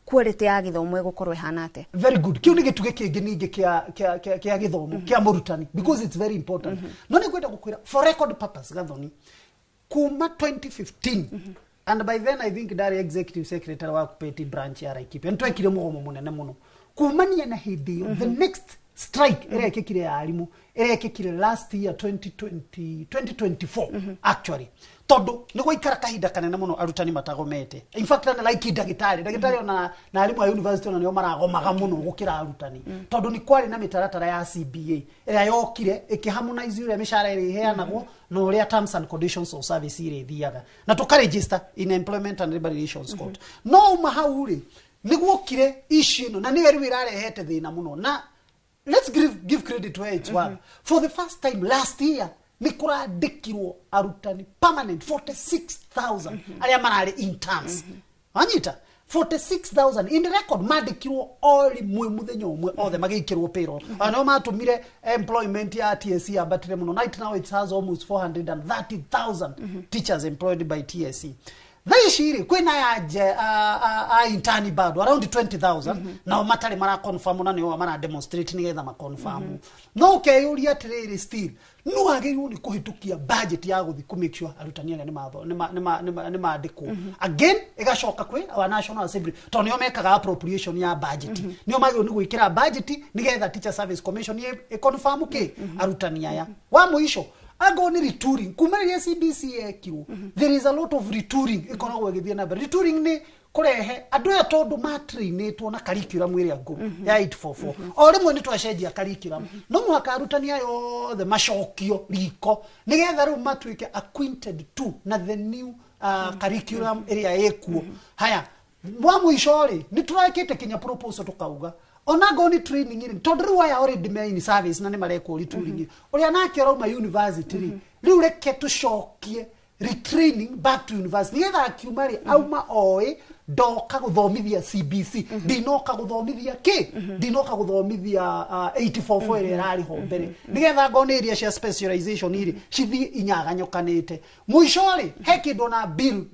quality ya gĩthomo ĩgũkorwo ĩhana atĩa? Very good. Kiu nĩ gĩtugĩ kĩngĩ ningĩ kĩa gĩthomo kĩa mũrutani, because it's very important. No nĩ ngwenda gũkwĩra for record purpose, Gathoni, kuma 2015, and by then I think ndarĩ executive secretary wa Kupeti branch ya Laikipia, nĩ twekire mũgomo mũnene mũno. Kumania na hĩndĩ ĩyo, the next strike ĩrĩa ĩkĩkire ya arimũ ĩrekĩkire last year 2020, 2024 actually, tondũ nĩ gwaikara kahinda kanene mũno arutani matagomete. In fact, na like ndagĩtarĩ ona na arimũ a university ona nĩo maragomaga mũno gũkĩra arutani, tondũ nĩ kwarĩ na mĩtaratara ya CBA ĩrĩa yokire ĩkĩharmonize ũrĩa mĩcara ĩrĩa ĩheanagwo na ũrĩa terms and conditions of service irĩthiaga, na tũkaregister in Employment and Labour Relations Court. No uma hau rĩ, nĩ guokire issue ĩno, na nĩyo rĩu ĩrarehete thĩna mũno. Na let's give credit where it's worth. For the first time last year nĩ kũrandĩkirwo arutani permanent 46,000 arĩa mararĩ interns. Wanyita, 46,000 in the record mandĩkirwo o rĩmwe mũthenya ũmwe, othe magĩikĩrwo payroll. Ona nĩo matũmire employment ya TSC yambatire mũno. Right now it has almost 430,000 teachers employed by TSC. Thaa ici rĩ, kwĩna ya nje a intern bado around 20,000, nao matarĩ mara confirm, na nĩo mara demonstrate nĩgetha ma confirm. No ũkeyũria atĩrĩrĩ, still no wagĩrĩirwo nĩ kũhĩtũkia budget ya gũthiĩ kũ make sure arutani arĩa nĩ mandĩkwo. Again ĩgacoka kwĩ our National Assembly, tondũ nĩo mekaga appropriation ya budget, nĩo magĩrĩirwo nĩ gwĩkĩra budget nĩgetha Teacher Service Commission ĩ confirm kĩ arutani aya. Wa mũico, angorwo nĩ retooling, kuma rĩrĩa CBC yekirwo, there is a lot of retooling ĩkoragwo ĩgĩthiĩ na mbere. Retooling nĩ kũrehe andũ aya, tondũ matrainĩtwo na curriculum ĩrĩa ngũrũ ya 844, o rĩmwe nĩ twacenjia curriculum, no mũhaka arutani aya othe macokio riko nĩgetha rĩu matuĩke acquainted to na the new curriculum ĩrĩa ĩkuo. Haya, wa mũico rĩ, nĩ tũrekĩte kinya proposal tũkauga ona ngorwo nĩ training rĩ, tondũ rĩu aya already me in service na nĩ marekwo retooling, ũrĩa nake ũrauma university rĩ, rĩu reke tũcokie retraining back to university, nĩgetha akiuma rĩ, auma oĩ ndoka gũthomithia CBC, ndinoka gũthomithia kĩ, ndinoka gũthomithia 844 ĩrĩa ĩrarĩ ho mbere, nĩgetha ngorwo nĩ area cia specialization rĩ, cithiĩ inyaganyokanĩte. Mũico rĩ, he kĩndũ na bill,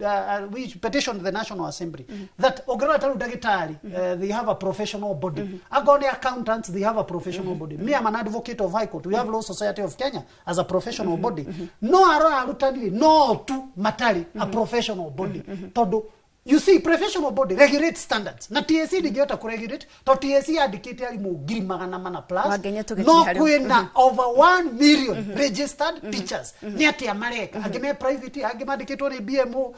we petition the National Assembly that ũngĩrora ta rĩu ndagĩtarĩ, they have a professional body, angorwo nĩ accountants, they have a professional body. Me, I'm an advocate of High Court, we have Law Society of Kenya as a professional body. No arora arutani rĩ, no tu matarĩ a professional body, tondũ you see, professional body regulate standards, na TSC ndingĩhota kũregulate tondũ TSC yandĩkĩte arimũ 400,000 plus, Wangenya, tũgĩkinya no harĩ- kwĩna over 1 million registered teachers. Nĩ atĩa mareka? Angĩ me private, angĩ mandĩkĩtwo nĩ BMO,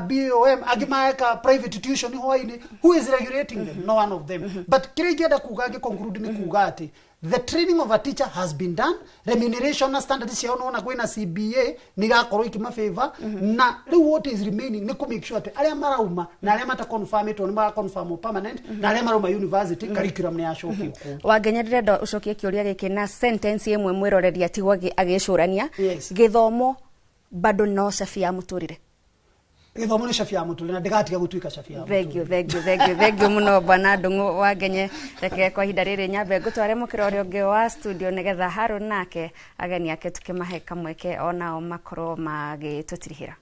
BOM, angĩ mareka private tuition hwainĩ. Who is regulating them? No one of them. But kĩrĩa ingĩenda kuga ngĩ conclude nĩ kuga atĩ The training of a teacher has been done. Remuneration na standard ciao nona kwĩna CBA nĩ irakorwo ikĩmafavor. Na rĩu what is remaining nĩ kũ make sure atĩ arĩa marauma na arĩa mataconfirmĩtwo nĩ maraconfirmwo permanent, na arĩa marauma university, curriculum nĩ yacokio kũu. Wangenya, ndĩrenda ũcokie kĩũria gĩkĩ na sentence ĩmwe, mwĩroreri atigwo agĩcũrania. Yes. Gĩthomo bado no cabi ya mũtũrĩre? Gĩthomo nĩ cabi ya mũtũrĩre na ndĩgatiga gũtuĩka cabi ya. Thank you, thank you, thank you, thank you mũno, bwana Ndung'u Wangenye. Reke kwa ihinda rĩrĩ nyambe ngũtware mũkĩra ũrĩa ũngĩ wa studio, nĩgetha Harun nake ageni ake tũkĩmahe kamweke onao makorwo magĩtũtirihĩra.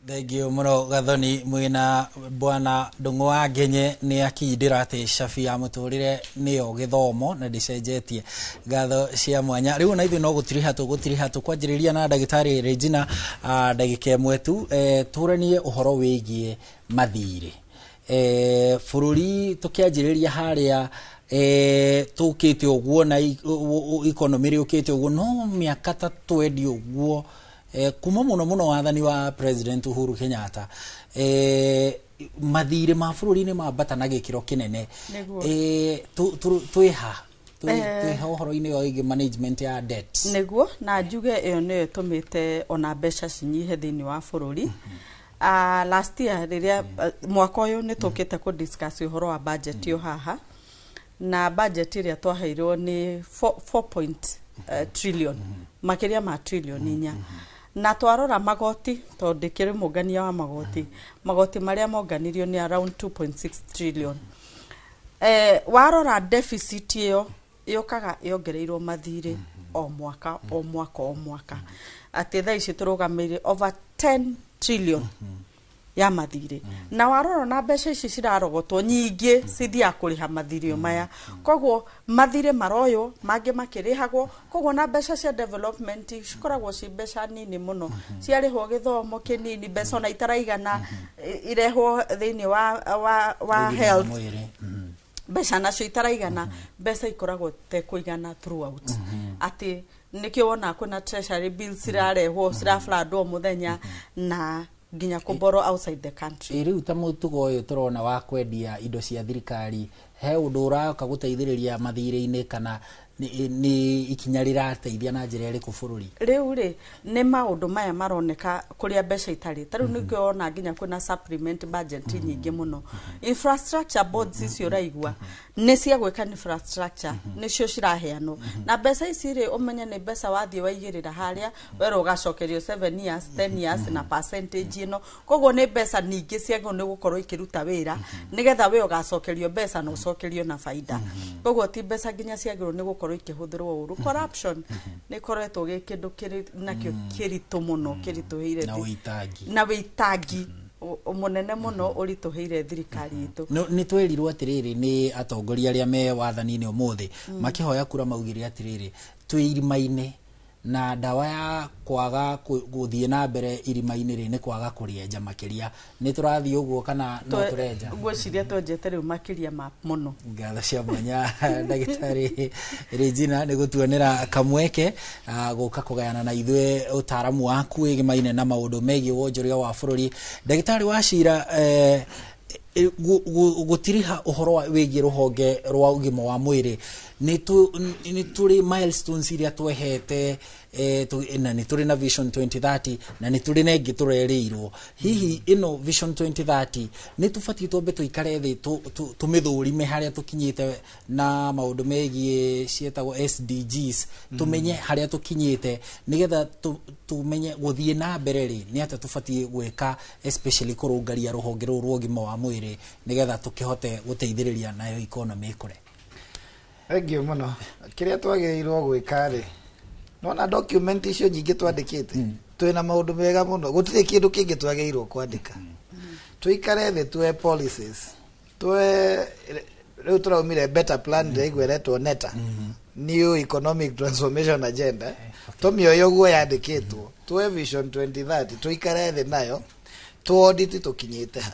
Thengiũ mũno, Gathoni. Mwĩna bwana Ndung'u wa Ngenye nĩ akindĩra atĩ cabi ya mũtũrĩre nĩyo gĩthomo na ndĩcenjetie. Ngatho cia mwanya. Rĩu ona ithuĩ no gũtiriha tũgũtiriha, tũkwanjĩrĩria na ndagĩtarĩ Regina, ndagĩka ĩmwe tu, tũranie ũhoro wĩgiĩ mathirĩ bũrũri. Tũkĩanjĩrĩria harĩa tũkĩte ũguo na economy rĩũkĩte ũguo, no mĩaka ta 20 ũguo, kuma mũno mũno wathani wa President Uhuru Kenyatta, mathirĩ ma bũrũri nĩ mambata na gĩkĩro kĩnene. Nĩguo. Twĩha twĩha ũhoro-inĩ wĩgiĩ management ya debt? Nĩguo, na njuge ĩyo nĩyo ĩtũmĩte ona mbeca cinyihe thĩinĩ wa bũrũri. Last year rĩrĩa mwaka ũyũ nĩ tũkĩte kũ discuss ũhoro wa budget ĩyo haha, na budget ĩrĩa twaheirwo nĩ 4 point trillion, makĩria ma trillion 4, na twarora magoti, tondũ ndĩkĩrĩ mũngania wa magoti, magoti marĩa monganirio nĩ around 2.6 trillion. Warora deficit ĩyo yũkaga yongereirwo mathirĩ o mwaka, o mwaka, o mwaka, atĩ thaa ici tũrũgamĩire over 10 trillion ya mathirĩ. Na warora na mbeca ici cirarogotwo nyingĩ cithiaga kũrĩha mathirĩ maya, koguo mathirĩ maroywo mangĩ makĩrĩhagwo, koguo na mbeca cia development cikoragwo ci mbeca nini mũno. Ciarĩhwo gĩthomo kĩnini, mbeca ona itaraigana irehwo thĩinĩ wa Ũgima wa health mwĩrĩ. Mbeca nacio itaraigana, mbeca ikoragwo tekũigana throughout, atĩ nĩkĩo wonaga kwĩna treasury bills cirarehwo, cirablandwo mũthenya na nginya kũborrow outside the country. Ĩ rĩu ta mũtugo ũyũ tũrona wa kwendia indo cia thirikari, he ũndũ ũroka gũteithĩrĩria mathirĩ-inĩ, kana nĩ ikinya rĩrateithia na njĩra ĩrĩkũ bũrũri? Rĩu rĩ, nĩ maũndũ maya maroneka kũrĩa mbeca itarĩ. Ta rĩu nĩkĩo wona nginya kwĩna supplement budget nyingĩ mũno. Infrastructure boards icio ũraigua nĩ cia gwĩka infrastructure, nĩcio ciraheanwo na mbeca ici rĩ, ũmenye nĩ mbeca wathiĩ waigĩrĩra harĩa werwo ũgacokerio 7 years, 10 years na percentage ĩno. Koguo nĩ mbeca ningĩ ciagĩrĩirwo nĩ gũkorwo ikĩruta wĩra, nĩgetha we ũgacokerio mbeca na ũcokerio na baida. Koguo ti mbeca nginya ciagĩrĩirwo nĩ gũkorwo ikĩhũthĩrwo ũru. Corruption nĩ ĩkoretwo gĩ kĩndũ kĩrĩ nakĩo kĩritũ mũno, kĩritũhĩire Na ũitangi. Na wĩitangi mũnene mũno ũritũhĩire thirikari itũ. Nĩ twerirwo atĩrĩrĩ nĩ atongoria arĩa me wathani-inĩ ũmũthĩ, makĩhoya kura maugire atĩrĩrĩ, twĩ irima-inĩ na ndawa ya kwaga gũthiĩ na mbere irima-inĩ rĩ nĩ kwaga kũrĩenja makĩria. Nĩ tũrathiĩ ũguo kana no tũrenja? Ngwĩciria twenjete rĩu makĩria ma mũno. Ngatho cia mwanya, ndagĩtarĩ Regina, nĩ gũtuonera kamweke gũka kũgayana na ithuĩ ũtaaramu waku wĩgĩmaine na maũndũ megiĩ wonjoria wa bũrũri. Ndagĩtarĩ wa cira, gũtiriha ũhoro wĩgiĩ rũhonge rwa ũgima wa mwĩrĩ, nĩ tũrĩ milestones iria twehete, na nĩ tũrĩ na Vision 2030 na nĩ tũrĩ na ĩngĩ tũrerĩirwo. Hihi ĩno Vision 2030 nĩ tũbatiĩ twambe tũikare thĩ tũmĩthũrime harĩa tũkinyĩte na maũndũ megiĩ ciĩtagwo SDGs, tũmenye harĩa tũkinyĩte, nĩgetha tũmenye gũthiĩ na mbere rĩ nĩ atĩa tũbatiĩ gwĩka, especially kũrũngaria rũhonge rũrũ rwa ũgima wa mwĩrĩ, nĩgetha tũkĩhote gũteithĩrĩria nayo economy ĩkũre? Thengiũ mũno. Kĩrĩa twagĩrĩirwo gwĩka rĩ, nona document icio nyingĩ twandĩkĩte, twĩna maũndũ mega mũno, gũtirĩ kĩndũ kĩngĩ twagĩrĩirwo kwandĩka. Tũikare thĩ, tuoe policies, tuoe rĩu tũraumire better plan, ndĩraigua ĩretwo NETA, New Economic Transformation Agenda, tũmĩoye ũguo yandĩkĩtwo, tuoe Vision 2030, tũikare thĩ nayo, tuaudit tũkinyĩte ha,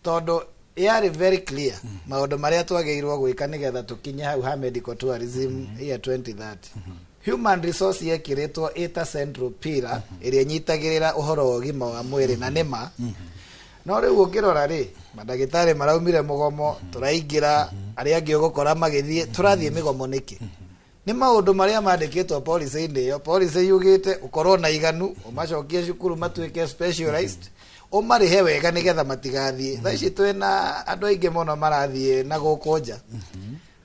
tondũ yarĩ very clear maũndũ marĩa twagĩrĩirwo gwĩka nĩgetha tũkinye hau ha medical tourism year 2030. Human resource yekĩrĩtwo ĩta central pillar ĩrĩa ĩnyitagĩrĩra ũhoro wa ũgima wa mwĩrĩ, na nĩma no rĩu ũngĩrora rĩ, mandagĩtarĩ maraumire mũgomo, tũraingĩra arĩa angĩ ũgũkora magĩthiĩ, tũrathiĩ mĩgomo nĩkĩ? Nĩ maũndũ marĩa mandĩkĩtwo policy-inĩ ĩyo. Policy yugĩte ũkorwo na iganu, ũmacokie cukuru matuĩke specialized, ũmarĩhe wega nĩgetha matigathiĩ. Thaa ici twĩna andũ aingĩ mũno marathiĩ na gũkũ nja,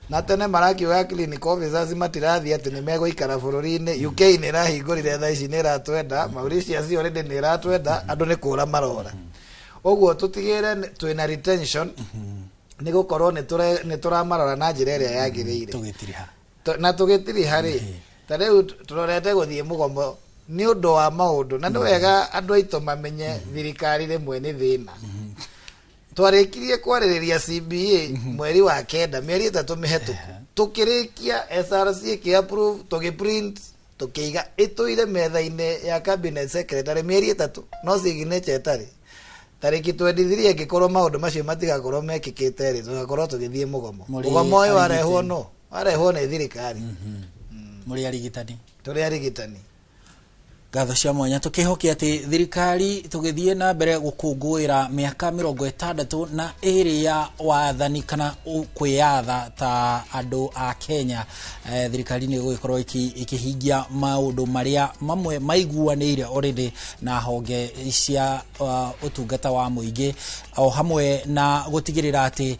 na tene marakiuga clinical officers matirathiĩ, atĩ nĩ megũikara bũrũri-inĩ. UK nĩ ĩrahingũrire, thaa ici nĩ ĩratwenda. Mauritius already nĩ ĩratwenda. Andũ nĩ kũra marora. Ũguo tũtigĩrĩre twĩna retention, nĩ gũkorwo nĩ tũramarora na njĩra ĩrĩa yagĩrĩire. Tũgĩtiriha. Na tũgĩtiriha rĩ, ta rĩu tũrorete gũthiĩ mũgomo nĩ ũndũ wa maũndũ, na nĩ wega andũ aitũ mamenye thirikari rĩmwe nĩ thĩna. Twarĩkirie kwarĩrĩria CBA mweri wa 9, mĩeri 3 mĩhetũku. Tũkĩrĩkia, SRC ĩkĩ approve, tũgĩ print, tũkĩiga, ĩtũire metha-inĩ ya cabinet secretary mĩeri 3, no signature ĩtarĩ. Tarĩki 23, angĩkorwo maũndũ macio matigakorwo mekĩkĩte rĩ, tũgakorwo tũgĩthiĩ mũgomo. Mũrĩ Mũgomo ũyũ warehwo arigitani. No warehwo nĩ thirikari. Mũrĩ arigitani. Tũrĩ arigitani. Ngatho cia mwanya. Tũkĩhokia atĩ thirikari, tũgĩthiĩ na mbere gũkũngũĩra mĩaka 62 ya wathani kana kwĩyatha ta andũ a Kenya, thirikari nĩ ĩgũgĩkorwo ĩkĩhingia maũndũ marĩa mamwe maiguanĩire already na honge cia ũtungata wa mũingĩ, o hamwe na gũtigĩrĩra atĩ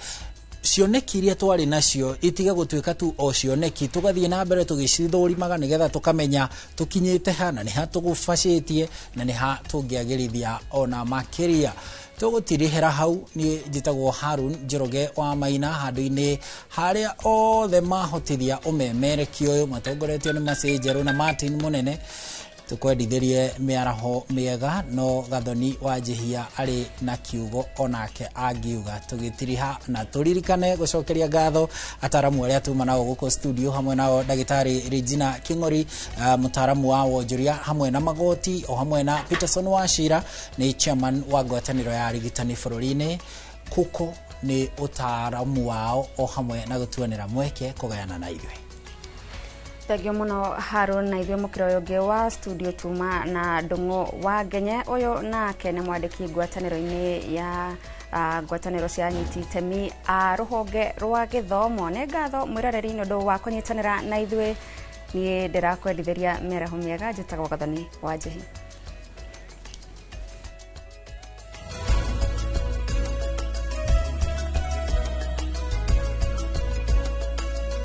cioneki iria twarĩ nacio itige gũtuĩka tu o cioneki, tũgathiĩ na mbere tũgĩcithũrimaga nĩgetha tũkamenya tũkinyĩte ha na nĩ ha tũgũbacĩtie na nĩ ha tũngĩagĩrithia ona makĩria. Tũgũtirihĩra hau. Niĩ njĩtagwo Harun Njoroge wa Maina, handũ-inĩ harĩa othe mahotithia ũmemerekio ũyũ matongoretio nĩ Macĩ Njerũ na Martin Mũnene. Tũkwendithĩrie mĩaraho mĩega, no Gathoni wa Njihia arĩ na kiugo onake angiuga tũgĩtiriha, na tũririkane gũcokeria ngatho ataramu arĩa tuma nao gũkũ studio, hamwe nao ndagĩtarĩ Regina King'ori, mũtaramu wa wonjoria hamwe na magoti, o hamwe na Peterson Wachira, nĩ chairman wa ngwatanĩro ya arigitani bũrũri-inĩ. Kuko nĩ ũtaaramu wao o hamwe na gũtuanĩra mweke kũgayana na ithuĩ. Thengio muno Harun. Na ithuĩ mũkĩra ũyũ ũngĩ wa studio tuma na Ndũng'ũ wa Ngenye. Ũyũ nake nĩ mwandĩki ngwatanĩro-inĩ ya ngwatanĩro cia anyiti itemi a rũhonge rwa gĩthomo. Nĩ ngatho mwĩroreri nĩ ũndũ wa kũnyitanĩra na ithuĩ. Niĩ ndĩrakwendithĩria mĩaraho mĩega. Njĩtagwo Gathoni wa Njĩhi.